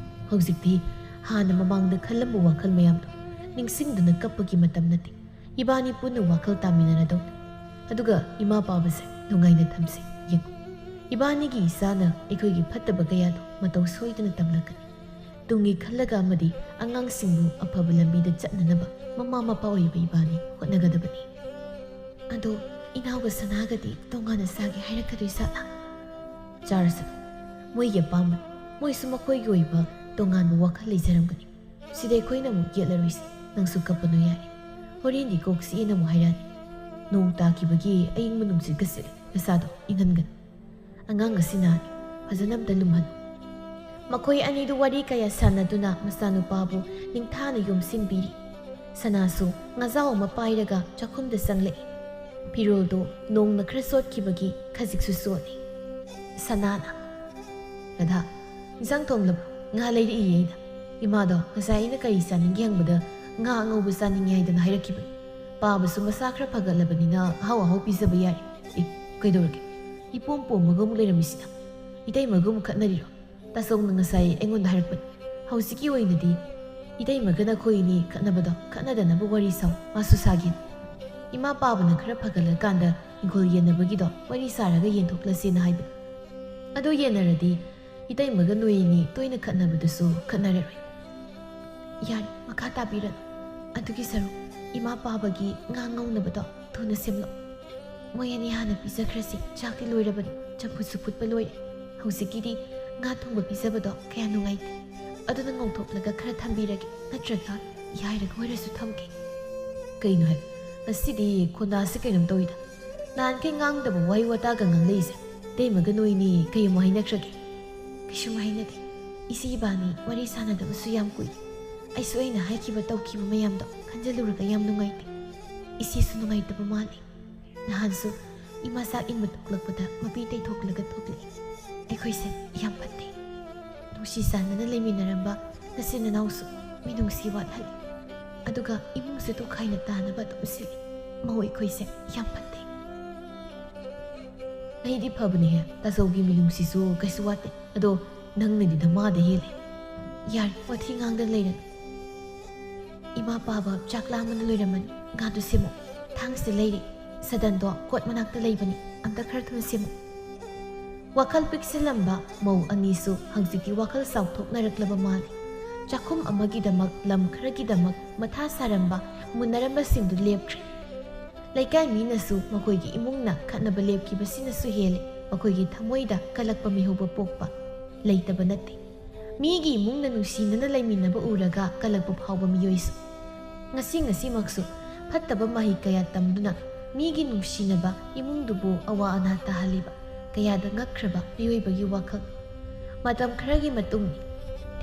ꯍꯧꯖꯤꯛꯇꯤ ꯍꯥꯟꯅ ꯃꯃꯥꯡꯗ ꯈꯜꯂꯝꯕ ꯋꯥꯈꯜ ꯃꯌꯥꯝꯗꯣ ꯅꯤꯡꯁꯤꯡꯗꯨꯅ ꯀꯞꯄꯒꯤ ꯃꯇꯝ ꯅꯠꯇꯦ꯫ ꯏꯕꯥꯅꯤ ꯄꯨꯟꯅ ꯋꯥꯈꯜ ꯇꯥꯃꯤꯟꯅꯔꯗꯧꯅꯤ꯫ ꯑꯗꯨꯒ ꯏꯃꯥ ꯄꯥꯕꯁꯦ ꯅꯨꯡꯉꯥꯏꯅ ꯊꯝꯁꯤ꯫ ꯌꯦꯡꯉꯨ, ꯏꯕꯥꯅꯤꯒꯤ ꯏꯆꯥꯅ ꯑꯩꯈꯣꯏꯒꯤ ꯐꯠꯇꯕ ꯀꯌꯥꯗꯣ ꯃꯇꯧ ꯁꯣꯏꯗꯅ ꯇꯝꯂꯛꯀꯅꯤ꯫ ꯇꯨꯡꯒꯤ ꯈꯜꯂꯒ ꯑꯃꯗꯤ ꯑꯉꯥꯡꯁꯤꯡꯕꯨ ꯑꯐꯕ ꯂꯝꯕꯤꯗ ꯆꯠꯅꯅꯕ ꯃꯃꯥ ꯃꯄꯥ ꯑꯣꯏꯕ ꯏꯕꯥꯅꯤ ꯍꯣꯠꯅꯒꯗꯕꯅꯤ꯫ ꯑꯗꯣ ꯏꯅꯥꯎꯒ ꯁꯅꯥꯒꯗꯤ ꯇꯣꯉꯥꯟꯅ ꯆꯥꯒꯦ ꯍꯥꯏꯔꯛꯀꯗꯣꯏ ꯖꯥꯠꯂꯥ? ꯆꯥꯔꯁꯅꯨ, ꯃꯣꯏꯒꯤ ꯑꯄꯥꯝꯕꯅꯤ꯫ ꯃꯣꯏꯁꯨ ꯃꯈꯣꯏꯒꯤ ꯑꯣꯏꯕ ꯇꯣꯉꯥꯟꯕ ꯋꯥꯈꯜ ꯂꯩꯖꯔꯝꯒꯅꯤ꯫ ꯁꯤꯗ ꯑꯩꯈꯣꯏꯅ ꯑꯃꯨꯛ ꯌꯦꯠꯂꯔꯣꯏꯁꯤ꯫ ꯅꯪꯁꯨ ꯀꯞꯄꯅꯨ ꯌꯥꯔꯦ꯫ ꯍꯣꯔꯦꯟꯗꯤ ꯀꯣꯛ ꯆꯤꯛꯑꯦꯅ ꯑꯃꯨꯛ ꯍꯥꯏꯔꯛꯑꯅꯤ꯫ ꯅꯣꯡ ꯇꯥꯈꯤꯕꯒꯤ ꯑꯌꯤꯡꯕ ꯅꯨꯡꯁꯤꯠꯀ ꯁꯤꯠꯂꯦ꯫ ꯅꯁꯥꯗꯣ ꯏꯪꯍꯟꯒꯅꯨ꯫ ꯑꯉꯥꯡ ꯑꯁꯤꯅ ꯐꯖꯅ ꯑꯝꯇ ꯂꯨꯝꯍꯜꯂꯨ꯫ ꯃꯈꯣꯏ ꯑꯅꯤꯗꯨ ꯋꯥꯔꯤ ꯀꯌꯥ ꯁꯥꯟꯅꯗꯨꯅ ꯃꯆꯥꯅꯨꯄꯥꯕꯨ ꯅꯤꯡꯊꯥꯅ ꯌꯣꯝꯁꯤꯟꯕꯤꯔꯤ꯫ ꯁꯅꯥꯁꯨ ꯉꯥꯖꯥꯎ ꯑꯃ ꯄꯥꯏꯔꯒ ꯆꯥꯛꯈꯨꯝꯗ ꯆꯪꯂꯛꯏ꯫ ꯐꯤꯔꯣꯜꯗꯨ ꯅꯣꯡꯅ ꯈꯔ ꯆꯣꯠꯈꯤꯕꯒꯤ ꯈꯖꯤꯛꯁꯨ ꯆꯣꯠꯂꯤ꯫ ꯁꯅꯥꯅ, "ꯔꯥꯙꯥ, ꯏꯟꯁꯥꯡ ꯊꯣꯡꯂꯕꯣ? ꯉꯥ ꯂꯩꯔꯛꯏꯌꯦ ꯑꯩꯅ꯫ ꯏꯃꯥꯗꯣ ꯉꯁꯥꯏ ꯑꯩꯅ ꯀꯔꯤ ꯆꯥꯅꯤꯡꯒꯦ ꯍꯪꯕꯗ ꯉꯥ ꯑꯉꯧꯕ ꯆꯥꯅꯤꯡꯉꯦ ꯍꯥꯏꯗꯅ ꯍꯥꯏꯔꯛꯈꯤꯕꯅꯤ꯫ ꯄꯥꯕꯁꯨ ꯃꯁꯥ ꯈꯔ ꯐꯒꯠꯂꯕꯅꯤꯅ ꯑꯍꯥꯎ ꯑꯍꯥꯎ ꯄꯤꯖꯕ ꯌꯥꯔꯦ꯫ ꯑꯦ, ꯀꯩꯗꯧꯔꯒꯦ? ꯏꯄꯣꯝ ꯄꯣꯝꯃꯒ ꯑꯃꯨꯛ ꯂꯩꯔꯝꯃꯤꯁꯤꯅ? ꯏꯇꯩꯃꯒ ꯑꯃꯨꯛ ꯈꯠꯅꯔꯤꯔꯣ?" ꯇꯥꯆꯧꯅ ꯉꯁꯥꯏ ꯑꯩꯉꯣꯟꯗ ꯍꯥꯏꯔꯛꯄꯅꯤ꯫ ꯍꯧꯖꯤꯛꯀꯤ ꯑꯣꯏꯅꯗꯤ ꯏꯇꯩꯃꯒ ꯅꯈꯣꯏ ꯑꯅꯤ ꯈꯠꯅꯕꯗꯣ ꯈꯠꯅꯗꯅꯕ ꯋꯥꯔꯤ ꯁꯥꯎ, ꯃꯥꯁꯨ ꯁꯥꯒꯦꯅ꯫ ꯏꯃꯥ ꯄꯥꯕꯅ ꯈꯔ ꯐꯒꯠꯂꯀꯥꯟꯗ ꯏꯪꯈꯣꯜ ꯌꯦꯟꯅꯕꯒꯤꯗꯣ ꯋꯥꯔꯤ ꯁꯥꯔꯒ ꯌꯦꯟꯊꯣꯛꯂꯁꯦꯅ ꯍꯥꯏꯕꯅꯤ꯫ ꯑꯗꯨ ꯌꯦꯟꯅꯔꯗꯤ ꯏꯇꯩꯃꯒ ꯅꯣꯏ ꯑꯅꯤ ꯇꯣꯏꯅ ꯈꯠꯅꯕꯗꯨꯁꯨ ꯈꯠꯅꯔꯔꯣꯏ꯫ ꯌꯥꯔꯦ, ꯃꯈꯥ ꯇꯥꯕꯤꯔꯅꯨ꯫ ꯑꯗꯨꯒꯤ ꯁꯔꯨꯛ ꯏꯃꯥ ꯄꯥꯕꯒꯤ ꯉꯥ ꯉꯧꯅꯕꯗꯣ ꯊꯨꯅ ꯁꯦꯝꯂꯛꯑꯣ꯫ ꯃꯣꯏ ꯑꯅꯤ ꯍꯥꯟꯅ ꯄꯤꯖꯈ꯭ꯔꯁꯤ꯫ ꯆꯥꯛꯇꯤ ꯂꯣꯏꯔꯕꯅꯤ, ꯆꯝꯐꯨꯠꯁꯨ ꯐꯨꯠꯄ ꯂꯣꯏꯔꯦ꯫ ꯍꯧꯖꯤꯛꯀꯤꯗꯤ ꯉꯥ ꯊꯣꯡꯕ ꯄꯤꯖꯕꯗꯣ ꯀꯌꯥ ꯅꯨꯡꯉꯥꯏꯇꯦ꯫ ꯑꯗꯨꯅ ꯉꯧꯊꯣꯛꯂꯒ ꯈꯔ ꯊꯝꯕꯤꯔꯒꯦ, ꯅꯠꯇ꯭ꯔꯒ ꯌꯥꯏꯔꯒ ꯑꯣꯏꯔꯁꯨ ꯊꯝꯒꯦ꯫ ꯀꯩꯅꯣ ꯍꯥꯏ, ꯉꯁꯤꯗꯤ ꯈꯣꯟꯗꯥꯁꯦ ꯀꯩꯅꯣꯝ ꯇꯧꯏꯗ꯫ ꯅꯍꯥꯟꯈꯩ ꯉꯥꯡꯗꯕ ꯋꯥꯍꯩ ꯋꯥꯇꯥꯒ ꯉꯥꯡꯂꯛꯏꯁꯦ꯫ ꯏꯇꯩꯃꯒ ꯅꯣꯏꯅꯤ ꯀꯩ ꯑꯃꯨꯛ ꯍꯥꯏꯅꯈ꯭ꯔꯒꯦ? ꯀꯩꯁꯨꯝ ꯍꯥꯏꯅꯗꯦ꯫ ꯏꯆꯦ ꯏꯕꯥꯅꯤ ꯋꯥꯔꯤ ꯁꯥꯟꯅꯗꯕꯁꯨ ꯌꯥꯝ ꯀꯨꯏꯔꯦ꯫ ꯑꯩꯁꯨ ꯑꯩꯅ ꯍꯥꯏꯈꯤꯕ ꯇꯧꯈꯤꯕ ꯃꯌꯥꯝꯗꯣ ꯈꯟꯖꯤꯜꯂꯨꯔꯒ ꯌꯥꯝ ꯅꯨꯡꯉꯥꯏꯇꯦ꯫ ꯏꯆꯦꯁꯨ ꯅꯨꯡꯉꯥꯏꯇꯕ ꯃꯥꯜꯂꯦ꯫ ꯅꯍꯥꯟꯁꯨ ꯏꯃꯥ ꯆꯥꯛ ꯏꯟꯕ ꯊꯣꯛꯂꯛꯄꯗ ꯃꯄꯤ ꯇꯩꯊꯣꯛꯂꯒ ꯊꯣꯛꯂꯛꯏ꯫ ꯑꯩꯈꯣꯏꯁꯦ ꯌꯥꯝ ꯐꯠꯇꯦ꯫ ꯅꯨꯡꯁꯤ ꯆꯥꯟꯅꯅ ꯂꯩꯃꯤꯟꯅꯔꯝꯕ ꯅꯆꯤꯟ ꯅꯅꯥꯎꯁꯨ ꯃꯤꯅꯨꯡꯁꯤ ꯋꯥꯠꯍꯜꯂꯤ꯫ ꯑꯗꯨꯒ ꯏꯃꯨꯡꯁꯨ ꯇꯣꯈꯥꯏꯅ ꯇꯥꯅꯕ ꯑꯗꯨꯝ ꯁꯤꯜꯂꯤ꯫ ꯃꯧ ꯑꯩꯈꯣꯏꯁꯦ ꯌꯥꯝ ꯐꯠꯇꯦ꯫ ꯑꯩꯗꯤ ꯐꯕꯅꯦꯍꯦ, ꯇꯥꯆꯧꯒꯤ ꯃꯤꯅꯨꯡꯁꯤꯁꯨ ꯀꯩꯁꯨ ꯋꯥꯠꯇꯦ꯫ ꯑꯗꯣ ꯅꯪꯅꯗꯤ ꯅꯃꯥꯗ ꯍꯦꯜꯂꯦ꯫ ꯌꯥꯔꯦ, ꯋꯥꯊꯤ ꯉꯥꯡꯗ ꯂꯩꯔꯅꯨ꯫ "ꯏꯃꯥ ꯄꯥꯕ ꯆꯥꯛ ꯂꯥꯝꯕꯅ ꯂꯣꯏꯔꯝꯃꯅꯤ, ꯉꯥꯗꯨ ꯁꯦꯝꯃꯨ꯫ ꯊꯥꯡꯁꯤꯗ ꯂꯩꯔꯦ, ꯁꯗꯟꯗꯣ ꯀꯣꯠ ꯃꯅꯥꯛꯇ ꯂꯩꯕꯅꯤ, ꯑꯝꯇ ꯈꯔ ꯊꯨꯅ ꯁꯦꯝꯃꯨ"꯫ ꯋꯥꯈꯜ ꯄꯤꯛꯁꯤꯜꯂꯝꯕ ꯃꯧ ꯑꯅꯤꯁꯨ ꯍꯧꯖꯤꯛꯇꯤ ꯋꯥꯈꯜ ꯆꯥꯎꯊꯣꯛꯅꯔꯛꯂꯕ ꯃꯥꯜꯂꯤ꯫ ꯆꯥꯛꯈꯨꯝ ꯑꯃꯒꯤꯗꯃꯛ, ꯂꯝ ꯈꯔꯒꯤꯗꯃꯛ ꯃꯊꯥ ꯁꯥꯔꯝꯕ, ꯃꯨꯟꯅꯔꯝꯕꯁꯤꯡꯗꯨ ꯂꯦꯞꯈ꯭ꯔꯦ꯫ ꯂꯩꯀꯥꯏ ꯃꯤꯅꯁꯨ ꯃꯈꯣꯏꯒꯤ ꯏꯃꯨꯡꯅ ꯈꯠꯅꯕ ꯂꯦꯞꯈꯤꯕꯁꯤꯅꯁꯨ ꯍꯦꯜꯂꯦ ꯃꯈꯣꯏꯒꯤ ꯊꯃꯣꯏꯗ ꯀꯜꯂꯛꯄ ꯃꯤꯍꯧꯕ ꯄꯣꯛꯄ꯫ ꯂꯩꯇꯕ ꯅꯠꯇꯦ꯫ ꯃꯤꯒꯤ ꯏꯃꯨꯡꯅ ꯅꯨꯡꯁꯤꯅꯅ ꯂꯩꯃꯤꯟꯅꯕ ꯎꯔꯒ ꯀꯜꯂꯛꯄ ꯐꯥꯎꯕ ꯃꯤꯑꯣꯏꯁꯨ꯫ ꯉꯁꯤ ꯉꯁꯤꯃꯛꯁꯨ ꯐꯠꯇꯕ ꯃꯍꯩ ꯀꯌꯥ ꯇꯝꯗꯨꯅ ꯃꯤꯒꯤ ꯅꯨꯡꯁꯤꯅꯕ ꯏꯃꯨꯡꯗꯨꯕꯨ ꯑꯋꯥ ꯑꯅꯥ ꯇꯥꯍꯜꯂꯤꯕ ꯀꯌꯥꯗ ꯉꯛꯈ꯭ꯔꯕ ꯃꯤꯑꯣꯏꯕꯒꯤ ꯋꯥꯈꯜ꯫ ꯃꯇꯝ ꯈꯔꯒꯤ ꯃꯇꯨꯡ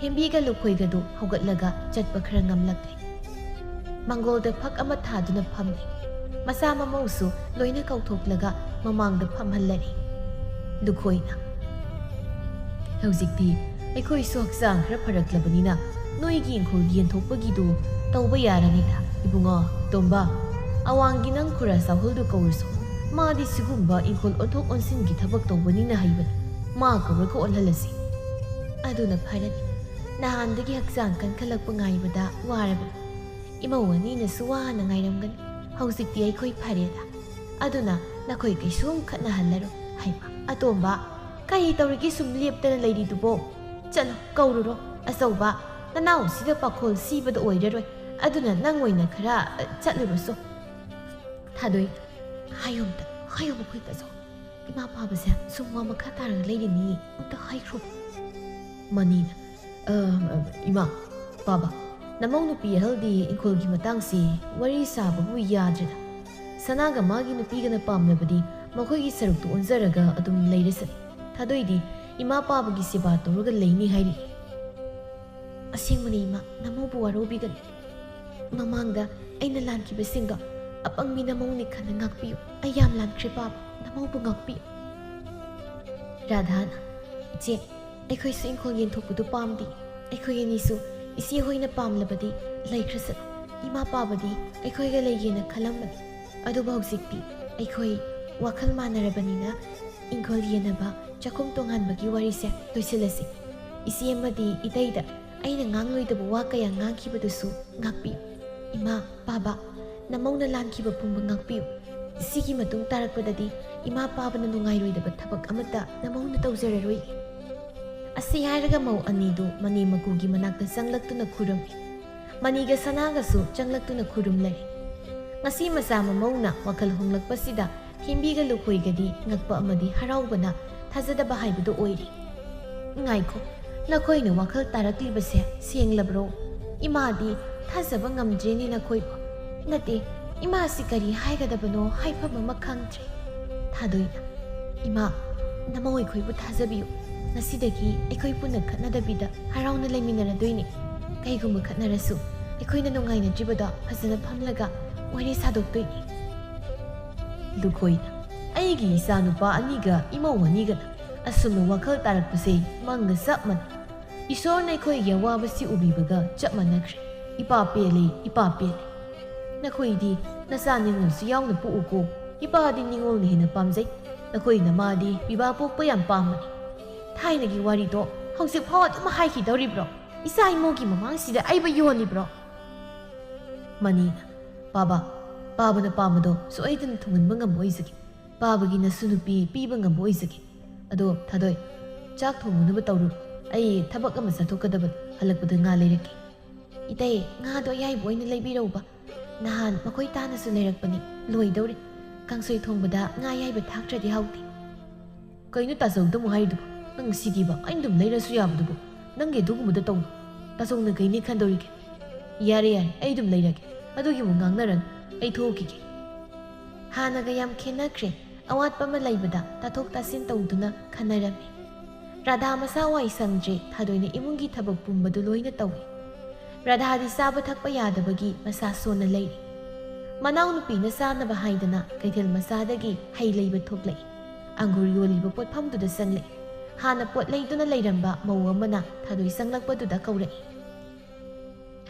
ꯊꯦꯝꯕꯤꯒ ꯂꯨꯈꯣꯏꯒꯗꯨ ꯍꯧꯒꯠꯂꯒ ꯆꯠꯄ ꯈꯔ ꯉꯝꯂꯛꯂꯦ꯫ ꯃꯪꯒꯣꯜꯗ ꯐꯛ ꯑꯃ ꯊꯥꯗꯨꯅ ꯐꯝꯂꯦ꯫ ꯃꯆꯥ ꯃꯃꯧꯁꯨ ꯂꯣꯏꯅ ꯀꯧꯊꯣꯛꯂꯒ ꯃꯃꯥꯡꯗ ꯐꯝꯍꯜꯂꯔꯦ꯫ ꯂꯨꯈꯣꯏꯅ, "ꯍꯧꯖꯤꯛꯇꯤ ꯑꯩꯈꯣꯏꯁꯨ ꯍꯛꯆꯥꯡ ꯈꯔ ꯐꯔꯛꯂꯕꯅꯤꯅ ꯅꯣꯏꯒꯤ ꯏꯪꯈꯣꯜ ꯌꯦꯟꯊꯣꯛꯄꯒꯤꯗꯨ ꯇꯧꯕ ꯌꯥꯔꯅꯤꯗ꯫ ꯏꯕꯨꯡꯉꯣ, ꯇꯣꯝꯕ, ꯑꯋꯥꯡꯒꯤ ꯅꯪ ꯈꯨꯔꯥ ꯆꯥꯎꯍꯜꯗꯨ ꯀꯧꯔꯨꯁꯨ꯫ ꯃꯥꯗꯤ ꯁꯤꯒꯨꯝꯕ ꯏꯪꯈꯣꯜ ꯑꯣꯟꯊꯣꯛ ꯑꯣꯟꯁꯤꯟꯒꯤ ꯊꯕꯛ ꯇꯧꯕꯅꯤꯅ ꯍꯩꯕꯅꯤ꯫ ꯃꯥ ꯀꯧꯔꯒ ꯑꯣꯜꯍꯜꯂꯁꯤ"꯫ "ꯑꯗꯨꯅ ꯐꯔꯅꯤ꯫ ꯅꯍꯥꯟꯗꯒꯤ ꯍꯛꯆꯥꯡ ꯀꯟꯈꯠꯂꯛꯄ ꯉꯥꯏꯕꯗ ꯋꯥꯔꯕꯅꯤ꯫ ꯏꯃꯧ ꯑꯅꯤꯅꯁꯨ ꯋꯥꯅ ꯉꯥꯏꯔꯝꯒꯅꯤ꯫ ꯍꯧꯖꯤꯛꯇꯤ ꯑꯩꯈꯣꯏ ꯐꯔꯦꯗ꯫ ꯑꯗꯨꯅ ꯅꯈꯣꯏ ꯀꯩꯁꯨꯝ ꯈꯠꯅꯍꯜꯂꯔꯣꯏ"꯫ "ꯍꯩꯃꯥ, ꯑꯇꯣꯝꯕ, ꯀꯔꯤ ꯇꯧꯔꯤꯒꯦ ꯁꯨꯝ ꯂꯦꯞꯇꯅ ꯂꯩꯔꯤꯗꯨꯕꯣ? ꯆꯠꯂꯣ, ꯀꯧꯔꯨꯔꯣ꯫ ꯑꯆꯧꯕ, ꯅꯅꯥꯎꯁꯤꯗ ꯄꯥꯈꯣꯜ ꯁꯤꯕꯗ ꯑꯣꯏꯔꯔꯣꯏ꯫ ꯑꯗꯨꯅ ꯅꯪ ꯑꯣꯏꯅ ꯈꯔ, ꯑ, ꯆꯠꯂꯨꯔꯣꯁꯣ"꯫ "ꯊꯥꯗꯣꯏ, ꯍꯥꯏꯌꯣ ꯑꯝꯇ, ꯍꯥꯏꯌꯣ ꯃꯈꯣꯏꯗꯁꯨ꯫ ꯏꯃꯥ ꯄꯥꯕꯁꯦ ꯁꯨꯝ ꯋꯥ ꯃꯈꯥ ꯇꯥꯔꯒ ꯂꯩꯔꯤꯅꯤ꯫ ꯑꯝꯇ ꯍꯥꯏꯈ꯭ꯔꯣ"꯫ ꯃꯅꯤꯅ, "ꯑ, ꯏꯃꯥ, ꯄꯥꯕ, ꯅꯃꯧ ꯅꯨꯄꯤ ꯑꯍꯜꯗꯤ ꯏꯪꯈꯣꯜꯒꯤ ꯃꯇꯥꯡꯁꯤ ꯋꯥꯔꯤ ꯁꯥꯕꯕꯨ ꯌꯥꯗ꯭ꯔꯦꯗ꯫ ꯁꯅꯥꯒ ꯃꯥꯒꯤ ꯅꯨꯄꯤꯒꯅ ꯄꯥꯝꯅꯕꯗꯤ ꯃꯈꯣꯏꯒꯤ ꯁꯔꯨꯛꯇꯨ ꯑꯣꯟꯖꯔꯒ ꯑꯗꯨꯝ ꯂꯩꯔꯁꯅꯤ꯫ ꯊꯥꯗꯣꯏꯗꯤ ꯏꯃꯥ ꯄꯥꯕꯒꯤ ꯁꯦꯕꯥ ꯇꯧꯔꯒ ꯂꯩꯅꯤ ꯍꯥꯏꯔꯤ"꯫ "ꯑꯁꯦꯡꯕꯅꯤ ꯏꯃꯥ, ꯅꯃꯧꯕꯨ ꯋꯥꯔꯧꯕꯤꯒꯅꯨ꯫ ꯃꯃꯥꯡꯗ ꯑꯩꯅ ꯂꯥꯟꯈꯤꯕꯁꯤꯡꯗꯣ ꯑꯄꯪꯕꯤ ꯅꯃꯧꯅꯤ ꯈꯟꯅ ꯉꯥꯛꯄꯤꯌꯨ꯫ ꯑꯩ ꯌꯥꯝ ꯂꯥꯟꯈ꯭ꯔꯦ ꯄꯥꯕ, ꯅꯃꯧꯕꯨ ꯉꯥꯛꯄꯤꯌꯨ"꯫ ꯔꯥꯙꯥꯅ, "ꯏꯆꯦ, ꯑꯩꯈꯣꯏꯁꯨ ꯏꯪꯈꯣꯜ ꯌꯦꯟꯊꯣꯛꯄꯗꯨ ꯄꯥꯝꯗꯦ꯫ ꯑꯩꯈꯣꯏ ꯑꯅꯤꯁꯨ ꯏꯆꯦ ꯍꯣꯏꯅ ꯄꯥꯝꯂꯕꯗꯤ ꯂꯩꯈ꯭ꯔꯁꯅꯨ꯫ ꯏꯃꯥ ꯄꯥꯕꯗꯤ ꯑꯩꯈꯣꯏꯒ ꯂꯩꯒꯦꯅ ꯈꯜꯂꯝꯕꯅꯤ꯫ ꯑꯗꯨꯕꯨ ꯍꯧꯖꯤꯛꯇꯤ ꯑꯩꯈꯣꯏ ꯋꯥꯈꯜ ꯃꯥꯟꯅꯔꯕꯅꯤꯅ ꯏꯪꯈꯣꯜ ꯌꯦꯟꯅꯕ, ꯆꯥꯛꯈꯨꯝ ꯇꯣꯉꯥꯟꯕꯒꯤ ꯋꯥꯔꯤꯁꯦ ꯂꯣꯏꯁꯤꯜꯂꯁꯤ꯫ ꯏꯆꯦ ꯑꯃꯗꯤ ꯏꯇꯩꯗ ꯑꯩꯅ ꯉꯥꯡꯂꯣꯏꯗꯕ ꯋꯥ ꯀꯌꯥ ꯉꯥꯡꯈꯤꯕꯗꯨꯁꯨ ꯉꯥꯛꯄꯤꯌꯨ꯫ ꯏꯃꯥ, ꯄꯥꯕ, ꯅꯃꯧꯅ ꯂꯥꯟꯈꯤꯕ ꯄꯨꯝꯕ ꯉꯥꯛꯄꯤꯌꯨ꯫ ꯁꯤꯒꯤ ꯃꯇꯨꯡ ꯇꯥꯔꯛꯄꯗꯗꯤ ꯏꯃꯥ ꯄꯥꯕꯅ ꯅꯨꯡꯉꯥꯏꯔꯣꯏꯗꯕ ꯊꯕꯛ ꯑꯃꯠꯇ ꯅꯃꯧꯅ ꯇꯧꯖꯔꯔꯣꯏ꯫ ꯑꯁꯤ ꯍꯥꯏꯔꯒ ꯃꯧ ꯑꯅꯤꯗꯨ ꯃꯅꯦ ꯃꯀꯨꯒꯤ ꯃꯅꯥꯛꯇ ꯆꯪꯂꯛꯇꯨꯅ ꯈꯨꯔꯨꯝꯃꯤ꯫ ꯃꯅꯤꯒ ꯁꯅꯥꯒꯁꯨ ꯆꯪꯂꯛꯇꯨꯅ ꯈꯨꯔꯨꯝꯂꯔꯦ꯫ ꯉꯁꯤ ꯃꯆꯥ ꯃꯃꯧꯅ ꯋꯥꯈꯜ ꯍꯣꯡꯂꯛꯄꯁꯤꯗ ꯊꯦꯝꯕꯤꯒ ꯂꯨꯈꯣꯏꯒꯗꯤ ꯉꯛꯄ ꯑꯃꯗꯤ ꯍꯔꯥꯎꯕꯅ ꯊꯥꯖꯗꯕ ꯍꯥꯏꯕꯗꯨ ꯑꯣꯏꯔꯦ꯫ "ꯉꯥꯏꯈꯣ, ꯅꯈꯣꯏꯅ ꯋꯥꯈꯜ ꯇꯥꯔꯛꯂꯤꯕꯁꯦ ꯁꯦꯡꯂꯕ꯭ꯔꯣ? ꯏꯃꯥꯗꯤ ꯊꯥꯖꯕ ꯉꯝꯗ꯭ꯔꯦꯅꯦ ꯅꯈꯣꯏꯕꯨ꯫ ꯅꯠꯇꯦ, ꯏꯃꯥꯁꯤ ꯀꯔꯤ ꯍꯥꯏꯒꯗꯕꯅꯣ ꯍꯥꯏꯐꯝ ꯑꯃ ꯈꯪꯗ꯭ꯔꯦ꯫" ꯊꯥꯗꯣꯏꯅ, "ꯏꯃꯥ, ꯅꯃꯧ ꯑꯩꯈꯣꯏꯕꯨ ꯊꯥꯖꯕꯤꯌꯨ꯫ ꯉꯁꯤꯗꯒꯤ ꯑꯩꯈꯣꯏ ꯄꯨꯟꯅ ꯈꯠꯅꯗꯕꯤꯗ ꯍꯔꯥꯎꯅ ꯂꯩꯃꯤꯟꯅꯔꯗꯣꯏꯅꯤ꯫ ꯀꯩꯒꯨꯝꯕ ꯈꯠꯅꯔꯁꯨ ꯑꯩꯈꯣꯏꯅ ꯅꯨꯡꯉꯥꯏꯅꯗ꯭ꯔꯤꯕꯗꯣ ꯐꯖꯅ ꯐꯝꯂꯒ ꯋꯥꯔꯤ ꯁꯥꯗꯣꯛꯇꯣꯏꯅꯤ꯫" ꯂꯨꯈꯣꯏꯅ, "ꯑꯩꯒꯤ ꯏꯆꯥꯅꯨꯄꯥ ꯑꯅꯤꯒ ꯏꯃꯧ ꯑꯅꯤꯒꯅ ꯑꯁꯨꯝꯅ ꯋꯥꯈꯜ ꯇꯥꯔꯛꯄꯁꯦ ꯃꯪꯒ ꯆꯞ ꯃꯥꯟꯅꯩ꯫ ꯏꯁꯣꯔꯅ ꯑꯩꯈꯣꯏꯒꯤ ꯑꯋꯥꯕꯁꯤ ꯎꯕꯤꯕꯒ ꯆꯞ ꯃꯥꯟꯅꯈ꯭ꯔꯦ꯫ ꯏꯄꯥ ꯄꯦꯜꯂꯦ, ꯏꯄꯥ ꯄꯦꯜꯂꯦ꯫ ꯅꯈꯣꯏꯗꯤ ꯅꯆꯥ ꯅꯤꯉꯣꯜꯁꯨ ꯌꯥꯎꯅ ꯄꯣꯛꯎꯀꯣ꯫ ꯏꯄꯥꯗꯤ ꯅꯤꯉꯣꯜꯅ ꯍꯦꯟꯅ ꯄꯥꯝꯖꯩ꯫ ꯅꯈꯣꯏ ꯅꯃꯥꯗꯤ ꯄꯤꯕꯥ ꯄꯣꯛꯄ ꯌꯥꯝ ꯄꯥꯝꯕꯅꯤ꯫ ꯊꯥꯏꯅꯒꯤ ꯋꯥꯔꯤꯗꯣ ꯍꯧꯖꯤꯛ ꯐꯥꯎ ꯑꯗꯨꯝ ꯍꯥꯏꯈꯤꯗꯧꯔꯤꯕ꯭ꯔꯣ? ꯏꯆꯥ ꯏꯃꯧꯒꯤ ꯃꯃꯥꯡꯁꯤꯗ ꯑꯩꯕꯨ ꯌꯣꯜꯂꯤꯕ꯭ꯔꯣ?" ꯃꯅꯤꯅ, "ꯄꯥꯕ, ꯄꯥꯕꯅ ꯄꯥꯝꯕꯗꯣ ꯁꯣꯏꯗꯅ ꯊꯨꯡꯍꯟꯕ ꯉꯝꯕ ꯑꯣꯏꯖꯒꯦ꯫ ꯄꯥꯕꯒꯤ ꯅꯁꯨ ꯅꯨꯄꯤ ꯄꯤꯕ ꯉꯝꯕ ꯑꯣꯏꯖꯒꯦ꯫ ꯑꯗꯣ ꯊꯥꯗꯣꯏ, ꯆꯥꯛ ꯊꯣꯡꯅꯕ ꯇꯧꯔꯨꯔꯣ꯫ ꯑꯩ ꯊꯕꯛ ꯑꯃ ꯆꯠꯊꯣꯛꯀꯗꯕꯅꯤ꯫ ꯍꯜꯂꯛꯄꯗ ꯉꯥ ꯂꯩꯔꯛꯀꯦ꯫" "ꯏꯇꯩ, ꯉꯥꯗꯣ ꯑꯌꯥꯏꯕ ꯑꯣꯏꯅ ꯂꯩꯕꯤꯔꯧꯕ꯫ ꯅꯍꯥꯟ ꯃꯈꯣꯏ ꯇꯥꯅꯁꯨ ꯂꯩꯔꯛꯄꯅꯤ, ꯂꯣꯏꯗꯧꯔꯦ꯫ ꯀꯥꯡꯁꯣꯏ ꯊꯣꯡꯕꯗ ꯉꯥ ꯑꯌꯥꯏꯕ ꯊꯥꯛꯇ꯭ꯔꯗꯤ ꯍꯥꯎꯇꯦ꯫" "ꯀꯩꯅꯣ ꯇꯥꯆꯧꯗ ꯑꯃꯨꯛ ꯍꯥꯏꯔꯤꯗꯨꯕꯣ? ꯅꯪ ꯁꯤꯗꯤꯕ, ꯑꯩꯅ ꯑꯗꯨꯝ ꯂꯩꯔꯁꯨ ꯌꯥꯕꯗꯨꯕꯨ꯫ ꯅꯪꯒꯤ ꯑꯗꯨꯒꯨꯝꯕꯗ ꯇꯧꯅꯨ꯫ ꯇꯥꯆꯧꯅ ꯀꯩꯅꯤ ꯈꯟꯗꯧꯔꯤꯒꯦ?" "ꯌꯥꯔꯦ, ꯌꯥꯔꯦ, ꯑꯩ ꯑꯗꯨꯝ ꯂꯩꯔꯒꯦ꯫ ꯑꯗꯨꯒꯤ ꯑꯃꯨꯛ ꯉꯥꯡꯅꯔꯅꯨ꯫ ꯑꯩ ꯊꯣꯛꯈꯤꯒꯦ꯫" ꯍꯥꯟꯅꯒ ꯌꯥꯝ ꯈꯦꯠꯅꯈ꯭ꯔꯦ꯫ ꯑꯋꯥꯠꯄ ꯑꯃ ꯂꯩꯕꯗ ꯇꯥꯊꯣꯛ ꯇꯥꯁꯤꯟ ꯇꯧꯗꯨꯅ ꯈꯟꯅꯔꯝꯃꯤ꯫ ꯔꯥꯙꯥ ꯃꯁꯥ ꯋꯥꯏ ꯁꯪꯗ꯭ꯔꯦ, ꯊꯥꯗꯣꯏꯅ ꯏꯃꯨꯡꯒꯤ ꯊꯕꯛ ꯄꯨꯝꯕꯗꯨ ꯂꯣꯏꯅ ꯇꯧꯏ꯫ ꯔꯥꯙꯥꯗꯤ ꯆꯥꯕ ꯊꯛꯄ ꯌꯥꯗꯕꯒꯤ ꯃꯁꯥ ꯁꯣꯟꯅ ꯂꯩꯔꯤ꯫ ꯃꯅꯥꯎꯅꯨꯄꯤꯅ ꯆꯥꯅꯕ ꯍꯥꯏꯗꯅ ꯀꯩꯊꯦꯜ ꯃꯆꯥꯗꯒꯤ ꯍꯩ ꯂꯩꯕ ꯊꯣꯛꯂꯛꯏ꯫ ꯑꯪꯒꯨꯔ ꯌꯣꯜꯂꯤꯕ ꯄꯣꯠꯐꯝꯗꯨꯗ ꯆꯪꯂꯛꯏ꯫ ꯍꯥꯟꯅ ꯄꯣꯠ ꯂꯩꯗꯨꯅ ꯂꯩꯔꯝꯕ ꯃꯧ ꯑꯃꯅ ꯊꯥꯗꯣꯏ ꯆꯪꯂꯛꯄꯗꯨꯗ ꯀꯧꯔꯛꯏ꯫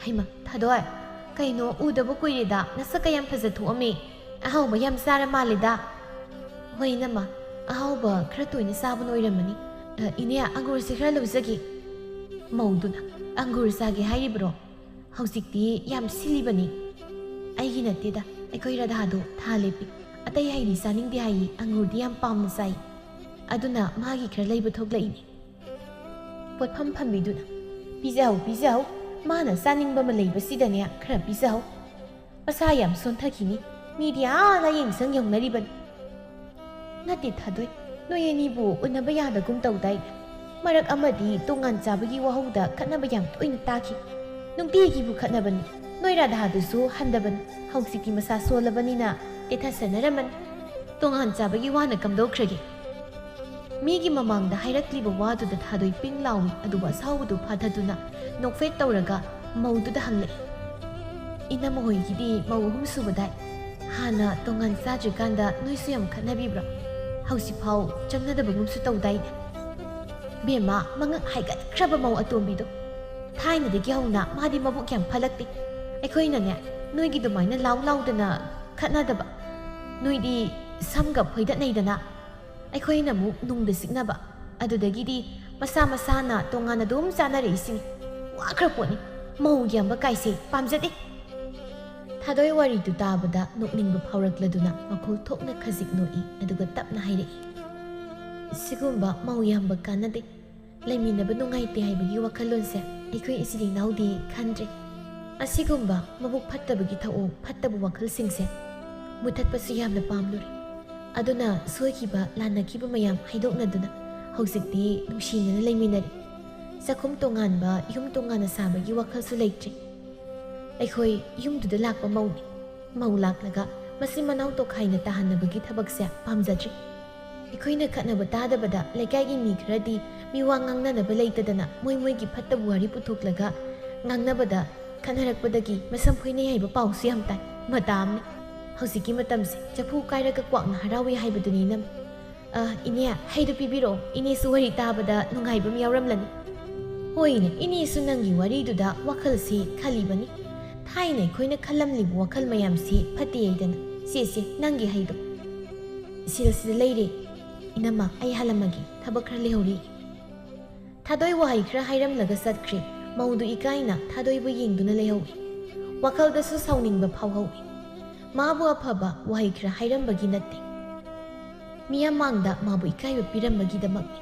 "ꯍꯩꯃ, ꯊꯥꯗꯣꯏ, ꯀꯩꯅꯣ ꯎꯗꯕ ꯀꯨꯏꯔꯦꯗ, ꯅꯁꯛꯀ ꯌꯥꯝ ꯐꯖ ꯊꯣꯛꯑꯝꯃꯦ꯫ ꯑꯍꯥꯎꯕ ꯌꯥꯝ ꯆꯥꯔ ꯃꯥꯜꯂꯦꯗ꯫" "ꯍꯣꯏ ꯏꯅꯝꯃ, ꯑꯍꯥꯎꯕ ꯈꯔ ꯇꯣꯏꯅ ꯆꯥꯕꯅ ꯑꯣꯏꯔꯝꯃꯅꯤ꯫ ꯑ, ꯏꯅꯦ, ꯑꯪꯒꯨꯔꯁꯦ ꯈꯔ ꯂꯧꯖꯒꯦ꯫" ꯃꯧꯗꯨꯅ, ꯑꯪꯒꯨꯔ ꯆꯥꯒꯦ ꯍꯥꯏꯔꯤꯕ꯭ꯔꯣ? ꯍꯧꯖꯤꯛꯇꯤ ꯌꯥꯝ ꯁꯤꯜꯂꯤꯕꯅꯤ꯫ ꯑꯩꯒꯤ ꯅꯠꯇꯦꯗ, ꯑꯩꯈꯣꯏ ꯔꯥꯙꯥꯗꯣ ꯊꯥ ꯂꯦꯞꯄꯤ꯫ ꯑꯇꯩ ꯍꯩꯗꯤ ꯆꯥꯅꯤꯡꯗꯦ ꯍꯥꯏꯌꯦ, ꯑꯪꯒꯨꯔꯗꯤ ꯌꯥꯝ ꯄꯥꯝꯅ ꯆꯥꯏ꯫ ꯑꯗꯨꯅ ꯃꯥꯒꯤ ꯈꯔ ꯂꯩꯕ ꯊꯣꯛꯂꯛꯏꯅꯦ꯫ ꯄꯣꯠꯐꯝ ꯐꯝꯕꯤꯗꯨꯅ, "ꯄꯤꯖꯍꯧ, ꯄꯤꯖꯍꯧ, ꯃꯥꯅ ꯆꯥꯅꯤꯡꯕ ꯑꯃ ꯂꯩꯕꯁꯤꯗꯅꯦ ꯈꯔ ꯄꯤꯖꯍꯧ꯫ ꯃꯁꯥ ꯌꯥꯝ ꯁꯣꯟꯊꯈꯤꯅꯤ, ꯃꯤꯗꯤ ꯑꯥ ꯂꯥꯌꯦꯡ ꯁꯪ ꯌꯧꯅꯔꯤꯕꯅꯤ꯫" "ꯅꯠꯇꯦ ꯊꯥꯗꯣꯏ, ꯅꯣꯏ ꯑꯅꯤꯕꯨ ꯎꯅꯕ ꯌꯥꯗꯒꯨꯝ ꯇꯧꯗꯥꯏ? ꯃꯔꯛ ꯑꯃꯗꯤ ꯇꯣꯉꯥꯟ ꯆꯥꯕꯒꯤ ꯋꯥꯍꯧꯗ ꯈꯠꯅꯕ ꯌꯥꯝ ꯇꯣꯏꯅ ꯇꯥꯈꯤ꯫ ꯅꯨꯡꯇꯤꯒꯤꯕꯨ ꯈꯠꯅꯕꯅꯤ꯫ ꯅꯣꯏ ꯔꯥꯙꯥꯗꯨꯁꯨ ꯍꯟꯗꯕꯅꯤ꯫ ꯍꯧꯖꯤꯛꯇꯤ ꯃꯁꯥ ꯁꯣꯜꯂꯕꯅꯤꯅ ꯇꯦꯊꯁꯅꯔꯝꯃꯅꯤ꯫ ꯇꯣꯉꯥꯟ ꯆꯥꯕꯒꯤ ꯋꯥꯅ ꯀꯝꯗꯧꯈ꯭ꯔꯒꯦ?" ꯃꯤꯒꯤ ꯃꯃꯥꯡꯗ ꯍꯥꯏꯔꯛꯂꯤꯕ ꯋꯥꯗꯨꯗ ꯊꯥꯗꯣꯏ ꯄꯤꯡ ꯂꯥꯎꯏ, ꯑꯗꯨꯒ ꯑꯁꯥꯎꯕꯗꯨ ꯐꯥꯊꯗꯨꯅ ꯅꯣꯛꯐꯦꯠ ꯇꯧꯔꯒ ꯃꯧꯗꯨꯗ ꯍꯪꯂꯛꯏ꯫ "ꯏꯅꯝꯃ ꯍꯣꯏꯒꯤꯗꯤ ꯃꯧ ꯑꯍꯨꯝ ꯁꯨꯕꯗꯥꯏ? ꯍꯥꯟꯅ ꯇꯣꯉꯥꯟ ꯆꯥꯗ꯭ꯔꯤꯀꯥꯟꯗ ꯅꯣꯏꯁꯨ ꯌꯥꯝ ꯈꯠꯅꯕꯤꯕ꯭ꯔꯣ? ꯍꯧꯖꯤꯛꯐꯥꯎ ꯆꯝꯅꯗꯕꯒꯨꯝꯁꯨ ꯇꯧꯗꯥꯏꯅꯦ?" "ꯕꯦꯝꯃ, ꯃꯉꯛ ꯍꯥꯏꯒꯠꯈ꯭ꯔꯕ ꯃꯧ ꯑꯇꯣꯝꯕꯤꯗꯣ꯫ ꯊꯥꯏꯅꯗꯒꯤ ꯍꯧꯅ ꯃꯥꯗꯤ ꯃꯕꯨꯛ ꯌꯥꯝ ꯐꯠꯂꯛꯇꯦ꯫ ꯑꯩꯈꯣꯏꯅꯅꯦ, ꯅꯣꯏꯒꯤ ꯑꯗꯨꯃꯥꯏꯅ ꯂꯥꯎ ꯂꯥꯎꯗꯅ ꯈꯠꯅꯗꯕ꯫ ꯅꯣꯏꯗꯤ ꯁꯝꯒ ꯐꯣꯏꯗꯠꯅꯩꯗꯅ, ꯑꯩꯈꯣꯏꯅ ꯑꯃꯨꯛ ꯅꯨꯡꯗ ꯆꯤꯛꯅꯕ꯫ ꯑꯗꯨꯗꯒꯤꯗꯤ ꯃꯁꯥ ꯃꯁꯥꯅ ꯇꯣꯉꯥꯟꯅ ꯑꯗꯨꯝ ꯆꯥꯅꯔꯛꯏꯁꯤꯅꯤ꯫ ꯋꯥꯈ꯭ꯔ ꯄꯣꯠꯅꯤ꯫ ꯃꯧ ꯌꯥꯝꯕ ꯀꯥꯏꯁꯦ ꯄꯥꯝꯖꯗꯦ꯫" ꯊꯥꯗꯣꯏ ꯋꯥꯔꯤꯗꯨ ꯇꯥꯕꯗ ꯅꯣꯛꯅꯤꯡꯕ ꯐꯥꯎꯔꯛꯂꯗꯨꯅ ꯃꯈꯣꯜ ꯊꯣꯛꯅ ꯈꯖꯤꯛ ꯅꯣꯛꯏ, ꯑꯗꯨꯒ ꯇꯞꯅ ꯍꯥꯏꯔꯛꯏ, "ꯁꯤꯒꯨꯝꯕ ꯃꯧ ꯌꯥꯝꯕ ꯀꯥꯟꯅꯗꯦ꯫ ꯂꯩꯃꯤꯟꯅꯕ ꯅꯨꯡꯉꯥꯏꯇꯦ ꯍꯥꯏꯕꯒꯤ ꯋꯥꯈꯜꯂꯣꯟꯁꯦ ꯑꯩꯈꯣꯏ ꯏꯆꯤꯜ ꯏꯅꯥꯎꯗꯤ ꯈꯟꯗ꯭ꯔꯦ꯫ ꯑꯁꯤꯒꯨꯝꯕ ꯃꯕꯨꯛ ꯐꯠꯇꯕꯒꯤ ꯊꯧꯑꯣꯡ ꯐꯠꯇꯕ ꯋꯥꯈꯜꯁꯤꯡꯁꯦ ꯃꯨꯊꯠꯄꯁꯨ ꯌꯥꯝꯅ ꯄꯥꯝꯂꯨꯔꯦ꯫ ꯑꯗꯨꯅ ꯁꯣꯏꯈꯤꯕ ꯂꯥꯟꯅꯈꯤꯕ ꯃꯌꯥꯝ ꯍꯥꯏꯗꯣꯛꯅꯗꯨꯅ ꯍꯧꯖꯤꯛꯇꯤ ꯅꯨꯡꯁꯤꯅꯅ ꯂꯩꯃꯤꯟꯅꯔꯦ꯫ ꯆꯥꯛꯈꯨꯝ ꯇꯣꯉꯥꯟꯕ, ꯌꯨꯝ ꯇꯣꯉꯥꯟꯅ ꯁꯥꯕꯒꯤ ꯋꯥꯈꯜꯁꯨ ꯂꯩꯇ꯭ꯔꯦ꯫ ꯑꯩꯈꯣꯏ ꯌꯨꯝꯗꯨꯗ ꯂꯥꯛꯄ ꯃꯧꯅꯤ꯫ ꯃꯧ ꯂꯥꯛꯂꯒ ꯃꯆꯤꯟ ꯃꯅꯥꯎ ꯇꯣꯈꯥꯏꯅ ꯇꯥꯍꯟꯅꯕꯒꯤ ꯊꯕꯛꯁꯦ ꯄꯥꯝꯖꯗ꯭ꯔꯦ꯫ ꯑꯩꯈꯣꯏꯅ ꯈꯠꯅꯕ ꯇꯥꯗꯕꯗ ꯂꯩꯀꯥꯏꯒꯤ ꯃꯤ ꯈꯔꯗꯤ ꯃꯤꯋꯥ ꯉꯥꯡꯅꯅꯕ ꯂꯩꯇꯗꯅ ꯃꯣꯏ ꯃꯣꯏꯒꯤ ꯐꯠꯇꯕ ꯋꯥꯔꯤ ꯄꯨꯊꯣꯛꯂꯒ ꯉꯥꯡꯅꯕꯗ ꯈꯠꯅꯔꯛꯄꯗꯒꯤ ꯃꯁꯝ ꯐꯣꯏꯅꯩ ꯍꯥꯏꯕ ꯄꯥꯎꯁꯨ ꯌꯥꯝ ꯇꯥꯏ꯫ ꯃꯇꯥ ꯑꯃꯅꯤ꯫ ꯍꯧꯖꯤꯛꯀꯤ ꯃꯇꯝꯁꯦ ꯆꯐꯨ ꯀꯥꯏꯔꯒ ꯀ꯭ꯋꯥꯛꯅ ꯍꯔꯥꯎꯏ ꯍꯥꯏꯕꯗꯨꯅꯤ ꯏꯅꯝꯃ꯫ ꯑ, ꯏꯅꯦ, ꯍꯩꯗꯨ ꯄꯤꯕꯤꯔꯛꯑꯣ꯫ ꯏꯅꯦꯁꯨ ꯋꯥꯔꯤ ꯇꯥꯕꯗ ꯅꯨꯡꯉꯥꯏꯕ ꯑꯃ ꯌꯥꯎꯔꯝꯂꯅꯤ꯫" "ꯍꯣꯏꯅꯦ, ꯏꯅꯦꯁꯨ ꯅꯪꯒꯤ ꯋꯥꯔꯤꯗꯨꯗ ꯋꯥꯈꯜꯁꯤ ꯈꯜꯂꯤꯕꯅꯤ꯫ ꯊꯥꯏꯅ ꯑꯩꯈꯣꯏꯅ ꯈꯜꯂꯝꯂꯤꯕ ꯋꯥꯈꯜ ꯃꯌꯥꯝꯁꯤ ꯐꯠꯇꯦ ꯍꯥꯏꯗꯅ꯫ ꯁꯦ, ꯁꯦ, ꯅꯪꯒꯤ ꯍꯩꯗꯣ꯫ ꯁꯤꯗ, ꯁꯤꯗ ꯂꯩꯔꯦ꯫ ꯏꯅꯝꯃ, ꯑꯩ ꯍꯜꯂꯝꯃꯒꯦ꯫ ꯊꯕꯛ ꯈꯔ ꯂꯩꯍꯧꯔꯤ꯫" ꯊꯥꯗꯣꯏ ꯋꯥꯍꯩ ꯈꯔ ꯍꯥꯏꯔꯝꯂꯒ ꯆꯠꯈ꯭ꯔꯦ꯫ ꯃꯧꯗꯨ ꯏꯀꯥꯏꯅ ꯊꯥꯗꯣꯏꯕꯨ ꯌꯦꯡꯗꯨꯅ ꯂꯩꯍꯧꯏ꯫ ꯋꯥꯈꯜꯗꯁꯨ ꯁꯥꯎꯅꯤꯡꯕ ꯐꯥꯎꯍꯧꯏ꯫ ꯃꯥꯕꯨ ꯑꯐꯕ ꯋꯥꯍꯩ ꯈꯔ ꯍꯥꯏꯔꯝꯕꯒꯤ ꯅꯠꯇꯦ꯫ ꯃꯤꯌꯥꯝ ꯃꯥꯡꯗ ꯃꯥꯕꯨ ꯏꯀꯥꯏꯕ ꯄꯤꯔꯝꯕꯒꯤꯗꯃꯛꯅꯤ꯫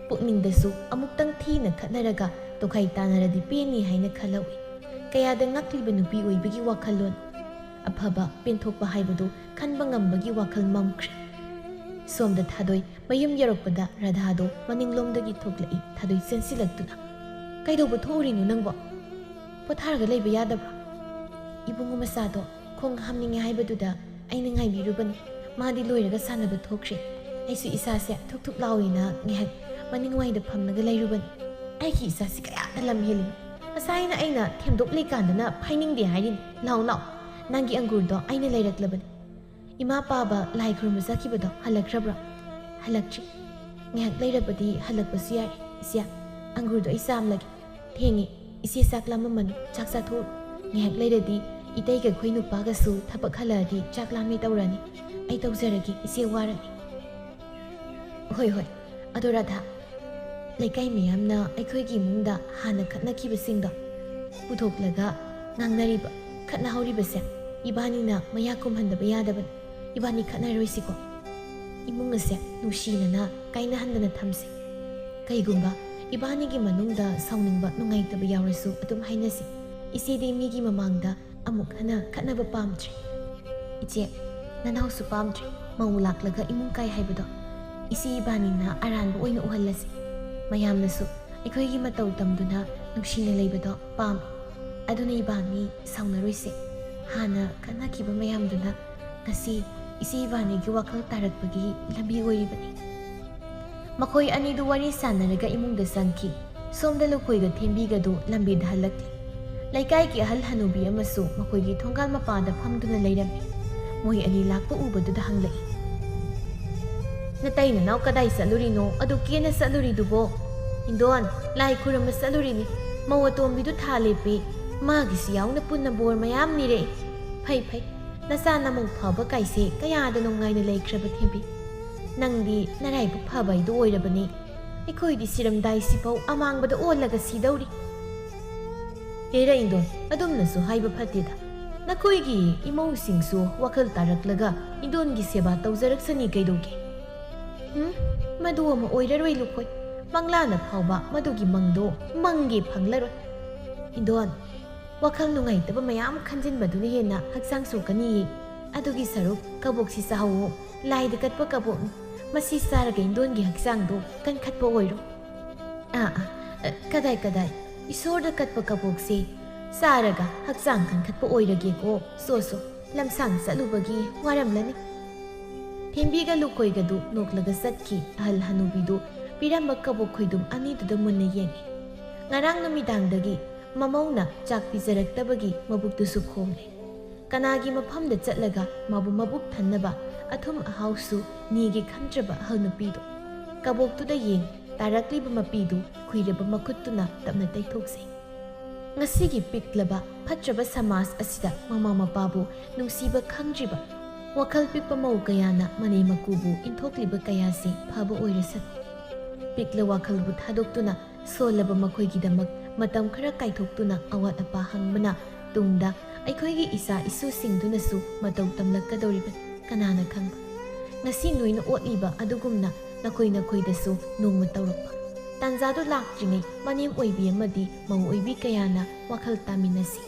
ꯄꯨꯛꯅꯤꯡꯗꯁꯨ ꯑꯃꯨꯛꯇꯪ ꯊꯤꯅ ꯈꯠꯅꯔꯒ ꯇꯣꯈꯥꯏ ꯇꯥꯅꯔꯗꯤ ꯄꯦꯟꯅꯤ ꯍꯥꯏꯅ ꯈꯜꯍꯧꯏ꯫ ꯀꯌꯥꯗ ꯉꯛꯂꯤꯕ ꯅꯨꯄꯤ ꯑꯣꯏꯕꯒꯤ ꯋꯥꯈꯜꯂꯣꯟ꯫ ꯑꯐꯕ ꯄꯦꯟꯊꯣꯛꯄ ꯍꯥꯏꯕꯗꯨ ꯈꯟꯕ ꯉꯝꯕꯒꯤ ꯋꯥꯈꯜ ꯃꯝꯈ꯭ꯔꯦ꯫ ꯁꯣꯝꯗ ꯊꯥꯗꯣꯏ ꯃꯌꯨꯝ ꯌꯧꯔꯛꯄꯗ ꯔꯥꯙꯥꯗꯣ ꯃꯅꯤꯡꯂꯣꯝꯗꯒꯤ ꯊꯣꯛꯂꯛꯏ, ꯊꯥꯗꯣꯏ ꯆꯦꯟꯁꯤꯜꯂꯛꯇꯨꯅ꯫ "ꯀꯩꯗꯧꯕ ꯊꯣꯛꯎꯔꯤꯅꯣ ꯅꯪꯕꯣ? ꯄꯣꯊꯥꯔꯒ ꯂꯩꯕ ꯌꯥꯗꯕ꯭ꯔꯣ?" "ꯏꯕꯨꯡꯉꯣ ꯃꯆꯥꯗꯣ ꯈꯣꯡ ꯍꯥꯝꯅꯤꯡꯉꯦ ꯍꯥꯏꯕꯗꯨꯗ ꯑꯩꯅ ꯉꯥꯏꯕꯤꯔꯨꯕꯅꯤ꯫ ꯃꯥꯗꯤ ꯂꯣꯏꯔꯒ ꯁꯥꯟꯅꯕ ꯊꯣꯛꯈ꯭ꯔꯦ꯫ ꯑꯩꯁꯨ ꯏꯁꯥꯁꯦ ꯊꯨꯛ ꯊꯨꯛ ꯂꯥꯎꯏꯅ ꯉꯥꯏꯍꯥꯛ ꯃꯅꯤꯡꯋꯥꯏꯗ ꯐꯝꯂꯒ ꯂꯩꯔꯨꯕꯅꯤ꯫ ꯑꯩꯒꯤ ꯏꯆꯥꯁꯤ ꯀꯌꯥꯗ ꯂꯝ ꯍꯦꯜꯂꯤ꯫ ꯉꯁꯥꯏꯅ ꯑꯩꯅ ꯊꯦꯝꯗꯣꯛꯂꯤꯀꯥꯟꯗꯅ ꯐꯥꯏꯅꯤꯡꯗꯦ ꯍꯥꯏꯔꯤꯅꯤ꯫ ꯂꯥꯎ ꯂꯥꯎ, ꯅꯪꯒꯤ ꯑꯪꯒꯨꯔꯗꯣ ꯑꯩꯅ ꯂꯩꯔꯛꯂꯕꯅꯤ꯫ ꯏꯃꯥ ꯄꯥꯕ ꯂꯥꯏ ꯈꯨꯔꯨꯝꯕ ꯆꯠꯈꯤꯕꯗꯣ ꯍꯜꯂꯛꯈ꯭ꯔꯕ꯭ꯔꯣ?" "ꯍꯜꯂꯛꯇ꯭ꯔꯤ꯫ ꯉꯥꯏꯍꯥꯛ ꯂꯩꯔꯕꯗꯤ ꯍꯜꯂꯛꯄꯁꯨ ꯌꯥꯏ꯫ ꯏꯆꯦ, ꯑꯪꯒꯨꯔꯗꯣ ꯑꯩ ꯆꯥꯝꯂꯒꯦ꯫ ꯊꯦꯡꯉꯦ꯫ ꯏꯆꯦ ꯆꯥꯛ ꯂꯥꯝꯃꯝꯃꯅꯤ꯫ ꯆꯥꯛ ꯆꯥꯊꯣꯛꯎꯔꯣ꯫ ꯉꯥꯏꯍꯥꯛ ꯂꯩꯔꯗꯤ ꯏꯇꯩꯒ ꯑꯩꯈꯣꯏ ꯅꯨꯄꯥꯒꯁꯨ ꯊꯕꯛ ꯍꯜꯂꯛꯑꯗꯤ ꯆꯥꯛ ꯂꯥꯝꯃꯦ ꯇꯧꯔꯅꯤ꯫ ꯑꯩ ꯇꯧꯖꯔꯒꯦ꯫ ꯏꯆꯦ ꯋꯥꯔꯅꯤ꯫" "ꯍꯣꯏ, ꯍꯣꯏ꯫ ꯑꯗꯣ ꯔꯥꯙꯥ, ꯂꯩꯀꯥꯏ ꯃꯌꯥꯝꯅ ꯑꯩꯈꯣꯏꯒꯤ ꯏꯃꯨꯡꯗ ꯍꯥꯟꯅ ꯈꯠꯅꯈꯤꯕꯁꯤꯡꯗꯣ ꯄꯨꯊꯣꯛꯂꯒ ꯉꯥꯡꯅꯔꯤꯕ, ꯈꯠꯅꯍꯧꯔꯤꯕꯁꯦ ꯏꯕꯥꯅꯤꯅ ꯃꯌꯥ ꯀꯨꯝꯍꯟꯗꯕ ꯌꯥꯗꯕꯅꯤ꯫ ꯏꯕꯥꯅꯤ ꯈꯠꯅꯔꯣꯏꯁꯤꯀꯣ꯫ ꯏꯃꯨꯡ ꯑꯁꯦ ꯅꯨꯡꯁꯤꯅꯅ ꯀꯥꯏꯅꯍꯟꯗꯅ ꯊꯝꯁꯤ꯫ ꯀꯩꯒꯨꯝꯕ ꯏꯕꯥꯅꯤꯒꯤ ꯃꯅꯨꯡꯗ ꯁꯥꯎꯅꯤꯡꯕ, ꯅꯨꯡꯉꯥꯏꯇꯕ ꯌꯥꯎꯔꯁꯨ ꯑꯗꯨꯝ ꯍꯥꯏꯅꯁꯤ꯫ ꯏꯆꯦꯗꯤ ꯃꯤꯒꯤ ꯃꯃꯥꯡꯗ ꯑꯃꯨꯛ ꯍꯟꯅ ꯈꯠꯅꯕ ꯄꯥꯝꯗ꯭ꯔꯦ꯫ ꯏꯆꯦ, ꯅꯅꯥꯎꯁꯨ ꯄꯥꯝꯗ꯭ꯔꯦ ꯃꯧ ꯂꯥꯛꯂꯒ ꯏꯃꯨꯡ ꯀꯥꯏ ꯍꯥꯏꯕꯗꯣ꯫ ꯏꯆꯦ ꯏꯕꯥꯅꯤꯅ ꯑꯔꯥꯟꯕ ꯑꯣꯏꯅ ꯎꯍꯜꯂꯁꯤ꯫ ꯃꯌꯥꯝꯅꯁꯨ ꯑꯩꯈꯣꯏꯒꯤ ꯃꯇꯧ ꯇꯝꯗꯨꯅ ꯅꯨꯡꯁꯤꯅ ꯂꯩꯕꯗꯣ ꯄꯥꯝꯃꯤ꯫ ꯑꯗꯨꯅ ꯏꯕꯥꯅꯤ ꯁꯥꯎꯅꯔꯣꯏꯁꯦ꯫ ꯍꯥꯟꯅ ꯈꯠꯅꯈꯤꯕ ꯃꯌꯥꯝꯗꯨꯅ ꯉꯁꯤ ꯏꯆꯦ ꯏꯕꯥꯅꯤꯒꯤ ꯋꯥꯈꯜ ꯇꯥꯔꯛꯄꯒꯤ ꯂꯝꯕꯤ ꯑꯣꯏꯔꯤꯕꯅꯤ꯫" ꯃꯈꯣꯏ ꯑꯅꯤꯗꯨ ꯋꯥꯔꯤ ꯁꯥꯟꯅꯔꯒ ꯏꯃꯨꯡꯗ ꯆꯪꯈꯤ꯫ ꯁꯣꯝꯗ ꯂꯨꯈꯣꯏꯒ ꯊꯦꯝꯕꯤꯒꯗꯨ ꯂꯝꯕꯤꯗ ꯍꯜꯂꯛꯂꯤ꯫ ꯂꯩꯀꯥꯏꯒꯤ ꯑꯍꯜ ꯍꯅꯨꯕꯤ ꯑꯃꯁꯨ ꯃꯈꯣꯏꯒꯤ ꯊꯣꯡꯒꯥꯜ ꯃꯄꯥꯗ ꯐꯝꯗꯨꯅ ꯂꯩꯔꯝꯃꯤ꯫ ꯃꯣꯏ ꯑꯅꯤ ꯂꯥꯛꯄ ꯎꯕꯗꯨꯗ ꯍꯪꯂꯛꯏ, "ꯅꯇꯩ ꯅꯅꯥꯎ ꯀꯗꯥꯏ ꯆꯠꯂꯨꯔꯤꯅꯣ? ꯑꯗꯨ ꯀꯦꯅ ꯆꯠꯂꯨꯔꯤꯗꯨꯕꯣ?" "ꯏꯟꯗꯣꯟ, ꯂꯥꯏ ꯈꯨꯔꯨꯝꯕ ꯆꯠꯂꯨꯔꯤꯅꯤ꯫ ꯃꯧ ꯑꯇꯣꯝꯕꯤꯗꯨ ꯊꯥ ꯂꯦꯞꯄꯤ꯫ ꯃꯥꯒꯤꯁꯨ ꯌꯥꯎꯅ ꯄꯨꯟꯅ ꯕꯣꯔ ꯃꯌꯥꯝ ꯅꯤꯔꯛꯏ꯫" "ꯐꯩ, ꯐꯩ꯫ ꯅꯆꯥ ꯅꯃꯧ ꯐꯕ ꯀꯥꯏꯁꯦ ꯀꯌꯥꯗ ꯅꯨꯡꯉꯥꯏꯅ ꯂꯩꯈ꯭ꯔꯕ ꯊꯦꯝꯕꯤ꯫ ꯅꯪꯗꯤ ꯅꯔꯥꯏꯕꯛ ꯐꯕ ꯍꯥꯏꯗꯨ ꯑꯣꯏꯔꯕꯅꯤ꯫ ꯑꯩꯈꯣꯏꯗꯤ ꯁꯤꯔꯝꯗꯥꯏꯁꯤꯐꯥꯎ ꯑꯃꯥꯡꯕꯗ ꯑꯣꯜꯂꯒ ꯁꯤꯗꯧꯔꯤ꯫" ꯍꯦꯔꯥ ꯏꯟꯗꯣꯟ, ꯑꯗꯨꯝꯅꯁꯨ ꯍꯥꯏꯕ ꯐꯠꯇꯦꯗ꯫ ꯅꯈꯣꯏꯒꯤ ꯏꯃꯧꯁꯤꯡꯁꯨ ꯋꯥꯈꯜ ꯇꯥꯔꯛꯂꯒ ꯏꯟꯗꯣꯟꯒꯤ ꯁꯦꯕꯥ ꯇꯧꯖꯔꯛꯁꯅꯤ ꯀꯩꯗꯧꯒꯦ? ꯎꯝ, ꯃꯗꯨ ꯑꯃ ꯑꯣꯏꯔꯔꯣꯏ ꯂꯨꯈꯣꯏ꯫ ꯃꯪꯂꯥꯅ ꯐꯥꯎꯕ ꯃꯗꯨꯒꯤ ꯃꯪꯗꯣ ꯃꯪꯒꯦ ꯐꯪꯂꯔꯣꯏ꯫ ꯏꯟꯗꯣꯟ, ꯋꯥꯈꯜ ꯅꯨꯡꯉꯥꯏꯇꯕ ꯃꯌꯥꯝ ꯈꯟꯖꯤꯟꯕꯗꯨꯅ ꯍꯦꯟꯅ ꯍꯛꯆꯥꯡ ꯁꯣꯛꯀꯅꯤꯌꯦ꯫ ꯑꯗꯨꯒꯤ ꯁꯔꯨꯛ ꯀꯕꯣꯛꯁꯤ ꯆꯥꯍꯧꯋꯣ꯫ ꯂꯥꯏꯗ ꯀꯠꯄ ꯀꯕꯣꯛꯅꯤ꯫ ꯃꯁꯤ ꯆꯥꯔꯒ ꯏꯟꯗꯣꯟꯒꯤ ꯍꯛꯆꯥꯡꯗꯣ ꯀꯟꯈꯠꯄ ꯑꯣꯏꯔꯣ꯫ ꯑꯥ, ꯑꯥ, ꯑ, ꯀꯗꯥꯏ, ꯀꯗꯥꯏ? ꯏꯁꯣꯔꯗ ꯀꯠꯄ ꯀꯕꯣꯛꯁꯦ ꯆꯥꯔꯒ ꯍꯛꯆꯥꯡ ꯀꯟꯈꯠꯄ ꯑꯣꯏꯔꯒꯦꯀꯣ꯫ ꯁꯣ, ꯁꯣ, ꯂꯝꯁꯥꯡ ꯆꯠꯂꯨꯕꯒꯤ ꯋꯥꯔꯝꯂꯅꯤ꯫ ꯊꯦꯝꯕꯤꯒ ꯂꯨꯀꯣꯏꯒꯗꯨ ꯅꯣꯛꯂꯒ ꯆꯠꯈꯤ꯫ ꯑꯍꯜ ꯍꯅꯨꯕꯤꯗꯨ ꯄꯤꯔꯝꯕ ꯀꯕꯣꯛ ꯈꯣꯏꯗꯨꯝ ꯑꯅꯤꯗꯨꯗ ꯃꯨꯟꯅ ꯌꯦꯡꯉꯤ꯫ ꯉꯔꯥꯡ ꯅꯨꯃꯤꯗꯥꯡꯗꯒꯤ ꯃꯃꯧꯅ ꯆꯥꯛ ꯄꯤꯖꯔꯛꯇꯕꯒꯤ ꯃꯕꯨꯛꯇꯨꯁꯨ ꯈꯣꯡꯂꯦ꯫ ꯀꯅꯥꯒꯤ ꯃꯐꯝꯗ ꯆꯠꯂꯒ ꯃꯥꯕꯨ ꯃꯕꯨꯛ ꯊꯟꯅꯕ ꯑꯊꯨꯝ ꯑꯍꯥꯎꯁꯨ ꯅꯤꯒꯦ ꯈꯟꯗ꯭ꯔꯕ ꯑꯍꯜ ꯅꯨꯄꯤꯗꯨ? ꯀꯕꯣꯛꯇꯨꯗ ꯌꯦꯡ, ꯇꯥꯔꯛꯂꯤꯕ ꯃꯄꯤꯗꯨ ꯈꯨꯏꯔꯕ ꯃꯈꯨꯠꯇꯨꯅ ꯇꯞꯅ ꯇꯩꯊꯣꯛꯆꯩ꯫ ꯉꯁꯤꯒꯤ ꯄꯤꯛꯂꯕ ꯐꯠꯇ꯭ꯔꯕ ꯁꯃꯥꯖ ꯑꯁꯤꯗ ꯃꯃꯥ ꯃꯄꯥꯕꯨ ꯅꯨꯡꯁꯤꯕ ꯈꯪꯗ꯭ꯔꯤꯕ ꯋꯥꯈꯜ ꯄꯤꯛꯄ ꯃꯧ ꯀꯌꯥꯅ ꯃꯅꯦ ꯃꯀꯨꯕꯨ ꯏꯟꯊꯣꯛꯂꯤꯕ ꯀꯌꯥꯁꯤ ꯐꯕ ꯑꯣꯏꯔꯁꯅꯨ꯫ ꯄꯤꯛꯂ ꯋꯥꯈꯜꯕꯨ ꯊꯥꯗꯣꯛꯇꯨꯅ ꯁꯣꯜꯂꯕ ꯃꯈꯣꯏꯒꯤꯗꯃꯛ ꯃꯇꯝ ꯈꯔ ꯀꯥꯏꯊꯣꯛꯇꯨꯅ ꯑꯋꯥꯠ ꯑꯄꯥ ꯍꯪꯕꯅ ꯇꯨꯡꯗ ꯑꯩꯈꯣꯏꯒꯤ ꯏꯆꯥ ꯏꯁꯨꯁꯤꯡꯗꯨꯅꯁꯨ ꯃꯇꯧ ꯇꯝꯂꯛꯀꯗꯧꯔꯤꯕꯅꯤ꯫ ꯀꯅꯥꯅ ꯈꯪꯕ? ꯉꯁꯤ ꯅꯣꯏꯅ ꯑꯣꯠꯂꯤꯕ ꯑꯗꯨꯒꯨꯝꯅ ꯅꯈꯣꯏ ꯅꯈꯣꯏꯗꯁꯨ ꯅꯣꯡꯃ ꯇꯧꯔꯛꯄ꯫ ꯇꯥꯟꯖꯥꯗꯨ ꯂꯥꯛꯇ꯭ꯔꯤꯉꯩ ꯃꯅꯦꯝ ꯑꯣꯏꯕꯤ ꯑꯃꯗꯤ ꯃꯧ ꯑꯣꯏꯕꯤ ꯀꯌꯥꯅ ꯋꯥꯈꯜ ꯇꯥꯃꯤꯟꯅꯁꯤ꯫